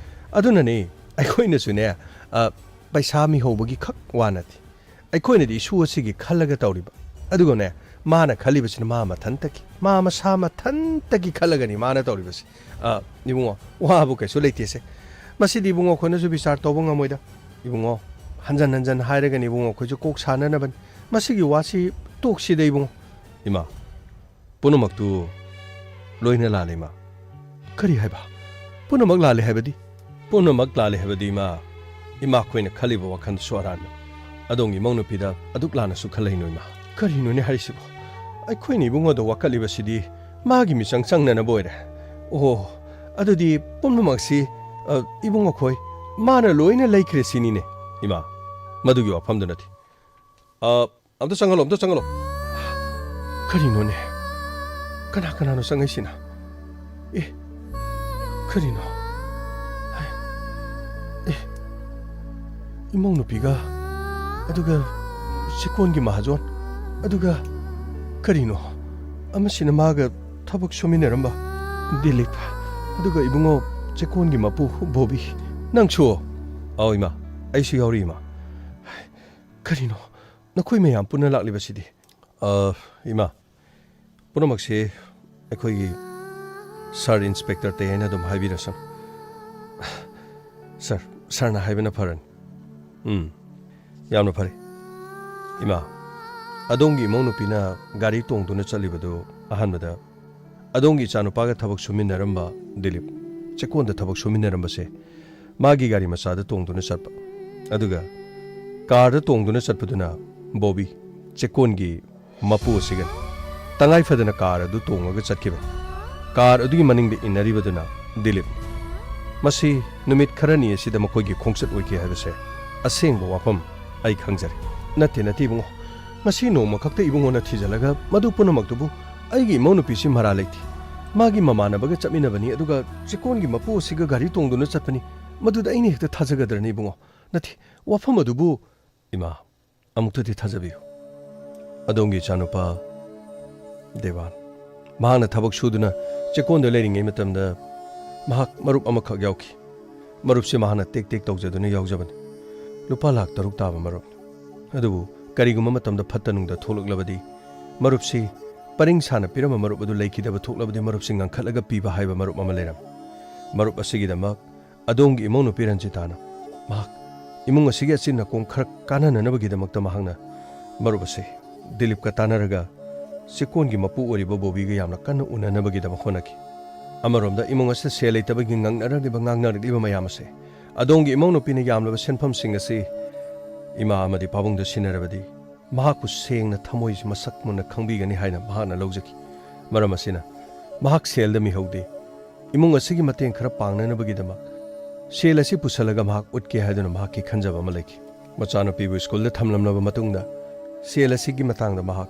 ꯑꯗꯨꯅꯅꯦ ꯑꯩꯈꯣꯏꯅꯁꯨꯅꯦ, ꯑ, ꯄꯩꯁꯥ ꯃꯤꯍꯧꯕꯒꯤ ꯈꯛ ꯋꯥ ꯅꯠꯇꯦ꯫ ꯑꯩꯈꯣꯏꯅꯗꯤ ꯏꯁꯨ ꯑꯁꯤꯒꯤ ꯈꯜꯂꯒ ꯇꯧꯔꯤꯕ꯫ ꯑꯗꯨꯒꯅꯦ, ꯃꯥꯅ ꯈꯜꯂꯤꯕꯁꯤꯅ ꯃꯥ ꯃꯊꯟꯇꯒꯤ, ꯃꯥ ꯃꯁꯥ ꯃꯊꯟꯇꯒꯤ ꯈꯜꯂꯒꯅꯤ ꯃꯥꯅ ꯇꯧꯔꯤꯕꯁꯤ꯫ ꯑ, ꯏꯕꯨꯡꯉꯣ, ꯋꯥꯕꯨ ꯀꯩꯁꯨ ꯂꯩꯇꯦꯁꯦ꯫ ꯃꯁꯤꯗꯤ ꯏꯕꯨꯡꯉꯣ ꯑꯩꯈꯣꯏꯅꯁꯨ ꯕꯤꯆꯥꯔ ꯇꯧꯕ ꯉꯝꯃꯣꯏꯗ꯫ ꯏꯕꯨꯡꯉꯣ, ꯍꯟꯖꯟ ꯍꯟꯖꯟ ꯍꯥꯏꯔꯒꯅꯤ ꯏꯕꯨꯡꯉꯣ ꯑꯩꯈꯣꯏꯁꯨ ꯀꯣꯛ ꯁꯥꯅꯅꯕꯅꯤ꯫ ꯃꯁꯤꯒꯤ ꯋꯥꯁꯤ ꯇꯣꯛꯁꯤꯗ ꯏꯕꯨꯡꯉꯣ꯫ ꯏꯃꯥ, ꯄꯨꯝꯅꯃꯛꯇꯨ ꯂꯣꯏꯅ ꯂꯥꯜꯂꯦ, ꯏꯃꯥ꯫ ꯀꯔꯤ ꯍꯥꯏꯕ? ꯄꯨꯝꯅꯃꯛ ꯂꯥꯜꯂꯦ ꯍꯥꯏꯕꯗꯤ? ꯄꯨꯝꯅꯃꯛ ꯂꯥꯜꯂꯦ ꯍꯥꯏꯕꯗꯤ, ꯏꯃꯥ, ꯏꯃꯥꯈꯣꯏꯅ ꯈꯜꯂꯤꯕ ꯋꯥꯈꯜꯗꯨꯁꯨ ꯑꯔꯥꯟꯕꯅꯤ꯫ ꯑꯗꯣꯝꯒꯤ ꯏꯃꯧ ꯅꯨꯄꯤꯗ ꯑꯗꯨꯛ ꯂꯥꯟꯅꯁꯨ ꯈꯜꯂꯛꯏꯅꯣ, ꯏꯃꯥ? ꯀꯔꯤꯅꯣꯅꯦ ꯍꯥꯏꯔꯤꯁꯤꯕꯣ? ꯑꯩꯈꯣꯏꯅ ꯏꯕꯨꯡꯉꯣꯗ ꯋꯥꯀꯠꯂꯤꯕꯁꯤꯗꯤ ꯃꯥꯒꯤ ꯃꯤꯆꯪ ꯆꯪꯅꯅꯕ ꯑꯣꯏꯔꯦ꯫ ꯑꯣꯍꯣ, ꯑꯗꯨꯗꯤ ꯄꯨꯝꯅꯃꯛꯁꯤ, ꯑ, ꯏꯕꯨꯡ ꯑꯩꯈꯣꯏ ꯃꯥꯅ ꯂꯣꯏꯅ ꯂꯩꯈ꯭ꯔꯦ ꯁꯤꯅꯤꯅꯦ, ꯏꯃꯥ꯫ ꯃꯗꯨꯒꯤ ꯋꯥꯐꯝꯗꯨ ꯅꯠꯇꯦ꯫ ꯑ, ꯑꯝꯇ ꯆꯪꯍꯜꯂꯣ, ꯑꯝꯇ ꯆꯪꯍꯜꯂꯣ꯫ ꯀꯔꯤꯅꯣꯅꯦ? ꯀꯅꯥ ꯀꯅꯥꯅꯣ ꯆꯪꯉꯛꯏꯁꯤꯅ? ꯑꯦ, ꯀꯔꯤꯅꯣ? ꯑꯦ, ꯏꯃꯧ ꯅꯨꯄꯤꯒ, ꯑꯗꯨꯒ ꯆꯦꯛꯀꯣꯟꯒꯤ ꯃꯍꯥꯖꯣꯟ, ꯑꯗꯨꯒ ꯀꯔꯤꯅꯣ? ꯑꯃꯁꯤꯅ ꯃꯥꯒ ꯊꯕꯛ ꯁꯨꯃꯤꯟꯅꯔꯝꯕ ꯗꯤꯂꯤꯞ, ꯑꯗꯨꯒ ꯏꯕꯨꯡꯉꯣ ꯆꯦꯛꯀꯣꯟꯒꯤ ꯃꯄꯨ ꯕꯣꯕꯤ꯫ ꯅꯪꯁꯨ? ꯑꯧ, ꯏꯃꯥ, ꯑꯩꯁꯨ ꯌꯥꯎꯔꯤ, ꯏꯃꯥ꯫ ꯀꯔꯤꯅꯣ? ꯅꯈꯣꯏ ꯃꯌꯥꯝ ꯄꯨꯟꯅ ꯂꯥꯛꯂꯤꯕꯁꯤꯗꯤ? ꯑ, ꯏꯃꯥ, ꯄꯨꯝꯅꯃꯛꯁꯤ ꯑꯩꯈꯣꯏꯒꯤ ꯁꯥꯔ ꯏꯟꯁꯄꯦꯛꯇꯔ ꯇꯦ ꯍꯥꯏꯅ ꯑꯗꯨꯝ ꯍꯥꯏꯕꯤꯔꯁꯅꯨ꯫ ꯁꯥꯔ, ꯁꯥꯔꯅ ꯍꯥꯏꯕꯅ ꯐꯔꯅꯤ꯫ ꯎꯝ, ꯌꯥꯝꯅ ꯐꯔꯦ꯫ ꯏꯃꯥ, ꯑꯗꯣꯝꯒꯤ ꯏꯃꯧ ꯅꯨꯄꯤꯅ ꯒꯥꯔꯤ ꯇꯣꯡꯗꯨꯅ ꯆꯠꯂꯤꯕꯗꯨ ꯑꯍꯥꯟꯕꯗ ꯑꯗꯣꯝꯒꯤ ꯏꯆꯥꯅꯨꯄꯥꯒ ꯊꯕꯛ ꯁꯨꯃꯤꯟꯅꯔꯝꯕ ꯗꯤꯂꯤꯞ, ꯆꯦꯛꯀꯣꯟꯗ ꯊꯕꯛ ꯁꯨꯃꯤꯟꯅꯔꯝꯕꯁꯦ, ꯃꯥꯒꯤ ꯒꯥꯔꯤ ꯃꯆꯥꯗ ꯇꯣꯡꯗꯨꯅ ꯆꯠꯄ꯫ ꯑꯗꯨꯒ ꯀꯥꯔꯗ ꯇꯣꯡꯗꯨꯅ ꯆꯠꯄꯗꯨꯅ ꯕꯣꯕꯤ, ꯆꯦꯛꯀꯣꯟꯒꯤ ꯃꯄꯨ ꯑꯁꯤꯒꯅꯤ꯫ ꯇꯉꯥꯏ ꯐꯗꯅ ꯀꯥꯔ ꯑꯗꯨ ꯇꯣꯡꯉꯒ ꯆꯠꯈꯤꯕꯅꯤ꯫ ꯀꯥꯔ ꯑꯗꯨꯒꯤ ꯃꯅꯤꯡꯗ ꯏꯟꯅꯔꯤꯕꯗꯨꯅ ꯗꯤꯂꯤꯞ꯫ ꯃꯁꯤ ꯅꯨꯃꯤꯠ ꯈꯔꯅꯤ ꯑꯁꯤꯗ ꯃꯈꯣꯏꯒꯤ ꯈꯣꯡꯆꯠ ꯑꯣꯏꯈꯤ ꯍꯥꯏꯕꯁꯦ ꯑꯁꯦꯡꯕ ꯋꯥꯐꯝ ꯑꯩ ꯈꯪꯖꯔꯦ꯫ ꯅꯠꯇꯦ, ꯅꯠꯇꯦ ꯏꯕꯨꯡꯉꯣ꯫ ꯉꯁꯤ ꯅꯣꯡꯃ ꯈꯛꯇ ꯏꯕꯨꯡꯉꯣꯅ ꯊꯤꯖꯤꯜꯂꯒ ꯃꯗꯨ ꯄꯨꯝꯅꯃꯛꯇꯨꯕꯨ ꯑꯩꯒꯤ ꯏꯃꯧ ꯅꯨꯄꯤꯁꯤ ꯃꯔꯥꯜ ꯂꯩꯇꯦ꯫ ꯃꯥꯒꯤ ꯃꯃꯥꯟꯅꯕꯒ ꯆꯠꯃꯤꯟꯅꯕꯅꯤ, ꯑꯗꯨꯒ ꯆꯦꯛꯀꯣꯟꯒꯤ ꯃꯄꯨ ꯑꯁꯤꯒ ꯒꯥꯔꯤ ꯇꯣꯡꯗꯨꯅ ꯆꯠꯄꯅꯤ꯫ ꯃꯗꯨꯗ ꯑꯩꯅ ꯍꯦꯛꯇ ꯊꯥꯖꯒꯗ꯭ꯔꯅꯤ ꯏꯕꯨꯡꯉꯣ? ꯅꯠꯇꯦ, ꯋꯥꯐꯝ ꯑꯗꯨꯕꯨ ꯏꯃꯥ, ꯑꯃꯨꯛꯇꯗꯤ ꯊꯥꯖꯕꯤꯌꯨ꯫ ꯑꯗꯣꯝꯒꯤ ꯏꯆꯥꯅꯨꯄꯥ ꯗꯦꯕꯥꯟ, ꯃꯍꯥꯛꯅ ꯊꯕꯛ ꯁꯨꯗꯨꯅ ꯆꯦꯛꯀꯣꯟꯗ ꯂꯩꯔꯤꯉꯩ ꯃꯇꯝꯗ ꯃꯍꯥꯛ ꯃꯔꯨꯞ ꯑꯃꯈꯛ ꯌꯥꯎꯈꯤ꯫ ꯃꯔꯨꯞꯁꯤ ꯃꯍꯥꯛꯅ ꯇꯦꯛ ꯇꯦꯛ ꯇꯧꯖꯗꯨꯅ ꯌꯥꯎꯖꯕꯅꯤ꯫ ꯂꯨꯄꯥ ꯂꯥꯈ ꯇꯔꯨꯛ ꯇꯥꯕ ꯃꯔꯨꯞꯅꯤ꯫ ꯑꯗꯨꯕꯨ ꯀꯔꯤꯒꯨꯝꯕ ꯃꯇꯝꯗ ꯐꯠꯇ ꯅꯨꯡꯗ ꯊꯣꯛꯂꯛꯂꯕꯗꯤ, ꯃꯔꯨꯞꯁꯤ ꯄꯔꯤꯡ ꯁꯥꯅ ꯄꯤꯔꯝꯕ ꯃꯔꯨꯞ ꯑꯗꯨ ꯂꯩꯈꯤꯗꯕ ꯊꯣꯛꯂꯕꯗꯤ, ꯃꯔꯨꯞꯁꯤ ꯉꯟꯈꯠꯂꯒ ꯄꯤꯕ ꯍꯥꯏꯕ ꯃꯔꯨꯞ ꯑꯃ ꯂꯩꯔꯝꯃꯤ꯫ ꯃꯔꯨꯞ ꯑꯁꯤꯒꯤꯗꯃꯛ ꯑꯗꯣꯝꯒꯤ ꯏꯃꯧ ꯅꯨꯄꯤ ꯔꯟꯖꯤꯇꯥꯅ ꯃꯍꯥꯛ ꯏꯃꯨꯡ ꯑꯁꯤꯒꯤ ꯑꯆꯤꯟ ꯑꯀꯣꯝ ꯈꯔ ꯀꯥꯟꯅꯅꯅꯕꯒꯤꯗꯃꯛꯇ ꯃꯍꯥꯛꯅ ꯃꯔꯨꯞ ꯑꯁꯤ ꯗꯤꯂꯤꯞꯀ ꯇꯥꯟꯅꯔꯒ ꯆꯦꯛꯀꯣꯟꯒꯤ ꯃꯄꯨ ꯑꯣꯏꯔꯤꯕ ꯕꯣꯕꯤꯒ ꯌꯥꯝꯅ ꯀꯟꯅ ꯎꯅꯅꯕꯒꯤꯗꯃꯛ ꯍꯣꯠꯅꯈꯤ꯫ ꯑꯃꯔꯣꯝꯗ ꯏꯃꯨꯡ ꯑꯁꯤꯗ ꯁꯦꯜ ꯂꯩꯇꯕꯒꯤ ꯉꯥꯡꯅꯔꯛꯂꯤꯕ, ꯉꯥꯡꯅꯔꯛꯂꯤꯕ ꯃꯌꯥꯝ ꯑꯁꯦ ꯑꯗꯣꯝꯒꯤ ꯏꯃꯧ ꯅꯨꯄꯤꯅ ꯌꯥꯝꯂꯕ ꯁꯦꯟꯐꯝꯁꯤꯡ ꯑꯁꯤ ꯏꯃꯥ ꯑꯃꯗꯤ ꯄꯥꯕꯨꯡꯗ ꯁꯤꯟꯅꯔꯕꯗꯤ ꯃꯍꯥꯛꯄꯨ ꯁꯦꯡꯅ ꯊꯃꯣꯏꯁꯤ ꯃꯁꯛ ꯃꯨꯟꯅ ꯈꯪꯕꯤꯒꯅꯤ ꯍꯥꯏꯅ ꯃꯍꯥꯛꯅ ꯂꯧꯖꯈꯤ꯫ ꯃꯔꯝ ꯑꯁꯤꯅ ꯃꯍꯥꯛ ꯁꯦꯜꯗ ꯃꯤꯍꯧꯗꯦ꯫ ꯏꯃꯨꯡ ꯑꯁꯤꯒꯤ ꯃꯇꯦꯡ ꯈꯔ ꯄꯥꯡꯅꯅꯕꯒꯤꯗꯃꯛ ꯁꯦꯜ ꯑꯁꯤ ꯄꯨꯁꯜꯂꯒ ꯃꯍꯥꯛ ꯎꯠꯀꯦ ꯍꯥꯏꯗꯨꯅ ꯃꯍꯥꯛꯀꯤ ꯈꯟꯖꯕ ꯑꯃ ꯂꯩꯈꯤ꯫ ꯃꯆꯥꯅꯨꯄꯤꯕꯨ ꯁ꯭ꯀꯨꯜꯗ ꯊꯝꯂꯝꯂꯕ ꯃꯇꯨꯡꯗ ꯁꯦꯜ ꯑꯁꯤꯒꯤ ꯃꯇꯥꯡꯗ ꯃꯍꯥꯛ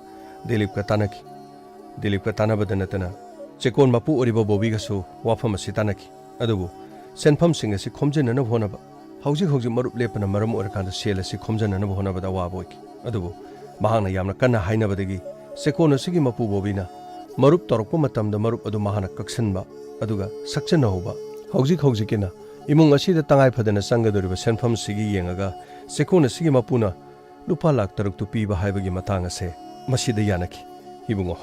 ꯗꯤꯂꯤꯞꯀ ꯇꯥꯟꯅꯈꯤ꯫ ꯗꯤꯂꯤꯞꯀ ꯇꯥꯟꯅꯕꯗ ꯅꯠꯇꯅ ꯆꯦꯛꯀꯣꯟ ꯃꯄꯨ ꯑꯣꯏꯔꯤꯕ ꯕꯣꯕꯤꯒꯁꯨ ꯋꯥꯐꯝ ꯑꯁꯤ ꯇꯥꯟꯅꯈꯤ꯫ ꯑꯗꯨꯕꯨ ꯁꯦꯟꯐꯝꯁꯤꯡ ꯑꯁꯤ ꯈꯣꯝꯖꯤꯟꯅꯅꯕ ꯍꯣꯠꯅꯕ, ꯍꯧꯖꯤꯛ ꯍꯧꯖꯤꯛ ꯃꯔꯨꯞ ꯂꯦꯞꯄꯅ ꯃꯔꯝ ꯑꯣꯏꯔꯀꯥꯟꯗ ꯁꯦꯜ ꯑꯁꯤ ꯈꯣꯝꯖꯤꯟꯅꯅꯕ ꯍꯣꯠꯅꯕꯗ ꯑꯋꯥꯕ ꯑꯣꯏꯈꯤ꯫ ꯑꯗꯨꯕꯨ ꯃꯍꯥꯛꯅ ꯌꯥꯝꯅ ꯀꯟꯅ ꯍꯥꯏꯅꯕꯗꯒꯤ ꯆꯦꯛꯀꯣꯟ ꯑꯁꯤꯒꯤ ꯃꯄꯨ ꯕꯣꯕꯤꯅ ꯃꯔꯨꯞ ꯇꯧꯔꯛꯄ ꯃꯇꯝꯗ ꯃꯔꯨꯞ ꯑꯗꯨ ꯃꯍꯥꯛꯅ ꯀꯛꯁꯤꯟꯕ ꯑꯗꯨꯒ ꯁꯛꯆꯟꯅꯍꯧꯕ꯫ ꯍꯧꯖꯤꯛ ꯍꯧꯖꯤꯛꯀꯤꯅ ꯏꯃꯨꯡ ꯑꯁꯤꯗ ꯇꯉꯥꯏ ꯐꯗꯅ ꯆꯪꯒꯗꯧꯔꯤꯕ ꯁꯦꯟꯐꯝꯁꯤꯒꯤ ꯌꯦꯡꯉꯒ ꯆꯦꯛꯀꯣꯟ ꯑꯁꯤꯒꯤ ꯃꯄꯨꯅ ꯂꯨꯄꯥ ꯂꯥꯈ ꯇꯔꯨꯛꯇꯨ ꯄꯤꯕ ꯍꯥꯏꯕꯒꯤ ꯃꯇꯥꯡ ꯑꯁꯦ ꯃꯁꯤꯗ ꯌꯥꯅꯈꯤ꯫ ꯏꯕꯨꯡꯉꯣ,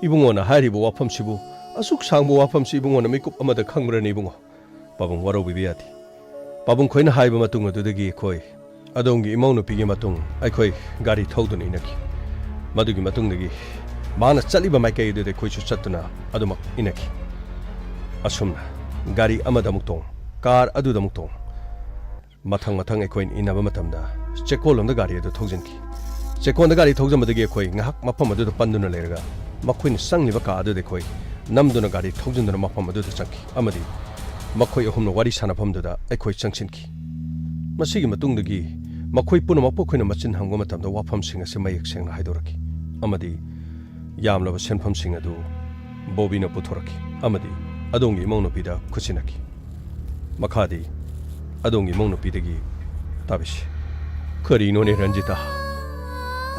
ꯏꯕꯨꯡꯉꯣꯅ ꯍꯥꯏꯔꯤꯕ ꯋꯥꯐꯝꯁꯤꯕꯨ, ꯑꯁꯨꯛ ꯁꯥꯡꯕ ꯋꯥꯐꯝꯁꯤ ꯏꯕꯨꯡꯉꯣꯅ ꯃꯤꯀꯨꯞ ꯑꯃꯗ ꯈꯪꯕ꯭ꯔꯅꯤ ꯏꯕꯨꯡꯉꯣ? ꯄꯥꯕꯨꯡ ꯋꯥꯔꯧꯕꯤꯕ ꯌꯥꯗꯦ꯫ ꯄꯥꯕꯨꯡ ꯈꯣꯏꯅ ꯍꯥꯏꯕ ꯃꯇꯨꯡ ꯑꯗꯨꯗꯒꯤ ꯑꯩꯈꯣꯏ ꯑꯗꯣꯝꯒꯤ ꯏꯃꯧ ꯅꯨꯄꯤꯒꯤ ꯃꯇꯨꯡ ꯑꯩꯈꯣꯏ ꯒꯥꯔꯤ ꯊꯧꯗꯨꯅ ꯏꯟꯅꯈꯤ꯫ ꯃꯗꯨꯒꯤ ꯃꯇꯨꯡꯗꯒꯤ ꯃꯥꯅ ꯆꯠꯂꯤꯕ ꯃꯥꯏꯀꯩ ꯑꯗꯨꯗ ꯑꯩꯈꯣꯏꯁꯨ ꯆꯠꯇꯨꯅ ꯑꯗꯨꯃꯛ ꯏꯟꯅꯈꯤ꯫ ꯑꯁꯨꯝꯅ ꯒꯥꯔꯤ ꯑꯃꯗ ꯑꯃꯨꯛ ꯇꯣꯡ, ꯀꯥꯔ ꯑꯗꯨꯗ ꯑꯃꯨꯛ ꯇꯣꯡ, ꯃꯊꯪ ꯃꯊꯪ ꯑꯩꯈꯣꯏꯅ ꯏꯟꯅꯕ ꯃꯇꯝꯗ ꯆꯦꯛꯀꯣꯟꯂꯣꯝꯗ ꯒꯥꯔꯤ ꯑꯗꯨ ꯊꯧꯖꯤꯟꯈꯤ꯫ ꯆꯦꯛꯀꯣꯟꯗ ꯒꯥꯔꯤ ꯊꯧꯖꯤꯟꯕꯗꯒꯤ ꯑꯩꯈꯣꯏ ꯉꯥꯏꯍꯥꯛ ꯃꯐꯝ ꯑꯗꯨꯗ ꯄꯟꯗꯨꯅ ꯂꯩꯔꯒ ꯃꯈꯣꯏꯅ ꯆꯪꯂꯤꯕ ꯀꯥ ꯑꯗꯨꯗ ꯑꯩꯈꯣꯏ ꯅꯝꯗꯨꯅ ꯒꯥꯔꯤ ꯊꯧꯖꯤꯟꯗꯨꯅ ꯃꯐꯝ ꯑꯗꯨꯗ ꯆꯪꯈꯤ ꯑꯃꯗꯤ ꯃꯈꯣꯏ ꯑꯍꯨꯝꯅ ꯋꯥꯔꯤ ꯁꯥꯟꯅꯐꯝꯗꯨꯗ ꯑꯩꯈꯣꯏ ꯆꯪꯁꯤꯟꯈꯤ꯫ ꯃꯁꯤꯒꯤ ꯃꯇꯨꯡꯗꯒꯤ ꯃꯈꯣꯏ ꯄꯨꯝꯅꯃꯛꯄꯨ ꯑꯩꯈꯣꯏꯅ ꯃꯆꯤꯟ ꯍꯪꯕ ꯃꯇꯝꯗ ꯋꯥꯐꯝꯁꯤꯡ ꯑꯁꯤ ꯃꯌꯦꯛ ꯁꯦꯡꯅ ꯍꯥꯏꯗꯣꯔꯛꯈꯤ ꯑꯃꯗꯤ ꯌꯥꯝꯂꯕ ꯁꯦꯟꯐꯝꯁꯤꯡ ꯑꯗꯨ ꯕꯣꯕꯤꯅ ꯄꯨꯊꯣꯔꯛꯈꯤ ꯑꯃꯗꯤ ꯑꯗꯣꯝꯒꯤ ꯏꯃꯧ ꯅꯨꯄꯤꯗ ꯈꯨꯠꯁꯤꯟꯅꯈꯤ꯫ ꯃꯈꯥꯗꯤ ꯑꯗꯣꯝꯒꯤ ꯏꯃꯧ ꯅꯨꯄꯤꯗꯒꯤ ꯇꯥꯕꯤꯁꯤ꯫ ꯀꯔꯤꯅꯣꯅꯦ ꯔꯟꯖꯤꯇꯥ?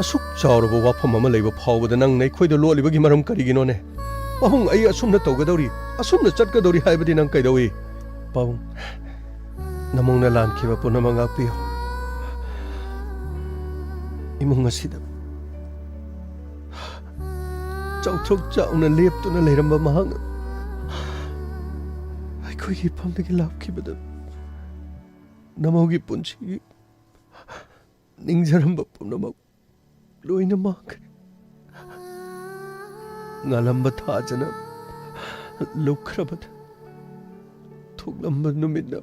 ꯑꯁꯨꯛ ꯆꯥꯎꯔꯕ ꯋꯥꯐꯝ ꯑꯃ ꯂꯩꯕ ꯐꯥꯎꯕꯗ ꯅꯪꯅ ꯑꯩꯈꯣꯏꯗ ꯂꯣꯠꯂꯤꯕꯒꯤ ꯃꯔꯝ ꯀꯔꯤꯒꯤꯅꯣꯅꯦ? ꯄꯥꯕꯨꯡ, ꯑꯩ ꯑꯁꯨꯝꯅ ꯇꯧꯒꯗꯧꯔꯤ, ꯑꯁꯨꯝꯅ ꯆꯠꯀꯗꯧꯔꯤ ꯍꯥꯏꯕꯗꯤ ꯅꯪ ꯀꯩꯗꯧꯏ? ꯄꯥꯕꯨꯡ, ꯅꯃꯧꯅ ꯂꯥꯟꯈꯤꯕ ꯄꯨꯝꯅꯃꯛ ꯉꯥꯛꯄꯤꯌꯨ꯫ ꯏꯃꯨꯡ ꯑꯁꯤꯗ ꯆꯥꯎꯊꯣꯛ ꯆꯥꯎꯅ ꯂꯦꯞꯇꯨꯅ ꯂꯩꯔꯝꯕ ꯃꯍꯥꯛꯅ ꯑꯩꯈꯣꯏꯒꯤ ꯏꯐꯝꯗꯒꯤ ꯂꯥꯞꯈꯤꯕꯗ ꯅꯃꯧꯒꯤ ꯄꯨꯟꯁꯤꯒꯤ ꯅꯤꯡꯖꯔꯝꯕ ꯄꯨꯝꯅꯃꯛ ꯂꯣꯏꯅ ꯃꯥꯡꯈ꯭ꯔꯦ꯫ ꯉꯥꯜꯂꯝꯕ ꯊꯥꯖꯅ ꯂꯨꯞꯈ꯭ꯔꯕꯗ, ꯊꯣꯛꯂꯝꯕ ꯅꯨꯃꯤꯠꯅ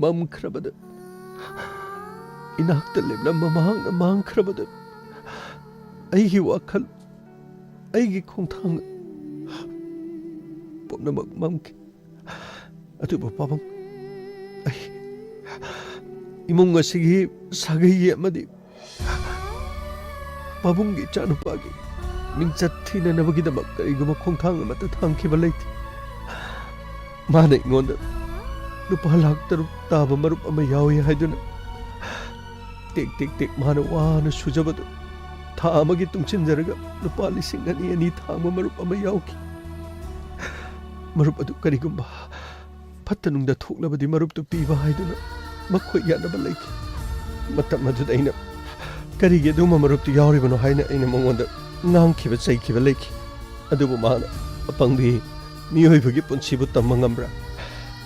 ꯃꯝꯈ꯭ꯔꯕꯗ, ꯏꯅꯥꯛꯇ ꯂꯦꯞꯂꯝꯕ ꯃꯍꯥꯛꯅ ꯃꯥꯡꯈ꯭ꯔꯕꯗ, ꯑꯩꯒꯤ ꯋꯥꯈꯜ, ꯑꯩꯒꯤ ꯈꯣꯡꯊꯥꯡ ꯄꯨꯝꯅꯃꯛ ꯃꯝꯈꯤ꯫ ꯑꯗꯨꯕꯨ ꯄꯥꯕꯨꯡ, ꯑꯩ ꯏꯃꯨꯡ ꯑꯁꯤꯒꯤ ꯁꯥꯒꯩꯒꯤ ꯑꯃꯗꯤ ꯄꯥꯕꯨꯡꯒꯤ ꯏꯆꯥꯅꯨꯄꯥꯒꯤ ꯃꯤꯡꯆꯠ ꯊꯤꯅꯅꯕꯒꯤꯗꯃꯛ ꯀꯔꯤꯒꯨꯝꯕ ꯈꯣꯡꯊꯥꯡ ꯑꯃꯠꯇ ꯊꯥꯡꯈꯤꯕ ꯂꯩꯇꯦ꯫ ꯃꯥꯅ ꯑꯩꯉꯣꯟꯗ ꯂꯨꯄꯥ ꯂꯥꯈ ꯇꯔꯨꯛ ꯇꯥꯕ ꯃꯔꯨꯞ ꯑꯃ ꯌꯥꯎꯏ ꯍꯥꯏꯗꯨꯅ ꯇꯦꯛ ꯇꯦꯛ ꯇꯦꯛ ꯃꯥꯅ ꯋꯥꯅ ꯁꯨꯖꯕꯗꯨ ꯊꯥ ꯑꯃꯒꯤ ꯇꯨꯡꯁꯤꯟꯖꯔꯒ ꯂꯨꯄꯥ ꯂꯤꯁꯤꯡ ꯑꯅꯤ ꯑꯅꯤ ꯊꯥꯡꯕ ꯃꯔꯨꯞ ꯑꯃ ꯌꯥꯎꯈꯤ꯫ ꯃꯔꯨꯞ ꯑꯗꯨ ꯀꯔꯤꯒꯨꯝꯕ ꯐꯠꯇ ꯅꯨꯡꯗ ꯊꯣꯛꯂꯕꯗꯤ ꯃꯔꯨꯞꯇꯨ ꯄꯤꯕ ꯍꯥꯏꯗꯨꯅ ꯃꯈꯣꯏ ꯌꯥꯅꯕ ꯂꯩꯈꯤ꯫ ꯃꯇꯝ ꯑꯗꯨꯗ ꯑꯩꯅ ꯀꯔꯤꯒꯤ ꯑꯗꯨꯒꯨꯝꯕ ꯃꯔꯨꯞꯇꯨ ꯌꯥꯎꯔꯤꯕꯅꯣ ꯍꯥꯏꯅ ꯑꯩꯅ ꯃꯉꯣꯟꯗ ꯉꯥꯡꯈꯤꯕ ꯆꯩꯈꯤꯕ ꯂꯩꯈꯤ꯫ ꯑꯗꯨꯕꯨ ꯃꯥꯅ, "ꯑꯄꯪꯕꯤ, ꯃꯤꯑꯣꯏꯕꯒꯤ ꯄꯨꯟꯁꯤꯕꯨ ꯇꯝꯕ ꯉꯝꯕ꯭ꯔꯥ?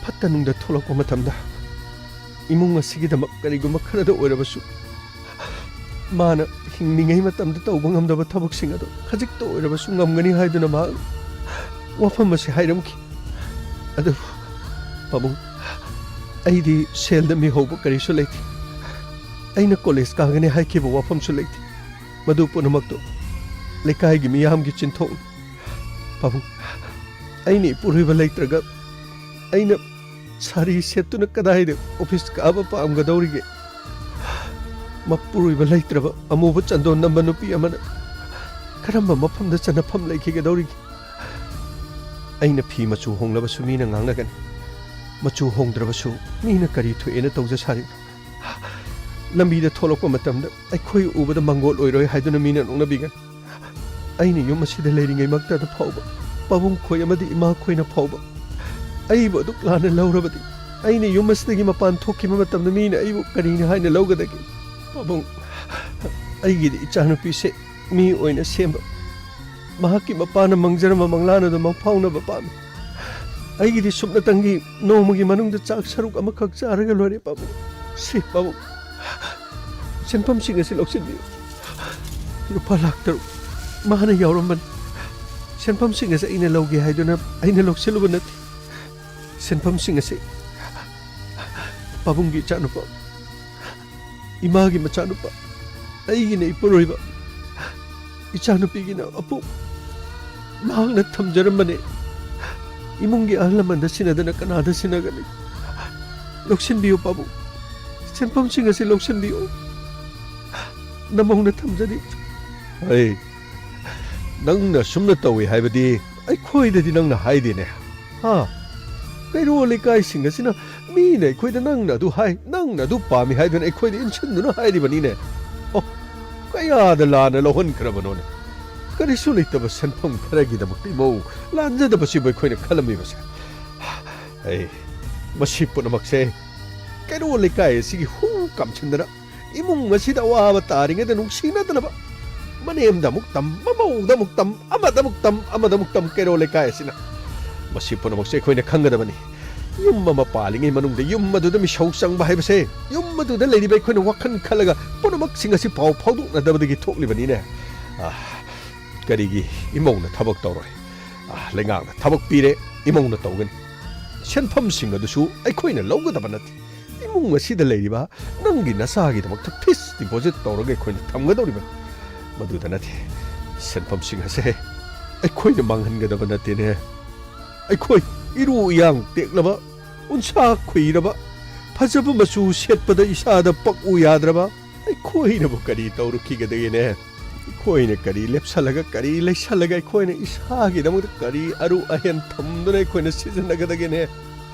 ꯐꯠꯇ ꯅꯨꯡꯗ ꯊꯣꯛꯂꯛꯄ ꯃꯇꯝꯗ ꯏꯃꯨꯡ ꯑꯁꯤꯒꯤꯗꯃꯛ ꯀꯔꯤꯒꯨꯝꯕ ꯈꯔꯗ ꯑꯣꯏꯔꯕꯁꯨ ꯃꯥꯅ ꯍꯤꯡꯂꯤꯉꯩ ꯃꯇꯝꯗ ꯇꯧꯕ ꯉꯝꯗꯕ ꯊꯕꯛꯁꯤꯡ ꯑꯗꯨ ꯈꯖꯤꯛꯇ ꯑꯣꯏꯔꯕꯁꯨ ꯉꯝꯒꯅꯤ ꯍꯥꯏꯗꯨꯅ ꯃꯍꯥꯛꯅ ꯋꯥꯐꯝ ꯑꯁꯤ ꯍꯥꯏꯔꯝꯈꯤ꯫ ꯑꯗꯨꯕꯨ ꯄꯥꯕꯨꯡ, ꯑꯩꯗꯤ ꯁꯦꯜꯗ ꯃꯤꯍꯧꯕ ꯀꯔꯤꯁꯨ ꯂꯩꯇꯦ꯫ ꯑꯩꯅ ꯀꯣꯂꯦꯖ ꯀꯥꯒꯅꯤ ꯍꯥꯏꯈꯤꯕ ꯋꯥꯐꯝꯁꯨ ꯂꯩꯇꯦ꯫ ꯃꯗꯨ ꯄꯨꯝꯅꯃꯛꯇꯨ ꯂꯩꯀꯥꯏꯒꯤ ꯃꯤꯌꯥꯝꯒꯤ ꯆꯤꯟꯊꯣꯛꯅꯤ꯫ ꯄꯥꯕꯨꯡ, ꯑꯩꯅ ꯏꯄꯨꯔꯣꯏꯕ ꯂꯩꯇ꯭ꯔꯒ ꯑꯩꯅ ꯁꯥꯔꯤ ꯁꯦꯠꯇꯨꯅ ꯀꯗꯥꯏꯗ ꯑꯣꯐꯤꯁ ꯀꯥꯕ ꯄꯥꯝꯒꯗꯧꯔꯤꯒꯦ? ꯃꯄꯨꯔꯣꯏꯕ ꯂꯩꯇ꯭ꯔꯕ ꯑꯃꯨꯕ ꯆꯟꯗꯣꯟ ꯅꯝꯕ ꯅꯨꯄꯤ ꯑꯃꯅ ꯀꯔꯝꯕ ꯃꯐꯝꯗ ꯆꯟꯅꯐꯝ ꯂꯩꯈꯤꯒꯗꯧꯔꯤꯒꯦ? ꯑꯩꯅ ꯐꯤ ꯃꯆꯨ ꯍꯣꯡꯂꯕꯁꯨ ꯃꯤꯅ ꯉꯥꯡꯅꯒꯅꯤ꯫ ꯃꯆꯨ ꯍꯣꯡꯗ꯭ꯔꯕꯁꯨ ꯃꯤꯅ ꯀꯔꯤ ꯊꯣꯛꯑꯦꯅ ꯇꯧꯖ ꯁꯥꯔꯤꯕꯅꯣ? ꯂꯝꯕꯤꯗ ꯊꯣꯛꯂꯛꯄ ꯃꯇꯝꯗ ꯑꯩꯈꯣꯏ ꯎꯕꯗ ꯃꯪꯒꯣꯜ ꯑꯣꯏꯔꯣꯏ ꯍꯥꯏꯗꯨꯅ ꯃꯤꯅ ꯅꯣꯛꯅꯕꯤꯒꯅꯤ꯫ ꯑꯩꯅ ꯌꯨꯝ ꯑꯁꯤꯗ ꯂꯩꯔꯤꯉꯩꯃꯛꯇꯗ ꯐꯥꯎꯕ ꯄꯥꯕꯨꯡ ꯈꯣꯏ ꯑꯃꯗꯤ ꯏꯃꯥ ꯈꯣꯏꯅ ꯐꯥꯎꯕ ꯑꯩꯕꯨ ꯑꯗꯨꯛ ꯂꯥꯟꯅ ꯂꯧꯔꯕꯗꯤ ꯑꯩꯅ ꯌꯨꯝ ꯑꯁꯤꯗꯒꯤ ꯃꯄꯥꯟ ꯊꯣꯛꯈꯤꯕ ꯃꯇꯝꯗ ꯃꯤꯅ ꯑꯩꯕꯨ ꯀꯔꯤꯅꯤ ꯍꯥꯏꯅ ꯂꯧꯒꯗꯒꯦ? ꯄꯥꯕꯨꯡ, ꯑꯩꯒꯤꯗꯤ ꯏꯆꯥꯅꯨꯄꯤꯁꯦ ꯃꯤ ꯑꯣꯏꯅ ꯁꯦꯝꯕ, ꯃꯍꯥꯛꯀꯤ ꯃꯄꯥꯅ ꯃꯪꯖꯔꯝꯕ ꯃꯪꯂꯥꯟ ꯑꯗꯨ ꯃꯪꯐꯥꯎꯅꯕ ꯄꯥꯝꯃꯤ꯫ ꯑꯩꯒꯤꯗꯤ ꯁꯨꯞꯅꯇꯪꯒꯤ ꯅꯣꯡꯃꯒꯤ ꯃꯅꯨꯡꯗ ꯆꯥꯛ ꯁꯔꯨꯛ ꯑꯃꯈꯛ ꯆꯥꯔꯒ ꯂꯣꯏꯔꯦ, ꯄꯥꯕꯨꯡ꯫ ꯁꯤ, ꯄꯥꯕꯨꯡ, ꯁꯦꯟꯐꯝꯁꯤꯡ ꯑꯁꯤ ꯂꯧꯁꯤꯟꯕꯤꯌꯨ꯫ ꯂꯨꯄꯥ ꯂꯥꯈ ꯇꯔꯨꯛ ꯃꯥꯅ ꯌꯥꯎꯔꯝꯕꯅꯤ꯫ ꯁꯦꯟꯐꯝꯁꯤꯡ ꯑꯁꯤ ꯑꯩꯅ ꯂꯧꯒꯦ ꯍꯥꯏꯗꯨꯅ ꯑꯩꯅ ꯂꯧꯁꯤꯜꯂꯨꯕ ꯅꯠꯇꯦ꯫ ꯁꯦꯟꯐꯝꯁꯤꯡ ꯑꯁꯤ ꯄꯥꯕꯨꯡꯒꯤ ꯏꯆꯥꯅꯨꯄꯥ, ꯏꯃꯥꯒꯤ ꯃꯆꯥꯅꯨꯄꯥ, ꯑꯩꯒꯤꯅ ꯏꯄꯨꯔꯣꯏꯕ, ꯏꯆꯥꯅꯨꯄꯤꯒꯤꯅ ꯑꯄꯨ, ꯃꯍꯥꯛꯅ ꯊꯝꯖꯔꯝꯕꯅꯦ꯫ ꯏꯃꯨꯡꯒꯤ ꯑꯍꯜ ꯂꯃꯟꯗ ꯁꯤꯟꯅꯗꯅ ꯀꯅꯥꯗ ꯁꯤꯟꯅꯒꯅꯤ? ꯂꯧꯁꯤꯟꯕꯤꯌꯨ ꯄꯥꯕꯨꯡ, ꯁꯦꯟꯐꯝꯁꯤꯡ ꯑꯁꯤ ꯂꯧꯁꯤꯟꯕꯤꯌꯨ, ꯅꯃꯧꯅ ꯊꯝꯖꯔꯤ꯫ ꯑꯩ, ꯅꯪꯅ ꯁꯨꯝꯅ ꯇꯧꯏ ꯍꯥꯏꯕꯗꯤ ꯑꯩꯈꯣꯏꯗꯗꯤ ꯅꯪꯅ ꯍꯥꯏꯗꯦꯅꯦ꯫ ꯍꯥ? ꯀꯩꯔꯣꯜ ꯂꯩꯀꯥꯏꯁꯤꯡ ꯑꯁꯤꯅ ꯃꯤꯅ ꯑꯩꯈꯣꯏꯗ ꯅꯪꯅ ꯑꯗꯨ ꯍꯥꯏ, ꯅꯪꯅ ꯑꯗꯨ ꯄꯥꯝꯃꯤ ꯍꯥꯏꯗꯨꯅ ꯑꯩꯈꯣꯏꯗ ꯏꯟꯁꯤꯟꯗꯨꯅ ꯍꯥꯏꯔꯤꯕꯅꯤꯅꯦ꯫ ꯑꯣ, ꯀꯌꯥꯗ ꯂꯥꯟꯅ ꯂꯧꯍꯟꯈ꯭ꯔꯕꯅꯣꯅꯦ꯫ ꯀꯔꯤꯁꯨ ꯂꯩꯇꯕ ꯁꯦꯟꯐꯝ ꯈꯔꯒꯤꯗꯃꯛꯇ ꯏꯃꯧ ꯂꯥꯟꯖꯗꯕꯁꯤꯕꯨ ꯑꯩꯈꯣꯏꯅ ꯈꯜꯂꯝꯃꯤꯕꯁꯦ꯫ ꯑꯩ, ꯃꯁꯤ ꯄꯨꯝꯅꯃꯛꯁꯦ ꯀꯩꯔꯣꯜ ꯂꯩꯀꯥꯏ ꯑꯁꯤꯒꯤ ꯍꯨ ꯀꯥꯝꯁꯤꯟꯗꯅ ꯏꯃꯨꯡ ꯑꯁꯤꯗ ꯑꯋꯥꯕ ꯇꯥꯔꯤꯉꯩꯗ ꯅꯨꯡꯁꯤꯅꯗꯅꯕ ꯃꯅꯦꯝꯗ ꯑꯃꯨꯛ ꯇꯝ, ꯃꯃꯧꯗ ꯑꯃꯨꯛ ꯇꯝ, ꯑꯃꯗ ꯑꯃꯨꯛ ꯇꯝ, ꯑꯃꯗ ꯑꯃꯨꯛ ꯇꯝ, ꯀꯩꯔꯣꯜ ꯂꯩꯀꯥꯏ ꯑꯁꯤꯅ꯫ ꯃꯁꯤ ꯄꯨꯝꯅꯃꯛꯁꯦ ꯑꯩꯈꯣꯏꯅ ꯈꯪꯒꯗꯕꯅꯤ꯫ ꯌꯨꯝ ꯑꯃ ꯄꯥꯜꯂꯤꯉꯩ ꯃꯅꯨꯡꯗ ꯌꯨꯝ ꯑꯗꯨꯗ ꯃꯤꯁꯧ ꯆꯪꯕ ꯍꯥꯏꯕꯁꯦ, ꯌꯨꯝ ꯑꯗꯨꯗ ꯂꯩꯔꯤꯕ ꯑꯩꯈꯣꯏꯅ ꯋꯥꯈꯜ ꯈꯜꯂꯒ ꯄꯨꯝꯅꯃꯛꯁꯤꯡ ꯑꯁꯤ ꯄꯥꯎ ꯐꯥꯎꯗꯣꯛꯅꯗꯕꯗꯒꯤ ꯊꯣꯛꯂꯤꯕꯅꯤꯅꯦ꯫ ꯑꯥ, ꯀꯔꯤꯒꯤ ꯏꯃꯧꯅ ꯊꯕꯛ ꯇꯧꯔꯣꯏ? ꯑꯥ, ꯂꯩꯉꯥꯛꯅ ꯊꯕꯛ ꯄꯤꯔꯦ, ꯏꯃꯧꯅ ꯇꯧꯒꯅꯤ꯫ ꯁꯦꯟꯐꯝꯁꯤꯡ ꯑꯗꯨꯁꯨ ꯑꯩꯈꯣꯏꯅ ꯂꯧꯒꯗꯕ ꯅꯠꯇꯦ꯫ ꯏꯃꯨꯡ ꯑꯁꯤꯗ ꯂꯩꯔꯤꯕ ꯅꯪꯒꯤ ꯅꯆꯥꯒꯤꯗꯃꯛꯇ fixed deposit ꯇꯧꯔꯒ ꯑꯩꯈꯣꯏꯅ ꯊꯝꯒꯗꯧꯔꯤꯕꯅꯤ꯫ ꯃꯗꯨꯗ ꯅꯠꯇꯦ, ꯁꯦꯟꯐꯝꯁꯤꯡ ꯑꯁꯦ ꯑꯩꯈꯣꯏꯅ ꯃꯥꯡꯍꯟꯒꯗꯕ ꯅꯠꯇꯦꯅꯦ꯫ ꯑꯩꯈꯣꯏ ꯏꯔꯨ ꯏꯌꯥꯡ ꯇꯦꯛꯂꯕ, ꯎꯟꯁꯥ ꯈꯨꯏꯔꯕ, ꯐꯖꯕ ꯃꯆꯨ ꯁꯦꯠꯄꯗ ꯏꯁꯥꯗ ꯄꯛꯎ ꯌꯥꯗ꯭ꯔꯕ ꯑꯩꯈꯣꯏꯅꯕꯨ ꯀꯔꯤ ꯇꯧꯔꯨꯈꯤꯒꯗꯒꯦꯅꯦ? ꯑꯩꯈꯣꯏꯅ ꯀꯔꯤ ꯂꯦꯞꯁꯜꯂꯒ, ꯀꯔꯤ ꯂꯩꯁꯜꯂꯒ, ꯑꯩꯈꯣꯏꯅ ꯏꯁꯥꯒꯤꯗꯃꯛꯇ ꯀꯔꯤ ꯑꯔꯨ ꯑꯍꯦꯟ ꯊꯝꯗꯨꯅ ꯑꯩꯈꯣꯏꯅ ꯁꯤꯖꯤꯟꯅꯒꯗꯒꯦꯅꯦ?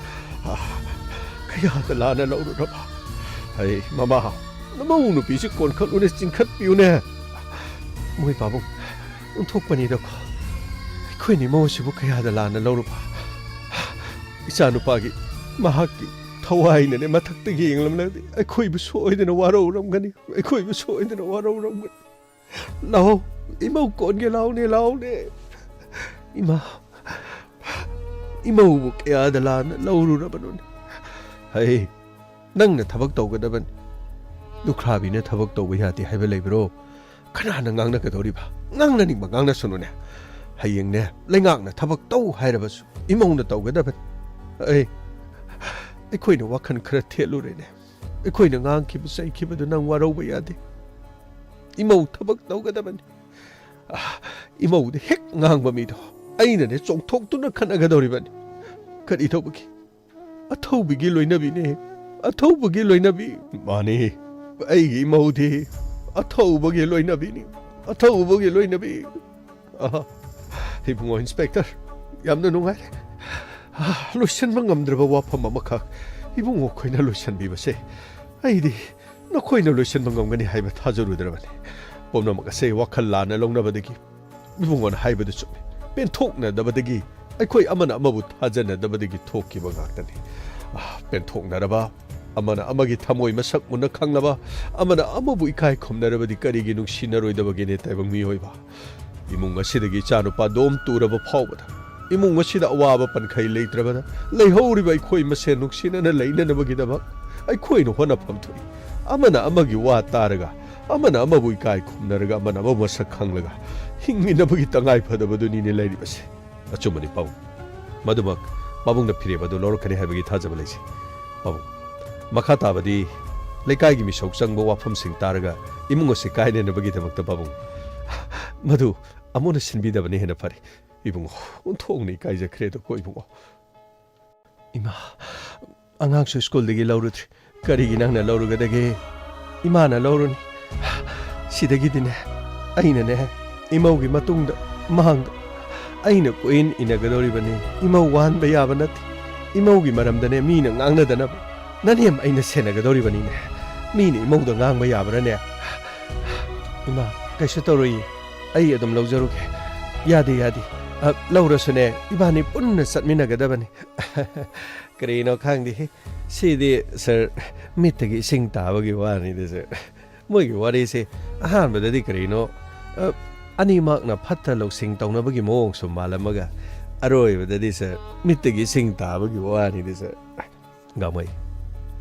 ꯑꯥ, ꯀꯌꯥꯗ ꯂꯥꯟꯅ ꯂꯧꯔꯨꯔꯕ? ꯑꯩ, ꯃꯃꯥ, ꯅꯃꯧ ꯅꯨꯄꯤꯁꯤ ꯀꯣꯟꯈꯠꯂꯨꯅꯦ, ꯆꯤꯡꯈꯠꯄꯤꯌꯨꯅꯦ꯫ ꯃꯣꯏ ꯄꯥꯕꯨꯡ, ꯑꯣꯟꯊꯣꯛꯄꯅꯤꯗꯀꯣ꯫ ꯑꯩꯈꯣꯏꯅ ꯏꯃꯧ ꯑꯁꯤꯕꯨ ꯀꯌꯥꯗ ꯂꯥꯟꯅ ꯂꯧꯔꯨꯕ? ꯏꯆꯥꯅꯨꯄꯥꯒꯤ, ꯃꯍꯥꯛꯀꯤ ꯊꯋꯥꯏꯅꯅꯦ ꯃꯊꯛꯇꯒꯤ ꯌꯦꯡꯂꯝꯂꯒꯗꯤ ꯑꯩꯈꯣꯏꯕꯨ ꯁꯣꯏꯗꯅ ꯋꯥꯔꯧꯔꯝꯒꯅꯤ, ꯑꯩꯈꯣꯏꯕꯨ ꯁꯣꯏꯗꯅ ꯋꯥꯔꯧꯔꯝꯒꯅꯤ꯫ ꯂꯥꯛꯑꯣ, ꯏꯃꯧ ꯀꯣꯟꯒꯦ, ꯂꯥꯛꯑꯣꯅꯦ, ꯂꯥꯛꯑꯣꯅꯦ꯫ ꯏꯃꯥ, ꯏꯃꯧꯕꯨ ꯀꯌꯥꯗ ꯂꯥꯟꯅ ꯂꯧꯔꯨꯔꯕꯅꯣꯅꯦ꯫ ꯍꯩ, ꯅꯪꯅ ꯊꯕꯛ ꯇꯧꯒꯗꯕꯅꯤ꯫ ꯂꯨꯈ꯭ꯔꯥꯕꯤꯅ ꯊꯕꯛ ꯇꯧꯕ ꯌꯥꯗꯦ ꯍꯥꯏꯕ ꯂꯩꯕ꯭ꯔꯣ? ꯀꯅꯥꯅ ꯉꯥꯡꯅꯒꯗꯧꯔꯤꯕ? ꯉꯥꯡꯅꯅꯤꯡꯕ ꯉꯥꯡꯅꯁꯅꯨꯅꯦ꯫ ꯍꯌꯦꯡꯅꯦ, ꯂꯩꯉꯥꯛꯅ ꯊꯕꯛ ꯇꯧ ꯍꯥꯏꯔꯕꯁꯨ ꯏꯃꯧꯅ ꯇꯧꯒꯗꯕꯅꯤ꯫ ꯑꯩ, ꯑꯩꯈꯣꯏꯅ ꯋꯥꯈꯜ ꯈꯔ ꯊꯦꯠꯂꯨꯔꯦꯅꯦ꯫ ꯑꯩꯈꯣꯏꯅ ꯉꯥꯡꯈꯤꯕ ꯆꯩꯈꯤꯕꯗꯨ ꯅꯪ ꯋꯥꯔꯧꯕ ꯌꯥꯗꯦ꯫ ꯏꯃꯧ ꯊꯕꯛ ꯇꯧꯒꯗꯕꯅꯤ꯫ ꯑꯥ, ꯏꯃꯧꯗ ꯍꯦꯛ ꯉꯥꯡꯕ ꯃꯤꯗꯣ ꯑꯩꯅꯅꯦ ꯆꯣꯡꯊꯣꯛꯇꯨꯅ ꯈꯠꯅꯒꯗꯧꯔꯤꯕꯅꯤ꯫ ꯀꯔꯤ ꯇꯧꯕꯒꯤ? ꯑꯊꯧꯕꯒꯤ ꯂꯣꯏꯅꯕꯤꯅꯦ꯫ ꯑꯊꯧꯕꯒꯤ ꯂꯣꯏꯅꯕꯤ꯫ ꯃꯥꯅꯤ꯫ ꯑꯩꯒꯤ ꯏꯃꯧꯗꯤ ꯑꯊꯧꯕꯒꯤ ꯂꯣꯏꯅꯕꯤꯅꯤ꯫ ꯑꯊꯧꯕꯒꯤ ꯂꯣꯏꯅꯕꯤ꯫ ꯑꯍ꯫ ꯏꯕꯨꯡꯉꯣ ꯏꯟꯁꯄꯦꯛꯇꯔ, ꯌꯥꯝꯅ ꯅꯨꯡꯉꯥꯏꯔꯦ꯫ ꯑ, ꯂꯣꯏꯁꯤꯟꯕ ꯉꯝꯗ꯭ꯔꯕ ꯋꯥꯐꯝ ꯑꯃꯈꯛ ꯏꯕꯨꯡꯉꯣ ꯈꯣꯏꯅ ꯂꯣꯏꯁꯤꯟꯕꯤꯕꯁꯦ ꯑꯩꯗꯤ ꯅꯈꯣꯏꯅ ꯂꯣꯏꯁꯤꯟꯕ ꯉꯝꯒꯅꯤ ꯍꯥꯏꯕ ꯊꯥꯖꯔꯨꯗ꯭ꯔꯕꯅꯤ꯫ ꯄꯨꯝꯅꯃꯛ ꯑꯁꯦ ꯋꯥꯈꯜ ꯂꯥꯟꯅ ꯂꯧꯅꯕꯗꯒꯤ ꯏꯕꯨꯡꯉꯣꯅ ꯍꯥꯏꯕꯗꯨ ꯆꯨꯝꯃꯤ꯫ ꯄꯦꯟꯊꯣꯛꯅꯗꯕꯗꯒꯤ, ꯑꯩꯈꯣꯏ ꯑꯃꯅ ꯑꯃꯕꯨ ꯊꯥꯖꯅꯗꯕꯗꯒꯤ ꯊꯣꯛꯈꯤꯕ ꯉꯥꯛꯇꯅꯤ꯫ ꯑ, ꯄꯦꯟꯊꯣꯛꯅꯔꯕ, ꯑꯃꯅ ꯑꯃꯒꯤ ꯊꯃꯣꯏ ꯃꯁꯛ ꯃꯨꯟꯅ ꯈꯪꯂꯕ, ꯑꯃꯅ ꯑꯃꯕꯨ ꯏꯀꯥꯏ ꯈꯨꯝꯅꯔꯕꯗꯤ ꯀꯔꯤꯒꯤ ꯅꯨꯡꯁꯤꯅꯔꯣꯏꯗꯕꯒꯦꯅꯦ, ꯇꯥꯏꯕꯪ ꯃꯤꯑꯣꯏꯕ? ꯏꯃꯨꯡ ꯑꯁꯤꯗꯒꯤ ꯏꯆꯥꯅꯨꯄꯥ ꯗꯣꯝ ꯇꯨꯔꯕ ꯐꯥꯎꯕꯗ, ꯏꯃꯨꯡ ꯑꯁꯤꯗ ꯑꯋꯥꯕ ꯄꯟꯈꯩ ꯂꯩꯇ꯭ꯔꯕꯗ, ꯂꯩꯍꯧꯔꯤꯕ ꯑꯩꯈꯣꯏ ꯃꯁꯦꯟ ꯅꯨꯡꯁꯤꯅꯅ ꯂꯩꯅꯅꯕꯒꯤꯗꯃꯛ ꯑꯩꯈꯣꯏꯅ ꯍꯣꯠꯅꯐꯝ ꯊꯣꯛꯏ꯫ ꯑꯃꯅ ꯑꯃꯒꯤ ꯋꯥ ꯇꯥꯔꯒ, ꯑꯃꯅ ꯑꯃꯕꯨ ꯏꯀꯥꯏ ꯈꯨꯝꯅꯔꯒ, ꯑꯃꯅ ꯑꯃꯕꯨ ꯃꯁꯛ ꯈꯪꯂꯒ ꯍꯤꯡꯃꯤꯟꯅꯕꯒꯤ ꯇꯉꯥꯏ ꯐꯗꯕꯗꯨꯅꯤꯅꯦ ꯂꯩꯔꯤꯕꯁꯦ꯫ ꯑꯆꯨꯝꯕꯅꯤ ꯄꯥꯕꯨꯡ꯫ ꯃꯗꯨꯃꯛ ꯄꯥꯕꯨꯡꯅ ꯐꯤꯔꯦꯞ ꯑꯗꯨ ꯂꯧꯔꯛꯀꯅꯤ ꯍꯥꯏꯕꯒꯤ ꯊꯥꯖꯕ ꯂꯩꯖꯩ꯫ ꯄꯥꯕꯨꯡ, ꯃꯈꯥ ꯇꯥꯕꯗꯤ ꯂꯩꯀꯥꯏꯒꯤ ꯃꯤꯁꯧ ꯆꯪꯕ ꯋꯥꯐꯝꯁꯤꯡ ꯇꯥꯔꯒ ꯏꯃꯨꯡ ꯑꯁꯤ ꯀꯥꯏꯅꯅꯕꯒꯤꯗꯃꯛꯇ ꯄꯥꯕꯨꯡ꯫ ꯃꯗꯨ ꯑꯃꯨꯛꯅ ꯁꯤꯟꯕꯤꯗꯕꯅ ꯍꯦꯟꯅ ꯐꯔꯦ꯫ ꯏꯕꯨꯡꯉꯣ, ꯑꯣꯟꯊꯣꯛꯅ ꯏꯀꯥꯏꯖꯈ꯭ꯔꯦꯗꯀꯣ ꯏꯕꯨꯡꯉꯣ꯫ ꯏꯃꯥ, ꯑꯉꯥꯡꯁꯨ ꯁ꯭ꯀꯨꯜꯗꯒꯤ ꯂꯧꯔꯨꯗ꯭ꯔꯤ꯫ ꯀꯔꯤꯒꯤ ꯅꯪꯅ ꯂꯧꯔꯨꯒꯗꯒꯦ? ꯏꯃꯥꯅ ꯂꯧꯔꯨꯅꯤ꯫ ꯁꯤꯗꯒꯤꯗꯤꯅꯦ, ꯑꯩꯅꯅꯦ, ꯏꯃꯧꯒꯤ ꯃꯇꯨꯡꯗ, ꯃꯥꯡꯗ ꯑꯩꯅ ꯀꯣꯏꯏꯟ ꯏꯟꯅꯒꯗꯧꯔꯤꯕꯅꯤ꯫ ꯏꯃꯧ ꯋꯥꯍꯟꯕ ꯌꯥꯕ ꯅꯠꯇꯦ꯫ ꯏꯃꯧꯒꯤ ꯃꯔꯝꯗꯅꯦ, ꯃꯤꯅ ꯉꯥꯡꯅꯗꯅꯕ ꯅꯅꯦꯝ ꯑꯩꯅ ꯁꯦꯟꯅꯒꯗꯧꯔꯤꯕꯅꯤꯅꯦ꯫ ꯃꯤꯅ ꯏꯃꯧꯗ ꯉꯥꯡꯕ ꯌꯥꯕ꯭ꯔꯥꯅꯦ? ꯏꯃꯥ, ꯀꯩꯁꯨ ꯇꯧꯔꯣꯏꯌꯦ꯫ ꯑꯩ ꯑꯗꯨꯝ ꯂꯧꯖꯔꯨꯒꯦ꯫ ꯌꯥꯗꯦ, ꯌꯥꯗꯦ꯫ ꯑ, ꯂꯧꯔꯁꯨꯅꯦ, ꯏꯕꯥꯅꯤ ꯄꯨꯟꯅ ꯆꯠꯃꯤꯟꯅꯒꯗꯕꯅꯤ꯫ ꯀꯔꯤꯅꯣ ꯈꯪꯗꯦ꯫ ꯁꯤꯗꯤ, ꯁꯥꯔ, ꯃꯤꯠꯇꯒꯤ ꯏꯁꯤꯡ ꯇꯥꯕꯒꯤ ꯋꯥꯅꯤꯗ, ꯁꯥꯔ꯫ ꯃꯣꯏꯒꯤ ꯋꯥꯔꯤꯁꯦ ꯑꯍꯥꯟꯕꯗꯗꯤ ꯀꯔꯤꯅꯣ, ꯑ, ꯑꯅꯤꯃꯛꯅ ꯐꯠꯇ ꯂꯧꯁꯤꯡ ꯇꯧꯅꯕꯒꯤ ꯃꯑꯣꯡꯁꯨ ꯃꯥꯜꯂꯝꯃꯒ, ꯑꯔꯣꯏꯕꯗꯗꯤ, ꯁꯥꯔ, ꯃꯤꯠꯇꯒꯤ ꯏꯁꯤꯡ ꯇꯥꯕꯒꯤ ꯋꯥꯅꯤꯗ, ꯁꯥꯔ꯫ ꯒꯥꯡꯃꯩ,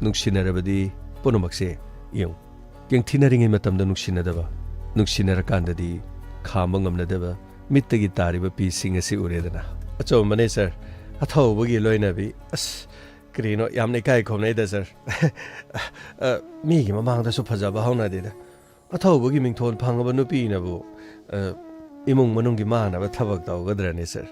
ꯅꯨꯡꯁꯤꯅꯔꯕꯗꯤ ꯄꯨꯝꯅꯃꯛꯁꯦ ꯌꯦꯡꯉꯨ꯫ ꯌꯦꯡꯊꯤꯅꯔꯤꯉꯩ ꯃꯇꯝꯗ ꯅꯨꯡꯁꯤꯅꯗꯕ, ꯅꯨꯡꯁꯤꯅꯔꯀꯥꯟꯗꯗꯤ ꯈꯥꯝꯕ ꯉꯝꯅꯗꯕ, ꯃꯤꯠꯇꯒꯤ ꯇꯥꯔꯤꯕ ꯄꯤꯁꯤꯡ ꯑꯁꯤ ꯎꯔꯦꯗꯅ꯫ ꯑꯆꯨꯝꯕꯅꯦ, ꯁꯥꯔ꯫ ꯑꯊꯧꯕꯒꯤ ꯂꯣꯏꯅꯕꯤ꯫ ꯑꯁ, ꯀꯔꯤꯅꯣ, ꯌꯥꯝꯅ ꯏꯀꯥꯏ ꯈꯨꯝꯅꯩꯗ, ꯁꯥꯔ꯫ ꯑ, ꯃꯤꯒꯤ ꯃꯃꯥꯡꯗꯁꯨ ꯐꯖꯕ ꯍꯧꯅꯗꯦꯗ꯫ ꯑꯊꯧꯕꯒꯤ ꯃꯤꯡꯊꯣꯜ ꯐꯪꯉꯕ ꯅꯨꯄꯤꯅꯕꯨ, ꯑ, ꯏꯃꯨꯡ ꯃꯅꯨꯡꯒꯤ ꯃꯥꯟꯅꯕ ꯊꯕꯛ ꯇꯧꯒꯗ꯭ꯔꯅꯤ, ꯁꯥꯔ?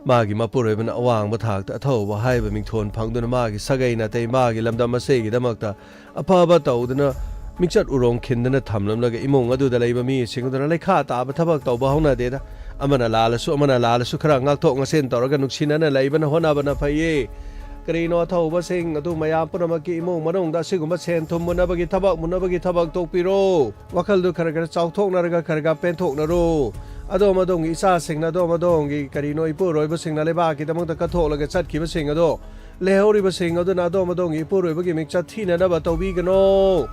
ꯃꯥꯒꯤ ꯃꯄꯨꯔꯣꯏꯕꯅ ꯑꯋꯥꯡꯕ ꯊꯥꯛꯇ ꯑꯊꯧꯕ ꯍꯥꯏꯕ ꯃꯤꯡꯊꯣꯟ ꯐꯪꯗꯨꯅ ꯃꯥꯒꯤ ꯁꯥꯒꯩ ꯅꯥꯇꯩ ꯃꯥꯒꯤ ꯂꯝꯗꯝ ꯑꯁꯤꯒꯤꯗꯃꯛꯇ ꯑꯐꯕ ꯇꯧꯗꯨꯅ ꯃꯤꯡꯆꯠ ꯎꯔꯣꯡ ꯈꯤꯟꯗꯨꯅ ꯊꯝꯂꯝꯂꯒ ꯏꯃꯨꯡ ꯑꯗꯨꯗ ꯂꯩꯕ ꯃꯤꯁꯤꯡ ꯑꯗꯨꯅ ꯂꯩꯈꯥ ꯇꯥꯕ ꯊꯕꯛ ꯇꯧꯕ ꯍꯧꯅꯗꯦꯗ꯫ ꯑꯃꯅ ꯂꯥꯜꯂꯁꯨ ꯑꯃꯅ ꯂꯥꯜꯂꯁꯨ ꯈꯔ ꯉꯥꯛꯊꯣꯛ ꯉꯥꯛꯁꯤꯟ ꯇꯧꯔꯒ ꯅꯨꯡꯁꯤꯅꯅ ꯂꯩꯕꯅ ꯍꯣꯠꯅꯕꯅ ꯐꯩꯌꯦ꯫ ꯀꯔꯤꯅꯣ ꯑꯊꯧꯕꯁꯤꯡ ꯑꯗꯨ ꯃꯌꯥꯝ ꯄꯨꯝꯅꯃꯛꯀꯤ ꯏꯃꯨꯡ ꯃꯅꯨꯡꯗ ꯑꯁꯤꯒꯨꯝꯕ ꯁꯦꯟ ꯊꯨꯝ ꯃꯨꯟꯅꯕꯒꯤ ꯊꯕꯛ ꯃꯨꯟꯅꯕꯒꯤ ꯊꯕꯛ ꯇꯧꯕꯤꯔꯣ꯫ ꯋꯥꯈꯜꯗꯨ ꯈꯔ ꯈꯔ ꯆꯥꯎꯊꯣꯛꯅꯔꯒ ꯈꯔ ꯈꯔ ꯄꯦꯟꯊꯣꯛꯅꯔꯣ꯫ ꯑꯗꯣꯝ ꯑꯗꯣꯝꯒꯤ ꯏꯆꯥꯁꯤꯡꯅ ꯑꯗꯣꯝ ꯑꯗꯣꯝꯒꯤ ꯀꯔꯤꯅꯣ ꯏꯄꯨꯔꯣꯏꯕꯁꯤꯡꯅ ꯂꯩꯕꯥꯛꯀꯤꯗꯃꯛꯇ ꯀꯠꯊꯣꯛꯂꯒ ꯆꯠꯈꯤꯕꯁꯤꯡ ꯑꯗꯣ ꯂꯩꯍꯧꯔꯤꯕꯁꯤꯡ ꯑꯗꯨꯅ ꯑꯗꯣꯝ ꯑꯗꯣꯝꯒꯤ ꯏꯄꯨꯔꯣꯏꯕꯒꯤ ꯃꯤꯡꯆꯠ ꯊꯤꯅꯅꯕ ꯇꯧꯕꯤꯒꯅꯣ꯫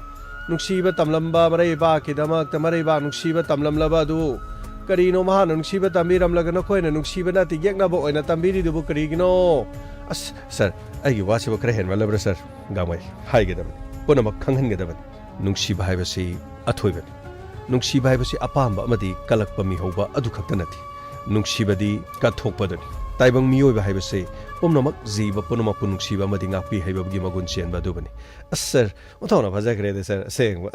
ꯅꯨꯡꯁꯤꯕ ꯇꯝꯂꯝꯕ ꯃꯔꯩꯕꯥꯛꯀꯤꯗꯃꯛꯇ ꯃꯔꯩꯕꯥꯛ ꯅꯨꯡꯁꯤꯕ ꯇꯝꯂꯝꯂꯕ ꯑꯗꯨ ꯀꯔꯤꯅꯣ ꯃꯍꯥꯛꯅ ꯅꯨꯡꯁꯤꯕ ꯇꯝꯕꯤꯔꯝꯂꯒ ꯅꯈꯣꯏꯅ ꯅꯨꯡꯁꯤꯕ ꯅꯠꯇꯦ ꯌꯦꯛꯅꯕ ꯑꯣꯏꯅ ꯇꯝꯕꯤꯔꯤꯗꯨꯕꯨ ꯀꯔꯤꯒꯤꯅꯣ? ꯑꯁ, ꯁꯥꯔ, ꯑꯩꯒꯤ ꯋꯥꯁꯤꯕꯨ ꯈꯔ ꯍꯦꯟꯃꯜꯂꯕ꯭ꯔꯥ, ꯁꯥꯔ? ꯒꯥꯡꯃꯩ, ꯍꯥꯏꯒꯗꯕꯅꯤ, ꯄꯨꯝꯅꯃꯛ ꯈꯪꯍꯟꯒꯗꯕꯅꯤ꯫ ꯅꯨꯡꯁꯤꯕ ꯍꯥꯏꯕꯁꯤ ꯑꯊꯣꯏꯕꯅꯤ꯫ ꯅꯨꯡꯁꯤꯕ ꯍꯥꯏꯕꯁꯤ ꯑꯄꯥꯝꯕ ꯑꯃꯗꯤ ꯀꯜꯂꯛꯄ ꯃꯤꯍꯧꯕ ꯑꯗꯨꯈꯛꯇ ꯅꯠꯇꯦ꯫ ꯅꯨꯡꯁꯤꯕꯗꯤ ꯀꯠꯊꯣꯛꯄꯗꯨꯅꯤ꯫ ꯇꯥꯏꯕꯪ ꯃꯤꯑꯣꯏꯕ ꯍꯥꯏꯕꯁꯤ ꯄꯨꯝꯅꯃꯛ, ꯖꯤꯕ ꯄꯨꯝꯅꯃꯛꯄꯨ ꯅꯨꯡꯁꯤꯕ ꯑꯃꯗꯤ ꯉꯥꯛꯄꯤ ꯍꯩꯕꯒꯤ ꯃꯒꯨꯟ ꯆꯦꯟꯕ ꯑꯗꯨꯕꯨꯅꯤ꯫ ꯑꯁ, ꯁꯥꯔ, ꯑꯣꯟꯊꯣꯛꯅ ꯐꯖꯈ꯭ꯔꯦꯗ, ꯁꯥꯔ, ꯑꯁꯦꯡꯕ꯫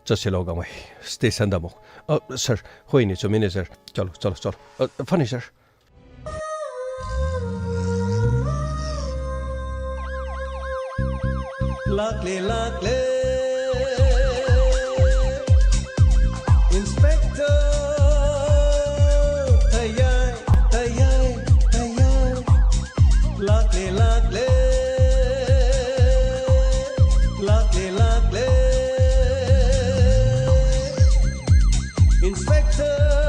ꯆꯠꯁꯤꯂꯣ, ꯒꯥꯡꯃꯩ꯫ ꯁ꯭ꯇꯦꯁꯟꯗ ꯑꯃꯨꯛ꯫ ꯑ, ꯁꯥꯔ, ꯍꯣꯏꯅꯦ, ꯆꯨꯝꯃꯤꯅꯦ, ꯁꯥꯔ꯫ ꯆꯠꯂꯣ, ꯆꯠꯂꯣ, ꯆꯠꯂꯣ꯫ ꯑ, ꯐꯅꯤ, ꯁꯥꯔ꯫ ꯂꯥꯛꯂꯦ, ꯂꯥꯛꯂꯦ, ꯏꯟꯁꯄꯦꯛꯇꯔ ꯇꯌꯥꯏ, ꯇꯌꯥꯏ, ꯇꯌꯥꯏ꯫ ꯂꯥꯛꯂꯦ, ꯂꯥꯛꯂꯦ, ꯂꯥꯛꯂꯦ, ꯂꯥꯛꯂꯦ, ꯏꯟꯁꯄꯦꯛꯇꯔ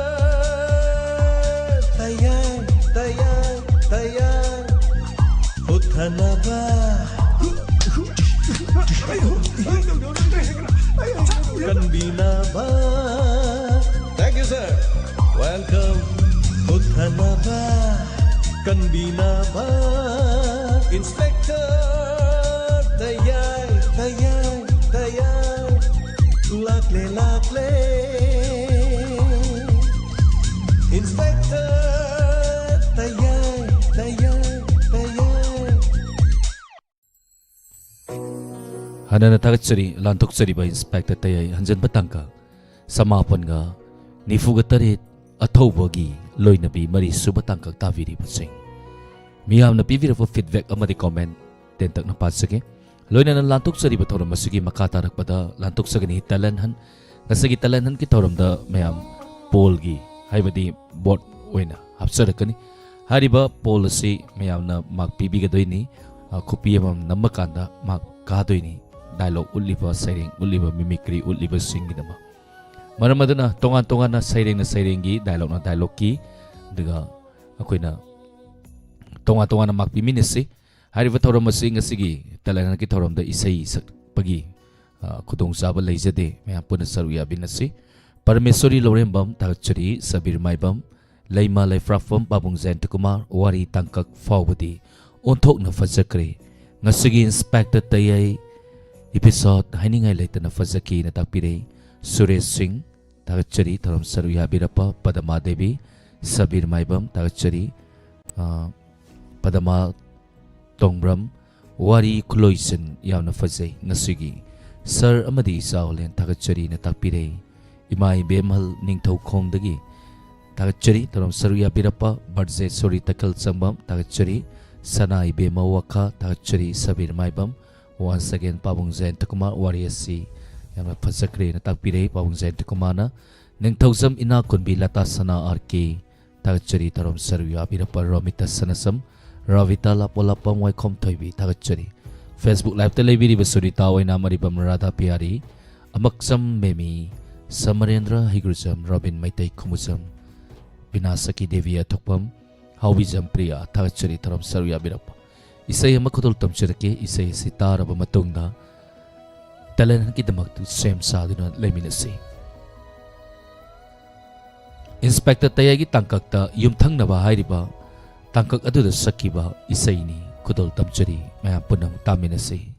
ꯇꯌꯥꯏ, ꯇꯌꯥꯏ, ꯇꯌꯥꯏ꯫ ꯍꯨꯠꯊꯅꯕ ꯀꯟꯕꯤꯅꯕ꯫ Thank you, sir. Welcome. ꯍꯨꯠꯊꯅꯕ ꯀꯟꯕꯤꯅꯕ ꯏꯟꯁꯄꯦꯛꯇꯔ ꯇꯌꯥꯏ, ꯇꯌꯥꯏ, ꯇꯌꯥꯏ꯫ ꯂꯥꯛꯂꯦ, ꯂꯥꯛꯂꯦ, ꯏꯟꯁꯄꯦꯛꯇꯔ ꯇꯌꯥꯏ, ꯇꯌꯥꯏ, ꯇꯌꯥꯏ꯫ ꯍꯟꯅꯅ ꯊꯥꯒꯠꯆꯔꯤ, ꯂꯥꯟꯊꯣꯛꯆꯔꯤꯕ ꯏꯟꯁꯄꯦꯛꯇꯔ ꯇꯌꯥꯏ꯫ ꯍꯟꯖꯟꯕ ꯇꯥꯡꯀꯛ ꯆꯃꯥꯄꯟꯒ ꯅꯤꯐꯨꯒ ꯇꯔꯦꯠ꯫ ꯑꯊꯧꯕꯒꯤ ꯂꯣꯏꯅꯕꯤ ꯃꯔꯤꯁꯨꯕ ꯇꯥꯡꯀꯛ ꯇꯥꯕꯤꯔꯤꯕꯁꯤꯡ, ꯃꯤꯌꯥꯝꯅ ꯄꯤꯕꯤꯔꯛꯄ feedback ꯑꯃꯗꯤ comment ꯇꯦꯟꯇꯛꯅ ꯄꯥꯖꯒꯦ꯫ ꯂꯣꯏꯅꯅ ꯂꯥꯟꯊꯣꯛꯆꯔꯤꯕ ꯊꯧꯔꯝ ꯑꯁꯤꯒꯤ ꯃꯈꯥ ꯇꯥꯔꯛꯄꯗ ꯂꯥꯟꯊꯣꯛꯆꯒꯅꯤ talent hunt꯫ ꯉꯁꯤꯒꯤ talent huntꯀꯤ ꯊꯧꯔꯝꯗ ꯃꯌꯥꯝ pollꯒꯤ, ꯍꯥꯏꯕꯗꯤ vote ꯑꯣꯏꯅ ꯍꯥꯞꯆꯔꯛꯀꯅꯤ꯫ ꯍꯥꯏꯔꯤꯕ poll ꯑꯁꯤ ꯃꯌꯥꯝꯅ mark ꯄꯤꯕꯤꯒꯗꯣꯏꯅꯤ꯫ ꯑ, ꯈꯨꯄꯤ ꯑꯃꯃꯝ ꯅꯝꯃꯀꯥꯟꯗ mark ꯀꯥꯗꯣꯏꯅꯤ꯫ Dialogue ꯎꯠꯂꯤꯕ, ꯁꯩꯔꯦꯡ ꯎꯠꯂꯤꯕ, mimicry ꯎꯠꯂꯤꯕꯁꯤꯡꯒꯤꯗꯃꯛ꯫ ꯃꯔꯝ ꯑꯗꯨꯅ ꯇꯣꯉꯥꯟ ꯇꯣꯉꯥꯟꯅ ꯁꯩꯔꯦꯡꯅ ꯁꯩꯔꯦꯡꯒꯤ, dialogueꯅ dialogueꯀꯤ, ꯑꯗꯨꯒ ꯑꯩꯈꯣꯏꯅ ꯇꯣꯉꯥꯟ ꯇꯣꯉꯥꯟꯅ mark ꯄꯤꯃꯤꯟꯅꯁꯤ꯫ ꯍꯥꯏꯔꯤꯕ ꯊꯧꯔꯝ ꯑꯁꯤ ꯉꯁꯤꯒꯤ talent huntꯀꯤ ꯊꯧꯔꯝꯗ ꯏꯁꯩ ꯁꯛꯄꯒꯤ, ꯑ, ꯈꯨꯗꯣꯡꯆꯥꯕ ꯂꯩꯖꯗꯦ꯫ ꯃꯌꯥꯝ ꯄꯨꯟꯅ ꯁꯔꯨꯛ ꯌꯥꯕꯤꯅꯁꯤ꯫ ꯄꯔꯃꯦꯁꯣꯔꯤ ꯂꯧꯔꯦꯝꯕꯝ, ꯊꯥꯒꯠꯆꯔꯤ꯫ ꯁꯕꯤꯔ ꯃꯥꯏꯕꯝ, ꯂꯩꯃ ꯂꯩꯐ꯭ꯔꯥꯐꯝ, ꯄꯥꯕꯨꯡ ꯖꯌꯟꯇ ꯀꯨꯃꯥꯔ, ꯋꯥꯔꯤ ꯇꯥꯡꯀꯛ ꯐꯥꯎꯕꯗꯤ ꯑꯣꯟꯊꯣꯛꯅ ꯐꯖꯈ꯭ꯔꯦ꯫ ꯉꯁꯤꯒꯤ Inspector ꯇꯌꯥꯏ episode ꯍꯥꯏꯅꯤꯡꯉꯥꯏ ꯂꯩꯇꯅ ꯐꯖꯈꯤꯅ ꯇꯥꯛꯄꯤꯔꯦ꯫ ꯁꯨꯔꯦꯁ ꯁꯤꯡ, ꯊꯥꯒꯠꯆꯔꯤ꯫ ꯊꯧꯔꯝ ꯁꯔꯨꯛ ꯌꯥꯕꯤꯔꯛꯄ ꯄꯗꯃꯥ ꯗꯦꯕꯤ, ꯁꯕꯤꯔ ꯃꯥꯏꯕꯝ, ꯊꯥꯒꯠꯆꯔꯤ꯫ ꯑ, ꯄꯗꯃꯥ ꯇꯣꯡꯕ꯭ꯔꯝ, ꯋꯥꯔꯤ ꯈꯨꯂꯣꯏꯁꯤꯟ ꯌꯥꯝꯅ ꯐꯖꯩ꯫ ꯉꯁꯤꯒꯤ ꯁꯔ ꯑꯃꯗꯤ ꯏꯆꯥ ꯑꯣꯂꯦꯟ, ꯊꯥꯒꯠꯆꯔꯤꯅ ꯇꯥꯛꯄꯤꯔꯦ꯫ ꯏꯃꯥ ꯏꯕꯦꯝꯍꯜ ꯅꯤꯡꯊꯧꯈꯣꯡꯗꯒꯤ ꯊꯥꯒꯠꯆꯔꯤ꯫ ꯊꯧꯔꯝ ꯁꯔꯨꯛ ꯌꯥꯕꯤꯔꯛꯄ ꯕꯔꯖꯦꯁꯣꯔꯤ ꯇꯈꯦꯜ ꯆꯪꯕꯝ, ꯊꯥꯒꯠꯆꯔꯤ꯫ ꯁꯅꯥ ꯏꯕꯦꯝꯃ ꯋꯥꯈꯥ, ꯊꯥꯒꯠꯆꯔꯤ꯫ ꯁꯕꯤꯔ ꯃꯥꯏꯕꯝ, once again ꯄꯥꯕꯨꯡ ꯖꯌꯟꯇ ꯀꯨꯃꯥꯔ, ꯋꯥꯔꯤ ꯑꯁꯤ ꯌꯥꯝꯅ ꯐꯖꯈ꯭ꯔꯦꯅ ꯇꯥꯛꯄꯤꯔꯦ ꯄꯥꯕꯨꯡ ꯖꯌꯟꯇ ꯀꯨꯃꯥꯔꯅ꯫ ꯅꯤꯡꯊꯧꯖꯝ ꯏꯅꯥꯛꯈꯨꯟꯕꯤ ꯂꯇꯥ ꯁꯅꯥ ꯑꯥꯔ ꯀꯦ, ꯊꯥꯒꯠꯆꯔꯤ꯫ ꯊꯧꯔꯝ ꯁꯔꯨꯛ ꯌꯥꯕꯤꯔꯛꯄ ꯔꯣꯃꯤꯇꯥ ꯁꯅꯥꯁꯝ, ꯔꯥꯕꯤꯇꯥ ꯂꯥꯄꯣꯂꯥꯄꯝ, ꯋꯥꯏꯈꯣꯝ ꯊꯣꯏꯕꯤ, ꯊꯥꯒꯠꯆꯔꯤ꯫ Facebook liveꯇ ꯂꯩꯕꯤꯔꯤꯕ ꯁꯨꯅꯤꯇꯥ ꯑꯣꯏꯅꯥꯝ, ꯑꯔꯤꯕꯝ ꯔꯥꯙꯥ ꯄꯤꯌꯥꯔꯤ, ꯑꯃꯛꯆꯝ ꯃꯦꯃꯤ, ꯁꯃꯔꯦꯟꯗ꯭ꯔ ꯍꯩꯒ꯭ꯔꯨꯖꯝ, ꯔꯣꯕꯤꯟ ꯃꯩꯇꯩ ꯈꯨꯃꯨꯖꯝ, ꯕꯤꯅꯥꯁꯀꯤ ꯗꯦꯕꯤ ꯑꯊꯣꯛꯄꯝ, ꯍꯥꯎꯕꯤꯖꯝ ꯄ꯭ꯔꯤꯌꯥ, ꯊꯥꯒꯠꯆꯔꯤ꯫ ꯊꯧꯔꯝ ꯁꯔꯨꯛ ꯌꯥꯕꯤꯔꯛꯄ꯫ ꯏꯁꯩ ꯑꯃ ꯈꯨꯗꯣꯜ ꯇꯝꯖꯔꯛꯀꯦ꯫ ꯏꯁꯩ ꯑꯁꯤ ꯇꯥꯔꯕ ꯃꯇꯨꯡꯗ talent huntꯀꯤꯗꯃꯛꯇ ꯁꯦꯝ ꯁꯥꯗꯨꯅ ꯂꯩꯃꯤꯟꯅꯁꯤ꯫ Inspector ꯇꯌꯥꯏꯒꯤ ꯇꯥꯡꯀꯛꯇ ꯌꯨꯝꯊꯪꯅꯕ ꯍꯥꯏꯔꯤꯕ ꯇꯥꯡꯀꯛ ꯑꯗꯨꯗ ꯁꯛꯈꯤꯕ ꯏꯁꯩꯅꯤ꯫ ꯈꯨꯗꯣꯜ ꯇꯝꯖꯔꯤ, ꯃꯌꯥꯝ ꯄꯨꯟꯅ ꯑꯃꯨꯛ ꯇꯥꯃꯤꯟꯅꯁꯤ꯫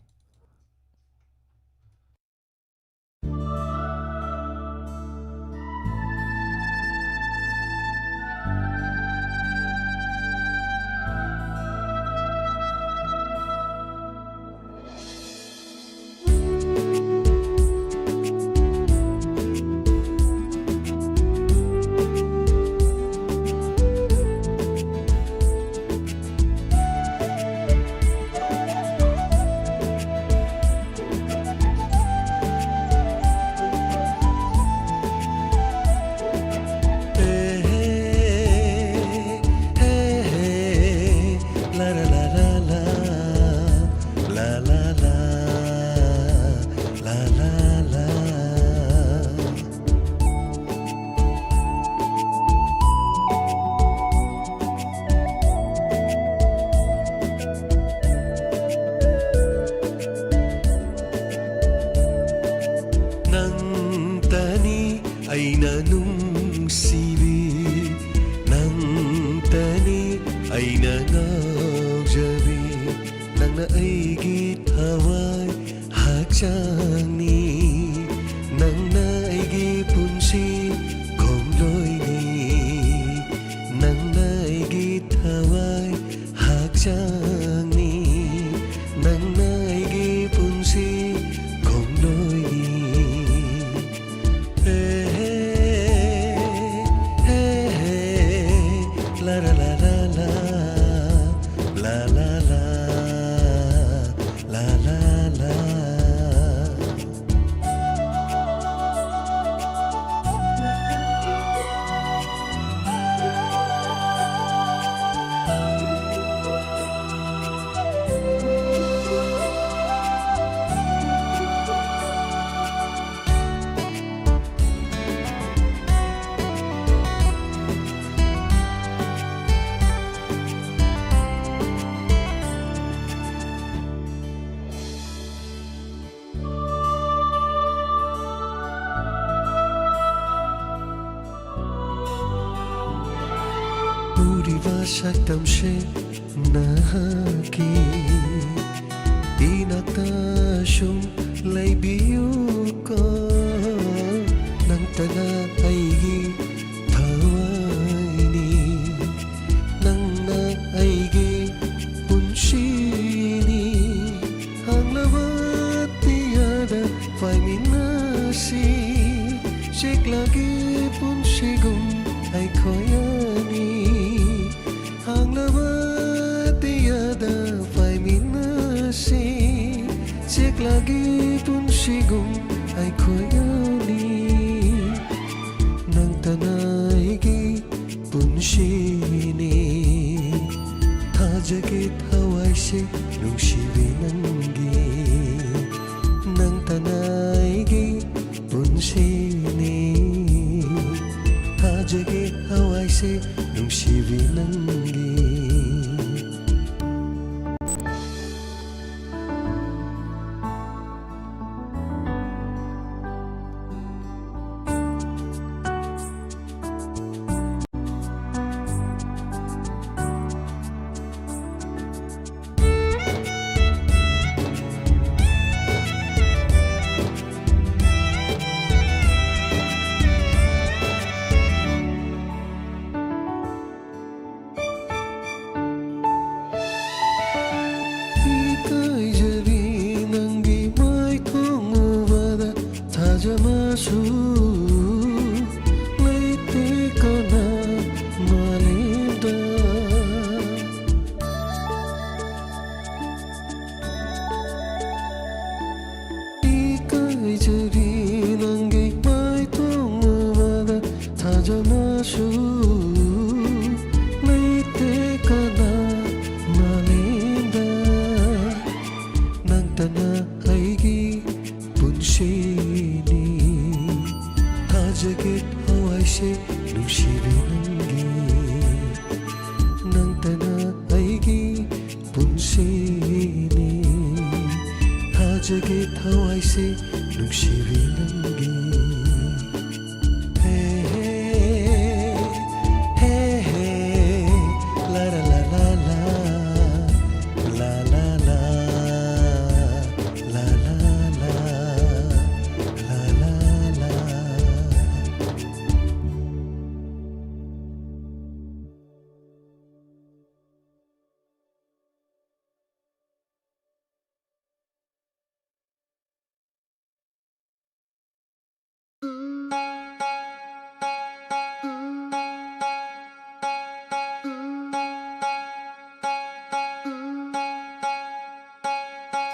ꯑꯩꯅ ꯅꯨꯡꯁꯤꯕꯤ ꯅꯪꯇꯅꯤ, ꯑꯩꯅ ꯉꯥꯎꯖꯕꯤ ꯅꯪꯅ ꯑꯩꯒꯤ ꯊꯋꯥꯏ ꯍꯛꯆꯥꯡꯅꯤ, ꯅꯪꯅ ꯑꯩꯒꯤ ꯄꯨꯟꯁꯤ ꯈꯣꯡꯂꯣꯏꯅꯤ, ꯅꯪꯅ ꯑꯩꯒꯤ ꯊꯋꯥꯏ ꯍꯛꯆꯥꯡꯅꯤ, ꯅꯪꯅ ꯑꯩꯒꯤ ꯄꯨꯟꯁꯤ ꯈꯣꯡꯂꯣꯏꯅꯤ꯫ ꯍꯦ, ꯍꯦ, ꯍꯦ, ꯍꯦ, ꯂꯥ, ꯂꯥ, ꯂꯥ, ꯂꯥ, ꯂꯥ꯫ ꯎꯔꯤꯕ ꯁꯛꯇꯝꯁꯦ ꯅꯍꯥꯛꯀꯤ ꯏꯅꯥꯛꯇ ꯁꯨꯝ ꯂꯩꯕꯤꯌꯨꯀꯣ, ꯅꯪꯇꯅ ꯑꯩꯒꯤ ꯊꯋꯥꯏꯅꯤ, ꯅꯪꯅ ꯑꯩꯒꯤ ꯄꯨꯟꯁꯤꯅꯤ꯫ ꯍꯥꯡꯂꯕ ꯑꯇꯤꯌꯥꯗ ꯄꯥꯏꯃꯤꯟꯅꯁꯤ, ꯆꯦꯛꯂꯛꯀꯤ ꯄꯨꯟꯁꯤꯒꯨꯝ ꯑꯩꯈꯣꯏ ꯑꯅꯤ꯫ ꯍꯥꯡꯂꯕ ꯑꯇꯤꯌꯥꯗ ꯄꯥꯏꯃꯤꯟꯅꯁꯤ, ꯆꯦꯛꯂꯛꯀꯤ ꯄꯨꯟꯁꯤꯒꯨꯝ ꯑꯩꯈꯣꯏ ꯑꯅꯤ꯫ ꯅꯪꯇꯅ ꯑꯩꯒꯤ ꯄꯨꯟꯁꯤꯅꯤ꯫ ꯊꯥꯖꯒꯦ ꯊꯋꯥꯏꯁꯦ ꯅꯨꯡꯁꯤꯕꯤ ꯅꯪꯒꯤ, ꯅꯪꯇꯅ ꯑꯩꯒꯤ ꯄꯨꯟꯁꯤꯅꯤ꯫ ꯊꯥꯖꯒꯦ ꯊꯋꯥꯏꯁꯦ ꯅꯨꯡꯁꯤꯕꯤ ꯅꯪꯒꯤ꯫ ꯊꯋꯥꯏꯁꯦ ꯅꯨꯡꯁꯤꯕꯤ ꯅꯪꯒꯤ, ꯅꯪꯇꯅ ꯑꯩꯒꯤ ꯄꯨꯟꯁꯤꯅꯤ꯫ ꯊꯥꯖꯒꯦ ꯊꯋꯥꯏꯁꯦ ꯅꯨꯡꯁꯤꯕꯤ ꯅꯪꯒꯤ꯫ ꯍꯦ, ꯍꯦ, ꯍꯦ, ꯍꯦ, ꯂꯥ, ꯂꯥ, ꯂꯥ, ꯂꯥ, ꯂꯥ꯫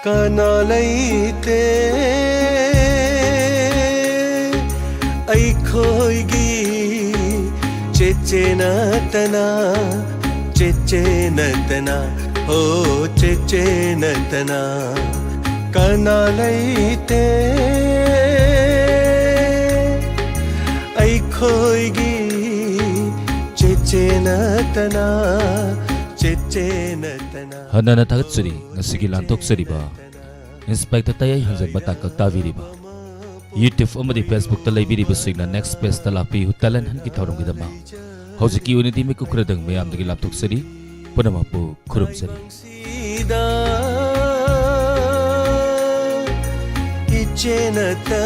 ꯀꯅꯥ ꯂꯩꯇꯦ ꯑꯩꯈꯣꯏꯒꯤ, ꯆꯦꯆꯦ ꯅꯠꯇꯅ, ꯆꯦꯆꯦ ꯅꯠꯇꯅ, ꯍꯣ, ꯆꯦꯆꯦ ꯅꯠꯇꯅ ꯀꯅꯥ ꯂꯩꯇꯦ ꯑꯩꯈꯣꯏꯒꯤ, ꯆꯦꯆꯦ ꯅꯠꯇꯅ, ꯆꯦꯆꯦ ꯅꯠꯇꯅ꯫ ꯍꯟꯅꯅ ꯊꯥꯒꯠꯆꯔꯤ ꯉꯁꯤꯒꯤ ꯂꯥꯟꯊꯣꯛꯆꯔꯤꯕ ꯏꯟꯁꯄꯦꯛꯇꯔ ꯇꯌꯥꯏ ꯍꯟꯖꯟꯕ ꯇꯥꯡꯀꯛ ꯇꯥꯕꯤꯔꯤꯕ꯫ YouTube ꯑꯃꯗꯤ Facebookꯇ ꯂꯩꯕꯤꯔꯤꯕꯁꯤꯡꯅ next pageꯇ ꯂꯥꯛꯄꯤꯌꯨ talent huntꯀꯤ ꯊꯧꯔꯝꯒꯤꯗꯃꯛ꯫ ꯍꯧꯖꯤꯛꯀꯤ ꯑꯣꯏꯅꯗꯤ ꯃꯤꯀꯨꯞ ꯈꯔꯗꯪ ꯃꯌꯥꯝꯗꯒꯤ ꯂꯥꯞꯊꯣꯛꯆꯔꯤ꯫ ꯄꯨꯝꯅꯃꯛꯄꯨ ꯈꯨꯔꯨꯝꯖꯔꯤ꯫ ꯏꯆꯦ ꯅꯠꯇ